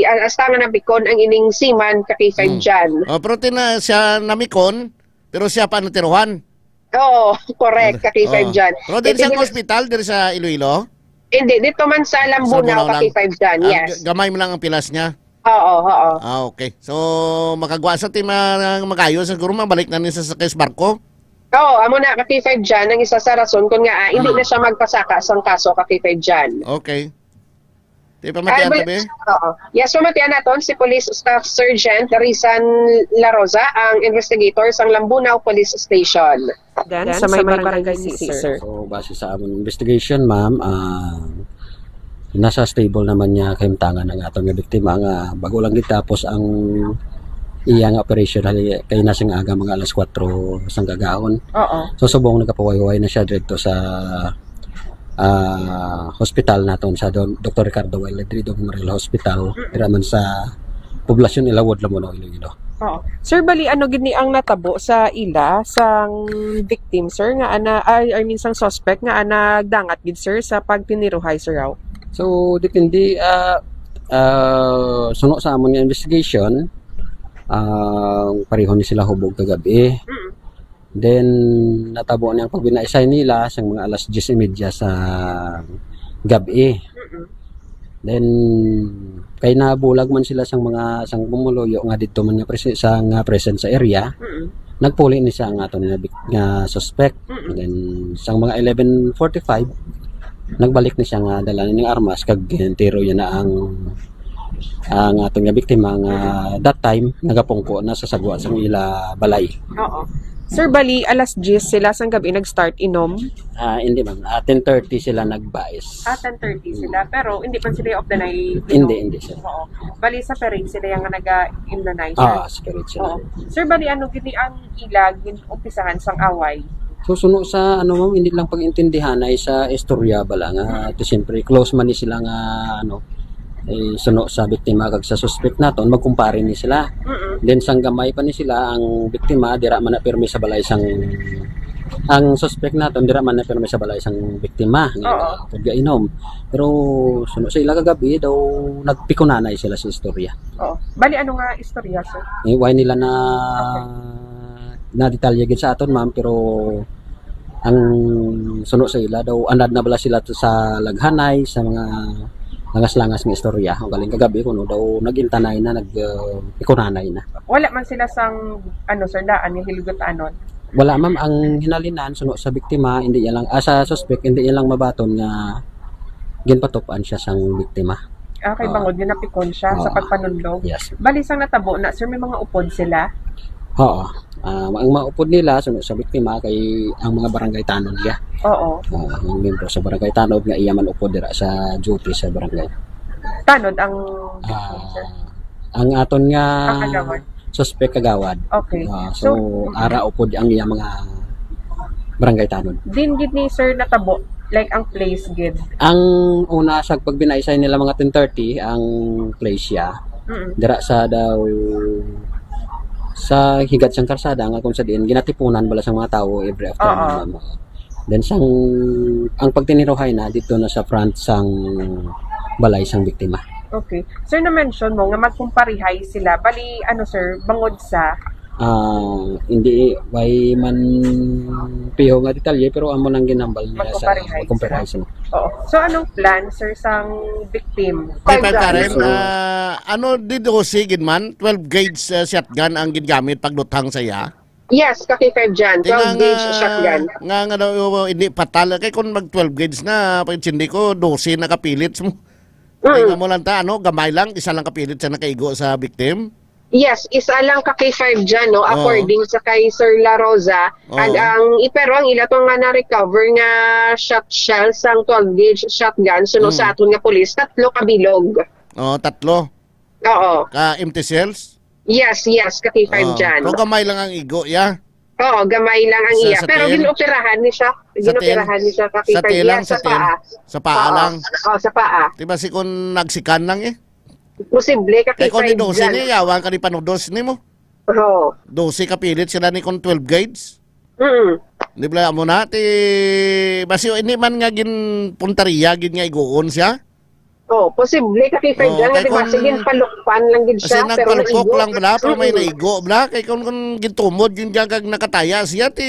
ah, hasta nga napikon ang ining seaman ka K five Mm. Jan. Oh, pero ti na siya namikon, pero siya pa natiruhan. Oo, correct, ka K five Oh. Jan. Pero diri Ito sa yun hospital, diri sa Iloilo? Hindi, dito man sa Sa Lambunao, Lambunao ka lang. K five Jan, Ah, yes. g-, gamay mo lang ang pilas niya? Oo, oo. Ah, okay. So, makagwa sa ti ma-, magayo, siguro mabalik na ni sa, sa case barko? Oo, amo na, ka K five Jan, ang isa sa rason kung nga, ah, hindi Hmm. na siya magpasaka sang kaso, ka K five Jan. Okay. Di pa Ay, matiyan bal-, tabi? Oo. Yes, pamatian naton si Police Staff Sergeant Rizan La Rosa, ang investigator sang Lambunao Police Station. Dan, sa may barangay si sir. So, base sa amon investigation, ma'am, ah, nasa stable naman niya kahimtangan ang aton nga biktima nga bago lang gitapos ang iya nga operation hali kay nasing aga mga alas kwatro sang kagahon. Oo. So, subong nagapahuway-huway na siya dito sa, ah, hospital naton sa Don-, Doktor Ricardo Wilde Redo Memorial Hospital, Mm. dira man sa Poblacion Ilawod, Lambunao, Iloilo. Oo. Sir, bali, ano gid ni ang natabo sa ila, sang victim, sir, nga ana, ay, I mean, sang suspect nga ana, nagdangat gid, sir, sa pagtiniruhay, sir, raw? So, depende, ah, ah, suno sa amon nga investigation, ah, pareho ni sila hubog kagabi. Mm. Then, natabo ni ang pagbinaysay nila sang mga alas diyes y media sa gabi. Mm-mm. Then, kay nabulag man sila sang mga, sang pumuluyo nga didto man nga presi-, sa, nga present sa area, Mm-mm. nagpuli ni siya ang aton nga bik-, nga suspect. Mm-mm. Then, sang mga eleven forty-five, nagbalik ni siya nga dala ning armas kag gintiro niya na ang, ang aton nga biktima nga that time nagapungko na sa sagwa sang ila balay. Oo. Sir, bali, alas diyes sila sang gabi nag-start inom? Ah, hindi, ma'am. Ah, ten thirty sila nagbais. Ah, ten thirty Mm. sila. Pero hindi man sila of the night Hindi, inom? hindi, sir. Oo. Bali, sa parade sila yung naga-immunize, sir? Ah, sa parade sila. Oo. Sir, bali, ano gini ang ila gin-umpisahan sang away? So, suno sa, ano, ma'am, hindi lang pag-intindihan ay sa istorya bala nga, Mm. ito, siyempre, close man ni sila nga, ano, eh, suno sa biktima kag sa suspect naton, magkumpare ni sila. Mm-mm. Then, sang gamay pa ni sila, ang biktima, dira man na pirmi sa balay sang, ang suspect naton, dira man na pirmi sa balay sang biktima. Nga Oo. pagkainom. Pero, suno sa ila kagabi, daw, nagpikunanay sila sa istorya. Oo. Bali, ano nga istorya, sir? Eh, why nila na, Okay. na detalye gid sa aton, ma'am, pero ang suno sa ila daw, anad na bala sila to sa laghanay, sa mga langas-langas nga istorya. O galing kagabi, kuno daw, nag-intanay na, nag, uh, ikunanay na. Wala man sila sang, ano, sir, daan nga hilugatanon? Wala, ma'am. Ang hinalinan, suno sa biktima, hindi niya lang, ah, sa suspect, hindi niya lang mabaton nga ginpatupan siya sang biktima. Ah, kay Oo. bangod nga napikon siya sa Oo. pagpanunlog. Yes. Bali, sang natabo na, sir, may mga upod sila? Oo. Ah, ang mga upod nila, suno sa biktima, kay ang mga barangay tanod niya. Oo. Ah, ang membro sa barangay tanod nga iya man upod dira sa duty sa barangay. Tanod ang Ah, victim, sir? ang aton nga Ang kagawad? suspect kagawad. Okay. Ah, so, So, mm. ara upod ang iya mga barangay tanod. Din gid ni, sir, natabo, like, ang place gid? Ang una sa pagbinaysay nila mga ten thirty ang place siya. Mm. Dira sa daw, sa higad sang karsada nga kung sa diin ginatipunan bala sang mga tawo every afternoon, Oo. ma'am. Then sang, ang pagtiniruhay na dito na sa front sang balay sang biktima. Okay. Sir, na-mention mo nga magkumparihay sila. Bali, ano, sir, bangod sa Ah, hindi, way man piho nga detalye, pero amo nang ginambal niya sa Magkumparihay magkumparihay sila. Oo. So, anong plan, sir, sang victim? Kay Five Karen, So, ah, ano, di dose gid man, twelve gauge, ah, shotgun ang gingamit pagluthang sa iya? Yes, ka K five dyan. Tingnan Twelve gauge nga, shotgun. nga, nga daw, hindi patal. Kay kung mag twelve gauge na, pag-intindi ko, dose na ka pellets mo. Kay Mm. nga mo lang ta, ano, gamay lang, isa lang ka pellets sa nakaigo sa victim? Yes, isa lang ka K five dyan, no? Oo. According sa kay Sir La Rosa. Oo. And ang, i-, pero ang ila to nga na-recover nga shot shells, ang twelve gauge shotgun, suno Mm. sa aton nga pulis, tatlo ka bilog. Oo, tatlo. Oo. Ka empty shells? Yes, yes, ka K five Oo. dyan. So, gamay lang ang igo, ya? Oo, gamay lang ang Sa, iya. sa Pero tail? Ginoperahan ni siya. Sa tail? Ginoperahan ni siya ka Sa K five tail lang, niya sa sa tail? paa. Sa paa Oo. lang? Oo, sa paa. Di ba si kun nagsikan lang eh? Posible ka Kay kung di K five dose dyan. ni, yawan ka ni panudos ni mo. Oo. Dose ka pilit sila ni kung twelve gauge. Mm. Di ba mo na? Ti, basi, hindi man nga gin puntaria, gid nga iguon siya? Oh, posible ka kay Fred Oh, nga, kay di ba? Sige, palukpan lang gid siya, pero naigo. Kasi nagpalupok lang bala, pero may Mm-mm. naigo bala. Kay kung, kung gintumod yun dyan, kag nakataya siya, ti,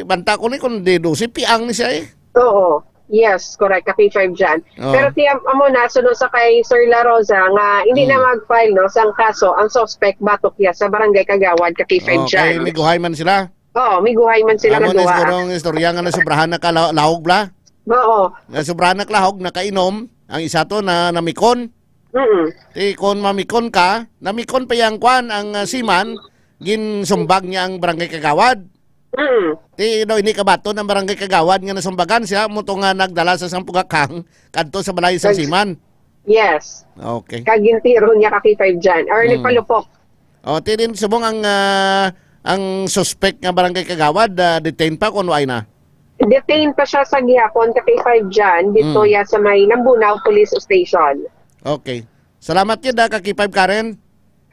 banta ko ni kung di dosi, piang ni siya eh. Oo. Yes, correct. Ka K five dyan. Oo. Pero ti, am-, amo na, sunod sa kay Sir La Rosa, nga hindi na Mm. mag-file, no, sang kaso ang suspect batok niya sa barangay Kagawad, ka K five Oo, dyan. Kay may guhay man sila. Oo, may guhay man sila Amo nga na duha. Siguro ang istorya nga nasubrahan na ka la-, lahog bla. Oo. Nasubrahan na kalahog, nakainom. Ang isa to na namikon. Mm-mm. Ti kon mamikon ka, namikon pa yang kwan, ang, ah, seaman, ginsumbag niya ang barangay kagawad. Mm. Ti daw ini kabaton ang barangay kagawad nga nasumbagan siya, mo to nga nagdala sa sampung akang kadto sa balay sa Nag- seaman. Yes. Okay. Kag gintiro niya ka K five dyan. Or Mm. nagpalupok. Oh, ti din subong ang, ah, ang suspect nga barangay kagawad, ah, detained pa kung wala na? Detained pa siya sa gihapon ka K five dyan, dito Mm. ya sa may Lambunao Police Station. Okay. Salamat gid, ah, ka K five Karen.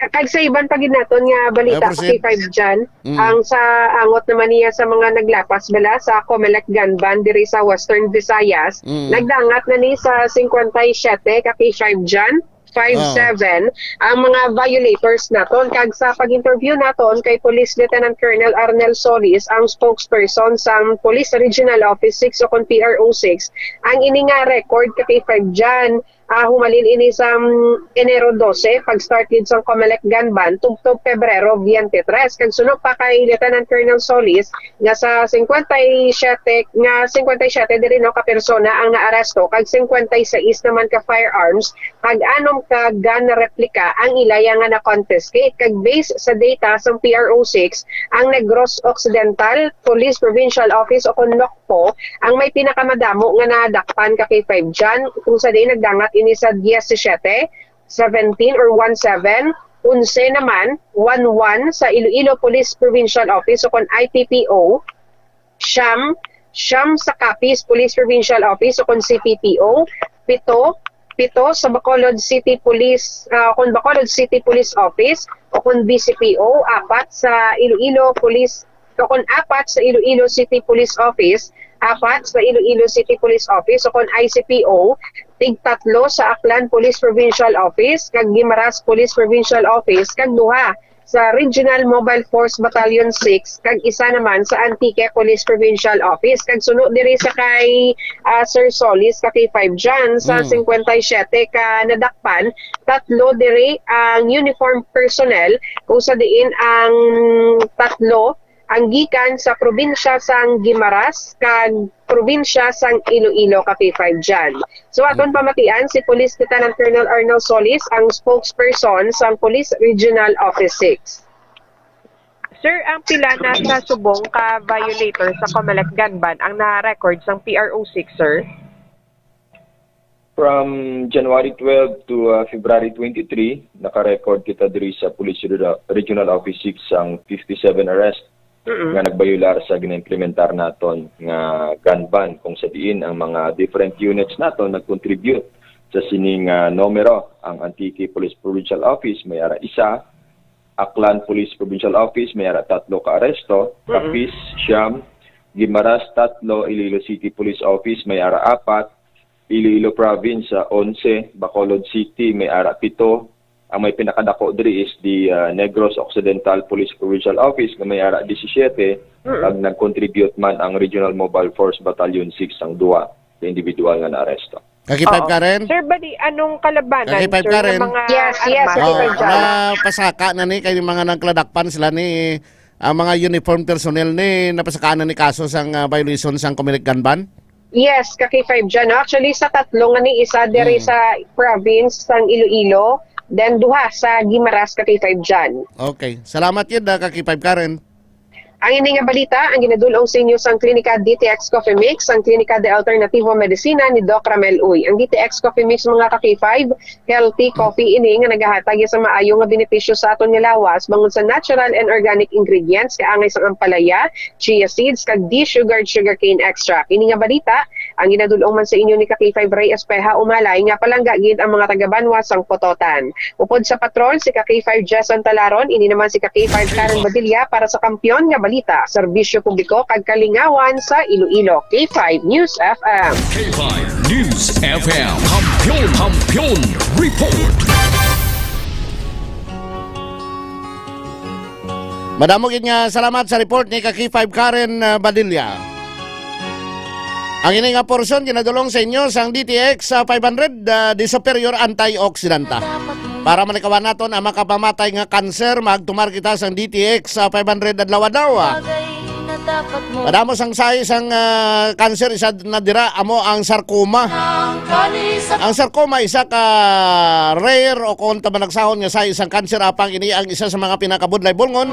Kag sa iban pa gid naton nga balita, Ah, proceed. K five Jan, Mm. ang sa angot naman niya sa mga naglapas bala sa Comelec gun ban diri sa Western Visayas, Mm. nagdangat na ni sa cincuenta y siete ka K five Jan, five seven, ang mga violators naton. Kag sa pag-interview naton kay Police Lieutenant Colonel Arnel Solis, ang spokesperson sang Police Regional Office six o kon P R O six, ang ini nga record ka K five Jan, ah, humalin ini sa, mm, Enero dose, pag-start gid sang Comelec gun ban, tubtob Pebrero twenty-three. Kag suno pa kay Lieutenant Colonel Solis, nga sa cincuenta y siete, nga cincuenta y siete diri, no, ka persona ang naaresto, kag cincuenta y seis naman ka firearms, kag anom ka gun replica ang ilaya nga na-confiscate. Kag based sa data sang P R O six, ang Negros Occidental Police Provincial Office o kon NOCPO ang may pinakamadamo nga nadakpan ka K five Jan, kung sa diin nagdangat ini sa diecisiete, seventeen or one seven, onse naman, one one sa Iloilo Police Provincial Office o kon I P P O, siyam, siyam sa Capiz Police Provincial Office o kon C P P O, pito, pito sa Bacolod City Police, ah, kon Bacolod City Police Office o kon B C P O, apat sa Iloilo Police, o kon apat sa Iloilo City Police Office, apat sa Iloilo City Police Office o kon I C P O, tig tatlo sa Aklan Police Provincial Office, kag Guimaras Police Provincial Office, kag duha sa Regional Mobile Force Battalion six, kag isa naman sa Antique Police Provincial Office. Kag suno diri sa kay, ah, Sir Solis, ka K five Jan, sa Mm. cincuenta y siete ka nadakpan, tatlo diri ang uniformed personnel, kung sa diin ang tatlo ang gikan sa probinsya sang Guimaras kag probinsya sang Iloilo, ka K five Jan. So, aton pamatian si Police Lieutenant Colonel Arnold Solis, ang spokesperson sang Police Regional Office six. Sir, ang pila na sa subong ka violator sa Comelec gun ban ang na-record sang P R O six, sir? From January twelve to, uh, February twenty-three, naka-record kita diri sa Police Reda-, Regional Office six sang fifty-seven arrest Mm-mm. nga nagbayular sa gina-implementar naton nga gun ban, kung sa diin ang mga different units naton nag-contribute sa sining, uh, numero. Ang Antique Police Provincial Office may ara isa, Aklan Police Provincial Office may ara tatlo ka aresto, Mm-mm. Capiz, siyam, Guimaras, tatlo, Iloilo City Police Office may ara apat, Iloilo Province, ah, onse, Bacolod City may ara pito. Ang may pinakadako diri is the, ah, Negros Occidental Police Provincial Office nga may ara disisiete, Mm. kag nag-contribute man ang Regional Mobile Force Battalion six sang duha ka individual nga naaresto. Ka K five Oo. Karen? Sir, bali, anong kalabanan, Ka K five sir, Karen? ng mga Yes, yes, armas? Ka K five Oh, Karen. napasaka na ni kay mga nagkladakpan sila ni, ang mga uniform personnel ni napasakaan na ni kaso sang, ah, violation sang Comelec gun ban? Yes, ka K five Jan, no? Actually, sa tatlo nga ni, isa diri Mm. sa province sang Iloilo, then duha sa Guimaras, ka K five Jan. Okay. Salamat yun, ah, ka K five Karen. Ang ini nga balita, ang ginadul-ong sa inyo sang Klinika D T X Coffee Mix, ang Klinika de Alternativo Medicina ni Doc Ramel Uy. Ang D T X Coffee Mix, mga ka K five, healthy coffee ini nga nagahatag sa maayo nga benepisyo sa aton nga lawas, bangod sa natural and organic ingredients, kaangay sang ampalaya, chia seeds, kag desugared sugarcane extract. Ini nga balita, ang ginadul-ong man sa inyo ni ka K five Ray Espeha Umalay, nga palangga gid ang mga taga-banwa sang Pototan. Upod sa patrol, si ka K five Jason Talaron, ini naman si ka K five Karen Badilla para sa Kampiyon nga Balita, Serbisyo Publiko kag Kalingawan sa Iloilo, K five News F M. K five News F M. Kampiyon, Kampiyon Report. Madamo gid nga salamat sa report ni ka K five Karen, uh, Badilla. Ang ini nga porsyon ginadul-ong sa inyo sang D T X, ah, five hundred, ah, the superior antioxidant. Para malikawan naton ang makapamatay nga kanser, magtumar kita sang D T X, ah, five hundred adlaw-adlaw. Madamo sang sahi sang, ah, kanser, isa na dira amo ang sarcoma. Ang sarcoma isa ka rare o kung tabanagsahon nga sahi sang kanser, apang ini ang isa sa mga pinakabudlay bulngon.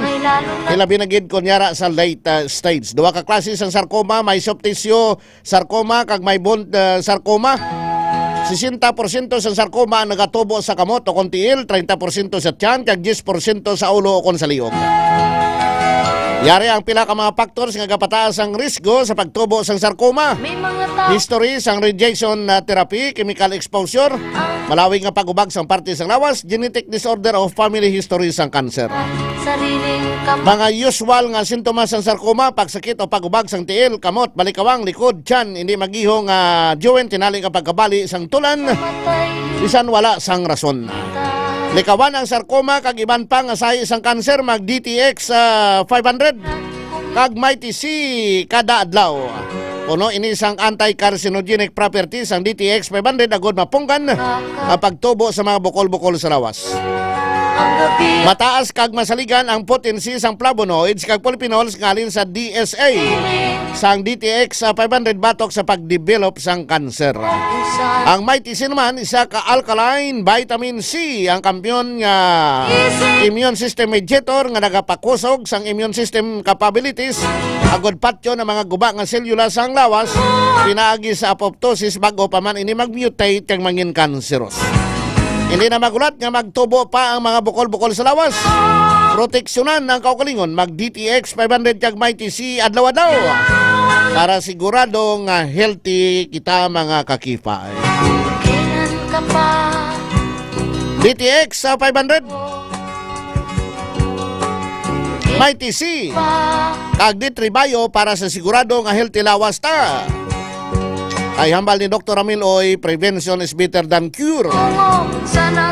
Hilabi na gid kon yara sa late, ah, stage. Duha ka klase sang sarcoma, may soft tissue sarcoma kag may bone, ah, sarcoma. Sesenta porsyento sang sarcoma ang nagatubo sa kamot o kon tiil, treinta porsyento sa tiyan, kag diyes porsyento sa ulo o kon sa liog. Yari ang pila ka mga factors nga gapataas ang risgo sa pagtubo sang sarcoma. May mga tao History sang radiation na therapy, chemical exposure, ang malawig nga pag-ubag sang parte sang lawas, genetic disorder o family history sang cancer. Sariling kam- Mga usual nga sintomas sang sarcoma, pagsakit o pag-ubag sang tiil, kamot, balikawang, likod, tiyan, hindi magiho nga joint, tinali nga pagkabali sang tulan, bisan wala sang rason. Likawan ang sarcoma kag iban pa nga sahi sang kanser, mag D T X, ah, five hundred kag Mighty C kada adlaw. Puno ini sang anti-carcinogenic properties ang D T X five hundred agod mapunggan ang pagtubo sa mga bukol-bukol sa lawas. Mataas kag masaligan ang potency sang flavonoids kag polyphenols nga halin sa D S A sang D T X five hundred batok sa pagdevelop sang kanser. Ang Mighty C naman, isa ka alkaline vitamin C, ang kampiyon nga immune system mediator nga nagapakusog sang immune system capabilities agod patyon ang mga guba nga selula sang lawas pinaagi sa apoptosis bag-o pa man ini mag-mutate kag mangin kanseros. Hindi na magulat nga magtubo pa ang mga bukol-bukol sa lawas. Proteksyonan ang kaugalingon, mag D T X five hundred kag Mighty C adlaw-adlaw para sigurado nga healthy kita, mga kakipay. Kailan ka pa? D T X sa five hundred. Mighty C kag D three Bio para sa sigurado nga healthy lawas ta. Ay hambal ni Doktor Ramil Oy, "Prevention is better than cure."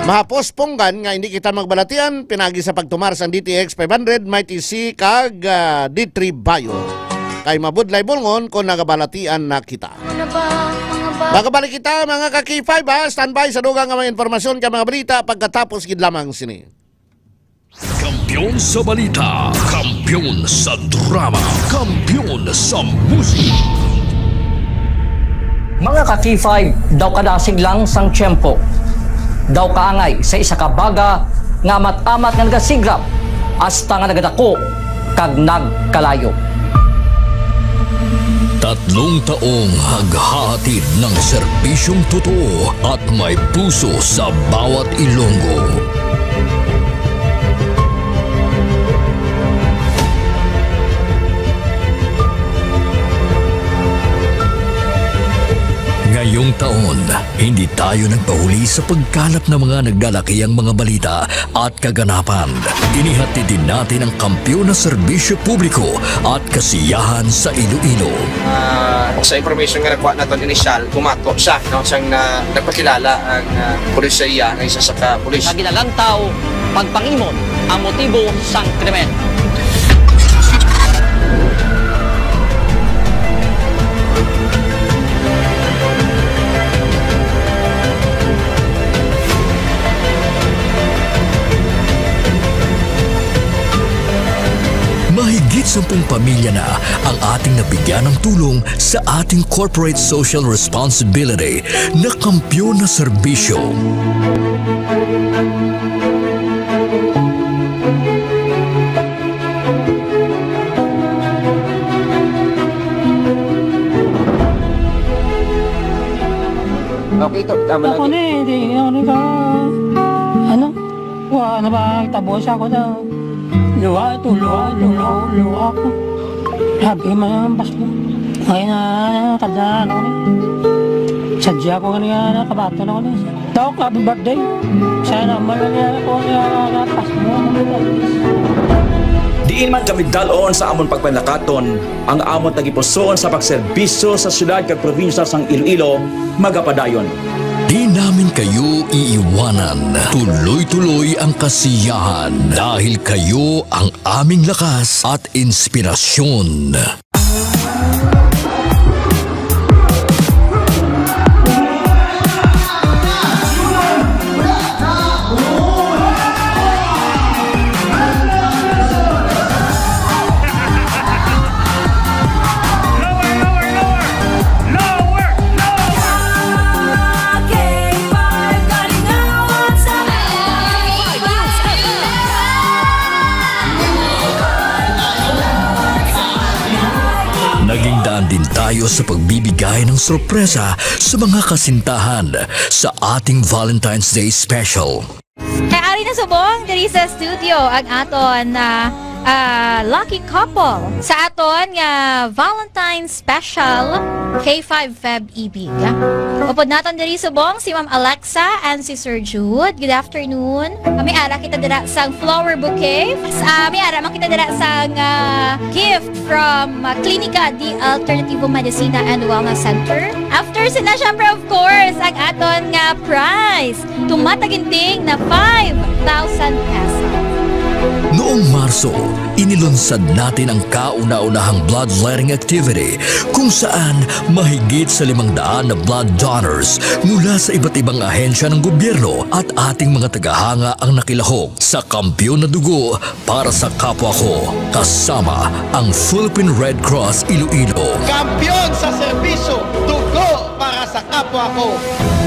Mahapos punggan nga hindi kita magbalatian pinaagi sa pagtumar sang D T X five hundred, Mighty C kag, ah, D three Bio. Kay mabudlay bulngon kon nagabalatian na kita. Magabalik kita, mga ka-K five, ha? Standby sa dugang nga mga impormasyon kag mga balita pagkatapos gid lamang sini. Kampiyon sa balita, kampiyon sa drama, kampiyon sa musika. Mga ka-K five, daw kadasig lang sang tiyempo, daw kaangay sa isa ka baga nga amat-amat nga nagasigrap hasta nga nagadako kag nagkalayo. Tatlong taong naghahatid ng serbisyong totoo at may puso sa bawat Ilonggo. Ngayong taon, hindi tayo nagpahuli sa pagkalap ng mga naglalakihang mga balita at kaganapan. Inihatid din natin ang kampiyon na serbisyo publiko at kasiyahan sa Iloilo. Ah, sa information nga nakuha naton inisyal, bumato siya, no, siyang na, nagpakilala ang, ah, pulis sa iya nga isa sa ka pulis. Nga ginalantaw, pagpangimon ang motibo sang krimen. Mahigit sampung pamilya na ang ating nabigyan ng tulong sa ating corporate social responsibility na kampiyon na serbisyo. Okay, to. Tama Ako lang. Ni, hindi, hindi ka, ano? Wa na ba, tabo siya ko daw. Luha ito, luha, luha, luha ko. Sabi man ang bas mo. Ay na, kada ano ni. Sadya ko nga niya, nakabato na ko ni. Daw ka, happy birthday. Sana malagyan ako niya, napas mo. Diin man kami dal-on sa amon pagpanakaton, ang amon tagipusoon sa pagserbisyo sa siyudad kag probinsya sang Iloilo magapadayon. Di namin kayo iiwanan. Tuloy-tuloy ang kasiyahan dahil kayo ang aming lakas at inspirasyon. Lower, lower, lower! Lower, lower! Naging daan din tayo sa pagbibigay ng sorpresa sa mga kasintahan sa ating Valentine's Day Special. Kay ari na subong diri sa studio ang aton, ah, ah, lucky couple sa aton nga Valentine's Special, K five Feb Ibig. Upod naton diri subong si Ma'am Alexa and si Sir Jude. Good afternoon. May ara kita dira sang flower bouquet. Ah, may ara man kita dira sang, ah, gift from, ah, Klinika de Alternativo Medicina and Wellness Center. After sila, syempre, of course, ang aton nga prize. Tumataginting na five thousand pesos. Noong Marso, inilunsad natin ang kauna-unahang bloodletting activity, kung saan mahigit sa limang daan na blood donors mula sa iba't ibang ahensya ng gobyerno at ating mga tagahanga ang nakilahok sa Kampiyon na Dugo para sa Kapwa Ko, kasama ang Philippine Red Cross Iloilo. Kampiyon sa serbisyo, dugo para sa kapwa ko.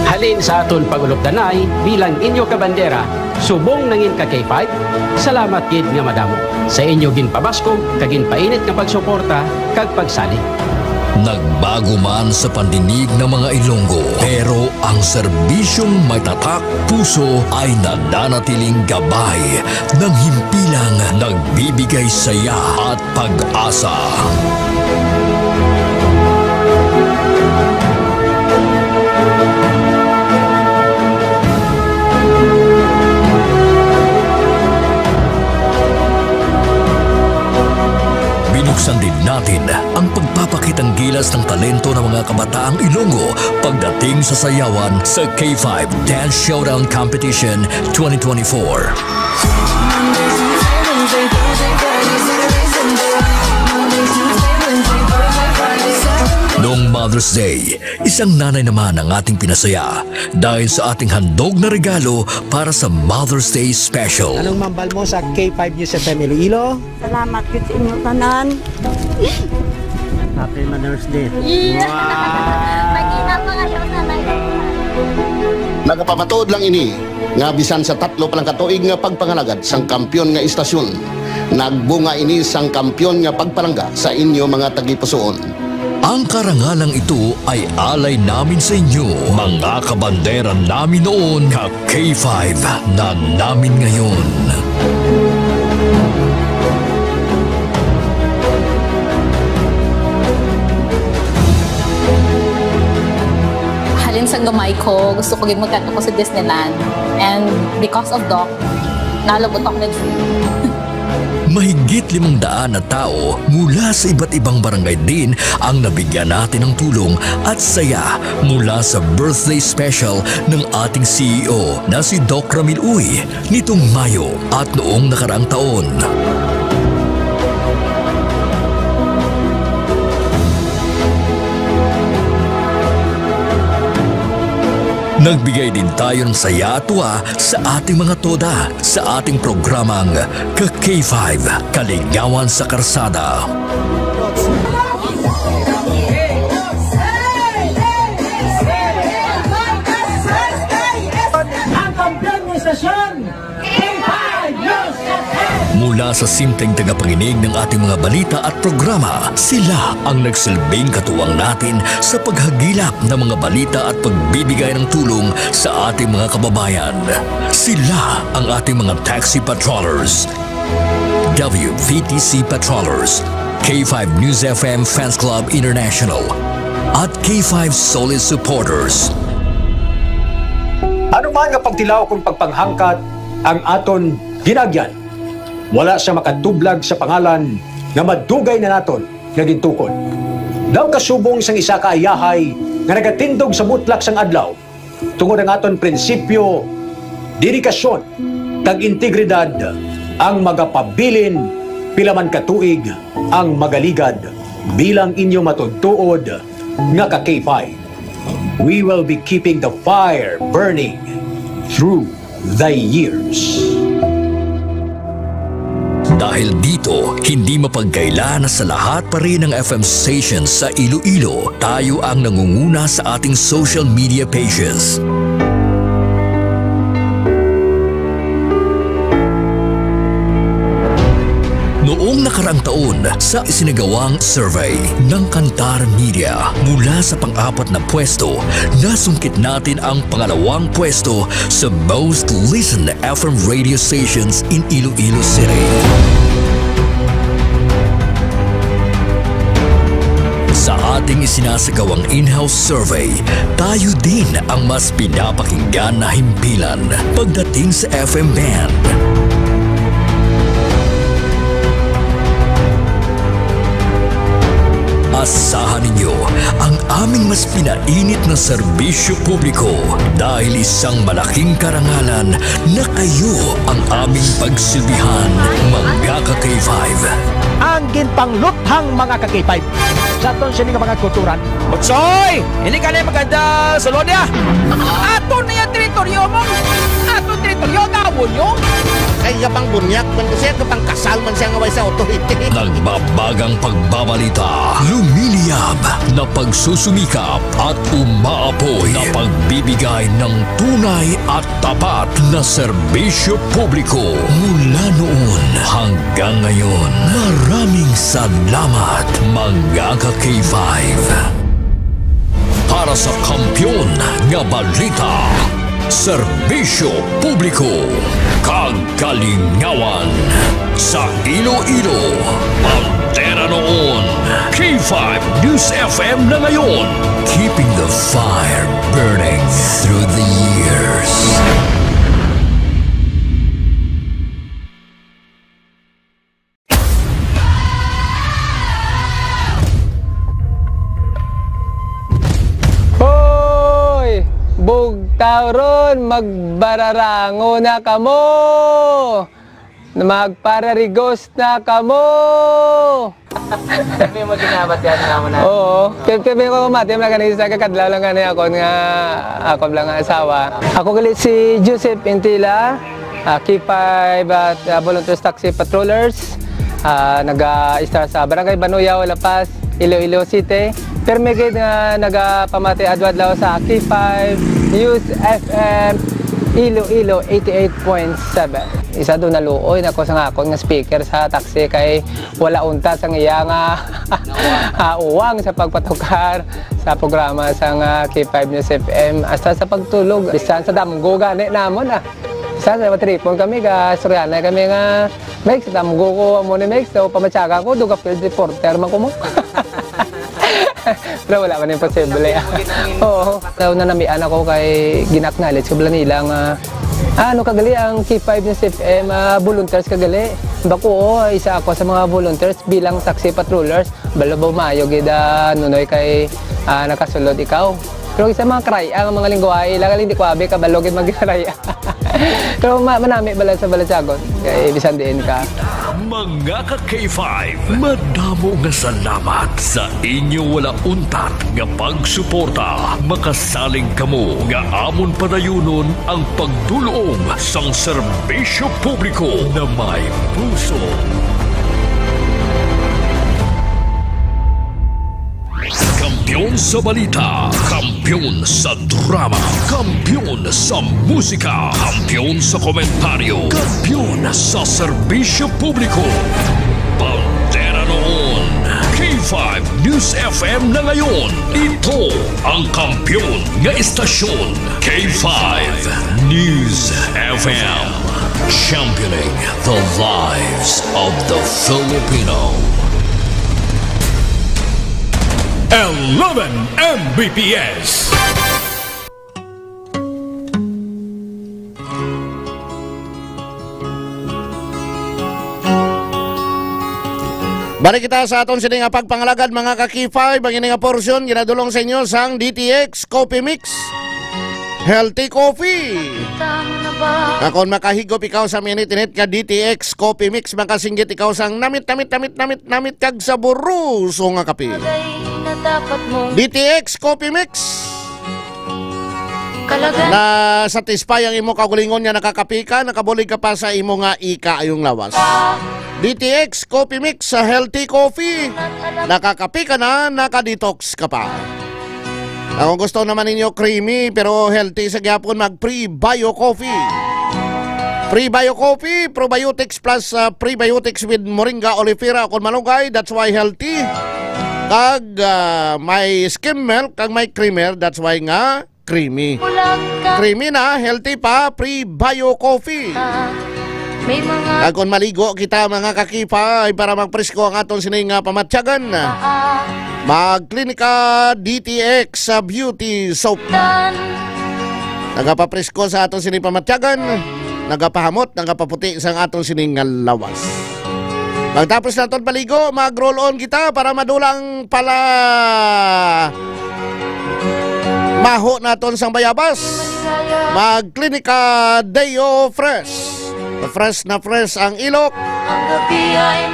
Halin sa aton pag-ulupdanay bilang inyo kabandera, subong nangin ka K five, salamat gid nga madamo sa inyo ginpabaskog kag ginpainit nga pagsuporta kag pagsalig. Nagbago man sa pandinig ng mga Ilonggo, pero ang serbisyong may tatak puso ay nananatiling gabay ng himpilang nagbibigay saya at pag-asa. Binuksan din natin ang pagpapakitang gilas ng talento ng mga kabataang Ilonggo pagdating sa sayawan sa K five Dance Showdown Competition twenty twenty-four. Noong Mother's Day, isang nanay naman ang ating pinasaya dahil sa ating handog na regalo para sa Mother's Day Special. Anong mambal mo sa K five News F M Iloilo? Salamat gid sa inyo tanan. Happy Mother's Day. Iya. Wow! Mag-ina pa nga siya sa live. Nagapamatuod lang ini nga bisan sa tatlo pa lang ka tuig nga pagpangalagad sang kampiyon nga istasyon, nagbunga ini sang kampiyon nga pagpalangga sa inyo mga tagipusoon. Ang karangalang ito ay alay namin sa inyo, mga kabandera namin noon, ka K five na namin ngayon. Halin sang gamay ko, gusto ko gid magkadto ko sa Disneyland. And because of Doc, nalabot ako na dream. Mahigit limang daan na tao mula sa iba't ibang barangay din ang nabigyan natin ng tulong at saya mula sa birthday special ng ating C E O na si Doc Ramil Uy nitong Mayo at noong nakaraang taon. Nagbigay din tayo ng saya at tuwa sa ating mga toda sa ating programang Ka K five, Kaligawan sa Karsada. Ang kampiyon ng istasyon, K five News F M. Mula sa simpleng tagapanginig ng ating mga balita at programa, sila ang nagsilbing katuwang natin sa paghagilap ng mga balita at pagbibigay ng tulong sa ating mga kababayan. Sila ang ating mga taxi patrollers, W V T C patrollers, K five News F M Fans Club International, at K five Solid Supporters. Ano man nga pagtilaw kung pagpanghangkat ang aton ginagyan, wala siya makatublag sa pangalan nga madugay na naton nga gintukod. Daw kasubong sang isa ka ayahay nga nagatindog sa butlak sang adlaw, tungod ang aton prinsipyo, dedikasyon, kag integridad ang magapabilin pila man ka tuig ang magaligad bilang inyo matuod-tuod nga ka K five. We will be keeping the fire burning through the years. Dahil dito, hindi mapagkaila na sa lahat pa rin ng F M stations sa Iloilo, tayo ang nangunguna sa ating social media pages. Noong nakaraang taon, sa isinagawang survey ng Kantar Media, mula sa pang-apat na pwesto, nasungkit natin ang pangalawang pwesto sa most listened F M radio stations in Iloilo City. Ding isinasagawang in-house survey, tayo din ang mas pinapakinggan na himpilan pagdating sa F M band. Asahan ninyo ang aming mas pinainit na serbisyo publiko dahil isang malaking karangalan na kayo ang aming pagsilbihan, mga ka-K five. Ang ginpangluthang, mga ka-K five. Sa aton sini nga mga kulturan. Butsoy! Hindi ka na maganda sulod niya. Aton na yung teritoryo mo. Aton teritoryo, gawon nyo. Ay, kapang bunyak, man ko siya, kapang kasal man siya nga way sa authority. Nagbabagang pagbabalita, lumiliyab na pagsusumikap at umaapoy na pagbibigay ng tunay at tapat na serbisyo publiko mula noon hanggang ngayon. Maraming salamat, mga ka-K five. Para sa kampiyon nga balita, serbisyo publiko, kag kalingawan sa Iloilo. Bandera noon, K five News F M na ngayon. Keeping the fire burning through the years. Hoy! Bugtaw ron, magbararango na kamo! Magpararigos na kamo! May mga ginabat yan naman na. Oo. Kaya, kaya may mga mati, mga ganun, isa ka kadlaw lang gani ako nga, ako lang nga asawa. Ako gali si Joseph Intila, ah, K five at, ah, Volunteers Taxi Patrollers. Ah, naga-istar sa Barangay Banuyaw, La Paz, Iloilo City. Permi gid nga nagapamati adlaw-adlaw sa K five News F M Iloilo eighty-eight point seven. Isa do naluoy na ko sa akon nga speaker sa taxi kay wala untat sang iya nga, ah, uwang sa pagpatukar sa programa sang, ah, K five News F M. Hasta sa pagtulog, bisan sa damgo gani namon, ah. Bisan sa matripon kami, ka istoryahanay kami nga, "Mex, damgo ko amo ni Mex, so pamatyaga ko, duga field reporter man ko mo." Pero wala man imposible, ah. Oo. Daw nanamian ako kay gin-acknowledge ko bala nila nga, ah, ano ka gali ang K five News F M, ah, volunteers ka gali. Bako, oo, isa ako sa mga volunteers bilang taxi patrollers. Balo ba maayo gid, ah, Nunoy, kay, ah, nakasulod ikaw? Pero sa mga kray, ang mga lingwahe, ila gali hindi ko abi kabalo gid magkray. Pero ma-, manami bala sa balatyagon. Kay bisan diin ka. Mga ka-K five, madamo nga salamat sa inyo wala untat nga pagsuporta. Makasalig kamo nga amon padayunon ang pagdul-ong sang serbisyo publiko na may puso. Kampiyon sa balita, kampiyon sa drama, kampiyon sa musika, kampiyon sa komentaryo, kampiyon sa serbisyo publiko. Bandera noon, K five News F M na ngayon. Ito ang kampiyon nga istasyon, K five News F M. Championing the lives of the Filipino. Eleven M B P S. Balik kita sa aton sini nga pagpangalagad, mga ka-K five. Ang ini nga porsyon ginadulong sa inyo sang D T X Coffee Mix. Healthy coffee. Nga kon makahigop ikaw sa minit-init nga D T X Coffee Mix, makasinggit ikaw sang namit, namit, namit, namit, namit kag saboroso nga kape. D T X Coffee Mix. Na-satisfy ang imo kaugalingon nga nakakape ka, nakabulig ka pa sa imo nga ikaayong lawas. D T X Coffee Mix sa healthy coffee. Nakakape ka na, naka-detox ka pa. Kung gusto naman ninyo creamy pero healthy sa gyapon, mag Prebio Coffee. Prebio Coffee, probiotics plus, ah, prebiotics with moringa oleifera, kung malunggay, that's why healthy. Kag, ah, may skim milk, kag may creamer, that's why nga creamy. Creamy na, healthy pa, Prebio Coffee. May mga Kag kung maligo kita, mga ka-K five, para magpresko ang aton sini nga pamatyagan. Ah, Mag Klinika D T X sa Beauty Soap. Nagapapresko sa aton sini pamatyagan, nagapahamot, nagapaputi sang aton sini nga lawas. Pagtapos naton paligo, mag-roll on kita para madulang pala maho naton sang bayabas. Mag Klinika Deo Fresh. Fresh na fresh ang ilok.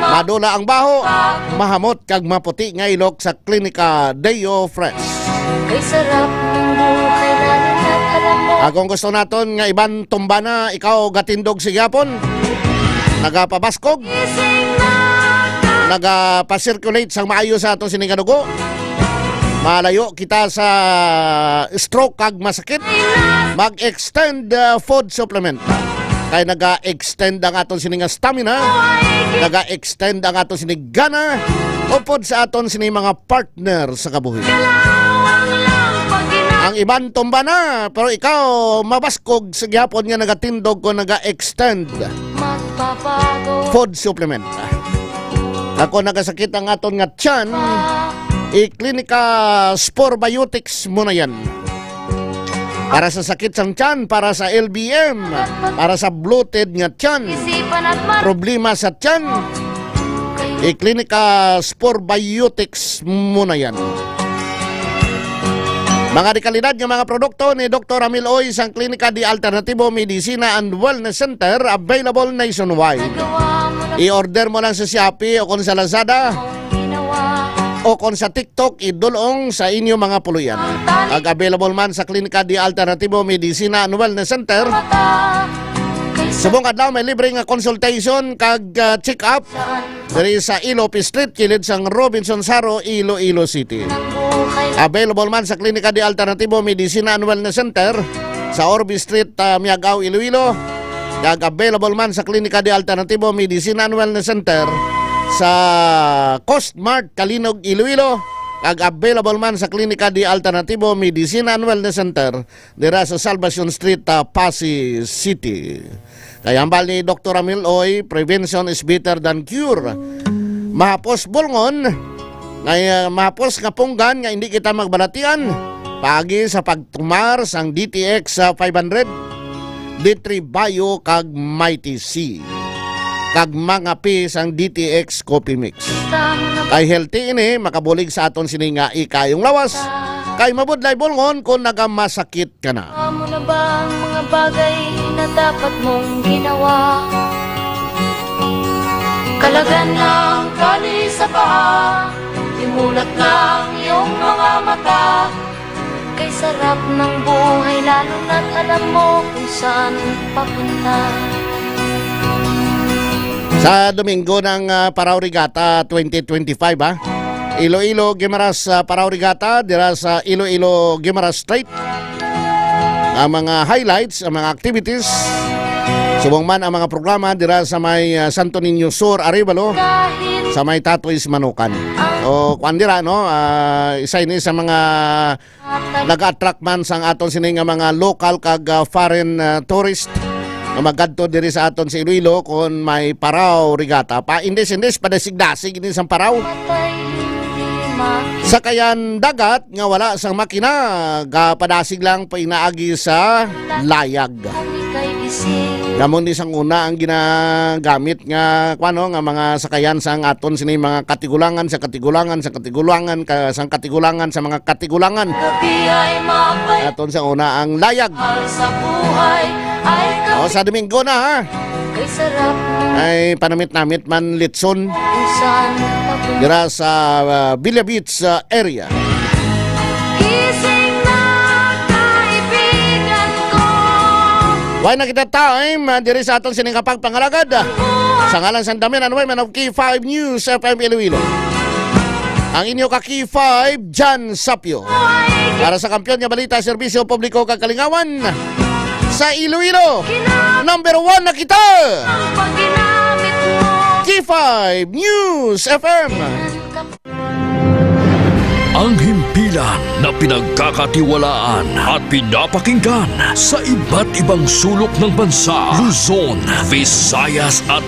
Madula ang baho. Mahamot kag maputi nga ilok sa Klinika Deo Fresh. Kay sarap ng buhay, lalo na't alam mo. Akong gusto naton nga iban tumbana, ikaw gatindog sa gihapon. Nagapabaskog. Gising na ka. Nagapasirculate sang maayo sa aton sini nga dugo. Malayo kita sa stroke kag masakit. Mag-extend, uh, food supplement. Kay naga-extend ang aton sini nga stamina, naga-extend ang aton sini gana, upod sa aton sini mga partner sa kabuhi. Ang iban tumba na, pero ikaw mabaskog sa gihapon nga nagatindog ko naga-extend food supplement. Ako nagasakit ang aton nga tiyan, i-Klinika Sporbiotics mo na yan. Para sa sakit sang tiyan, para sa L B M, para sa bloated nga tiyan, problema sa tiyan, i-Klinika Sporbiotics mo na yan. Mga dekalidad nga mga produkto ni Doktor Ramil Oy sang Klinika di Alternatibo Medicina and Wellness Center, available nationwide. I-order mo lang sa Shopee o kung sa Lazada o kung sa TikTok, idulong sa inyo mga puloy-an. Ag available man sa Klinika di Alternatibo Medicina and Wellness Center. Subong adlaw may libre nga consultation kag, ah, check-up diri sa Ilop Street, kilid sang Robinson Saro, Iloilo City. Available man sa Klinika di Alternatibo Medicina and Wellness Center sa Orbe Street, ah, Miagao, Iloilo. Kag available man sa Klinika di Alternatibo Medicina and Wellness Center sa Coast Mart, Calinog, Iloilo. Kag available man sa Klinika di Alternatibo Medicina and Wellness Center dira sa Salvacion Street, ah, Passi City. Kay hambal ni Doktor Ramil Oy, "Prevention is better than cure." Mahapos bulngon, nga, ah, mahapos nga punggan nga hindi kita magbalatian, paagi sa pagtumar sang D T X sa five hundred, D three Bio kag Mighty C, kag mangape sang D T X Coffee Mix. Kay healthy ini, makabulig sa aton sini nga ikayong lawas. Kay mabudlay bulngon kung nagamasakit ka na. Amo na ba ang mga bagay na dapat mong ginawa? Kalagan na ang tali sa paa, imulat na ang iyong mga mata. Kay sarap ng buhay, lalo na't alam mo kung saan papunta. Sa Domingo ng, ah, Paraw Regatta twenty twenty-five, ha? Iloilo, Guimaras, ah, Paraw Regatta, dira sa Iloilo, Guimaras Strait. Ang mga highlights, ang mga activities, subong man ang mga programa dira sa may, ah, Santo Niño Sur, Arevalo, sa may Tatoy's Manukan. O, kuwan dira, no? Ah, isa ini sa mga nag-attract man sang aton sini nga mga local kag, ah, foreign, ah, tourist nga magadto diri sa aton sa Iloilo kon may Paraw Regatta. Pa-indis-indis, padasig-dasig ini sang Paraw. Sakayan dagat nga wala sang makina, gapadasig lang pinaagi sa layag. Kamo ni sang una ang ginagamit nga, kuwan, no, nga mga sakayan sang aton sini mga katigulangan, sa katigulangan, sa katigulangan, ka, sang katigulangan, sa mga katigulangan. Gabi ay mapay-, aton sa una ang layag. Sa buhay ay, o, sa Domingo na, ha? Kay sarap ng, ay panamit-namit man litson. Kung saan papunta. Dira sa, ah, Villa Beach, ah, area. Gising na, kaibigan ko. Wala na kita time, ah, diri sa aton sining kapagpangalagad. Sa ngalan sang Damian Anway, man of K five News F M Iloilo. Ang inyo ka K five, Jan Sapyo. Para sa kampiyon nga balita, serbisyo publiko kag kalingawan sa Iloilo, number one na kita. Ang pagginamit mo. K five News F M. Ang himpilan na pinagkakatiwalaan at pinapakinggan sa iba't ibang sulok ng bansa, Luzon, Visayas at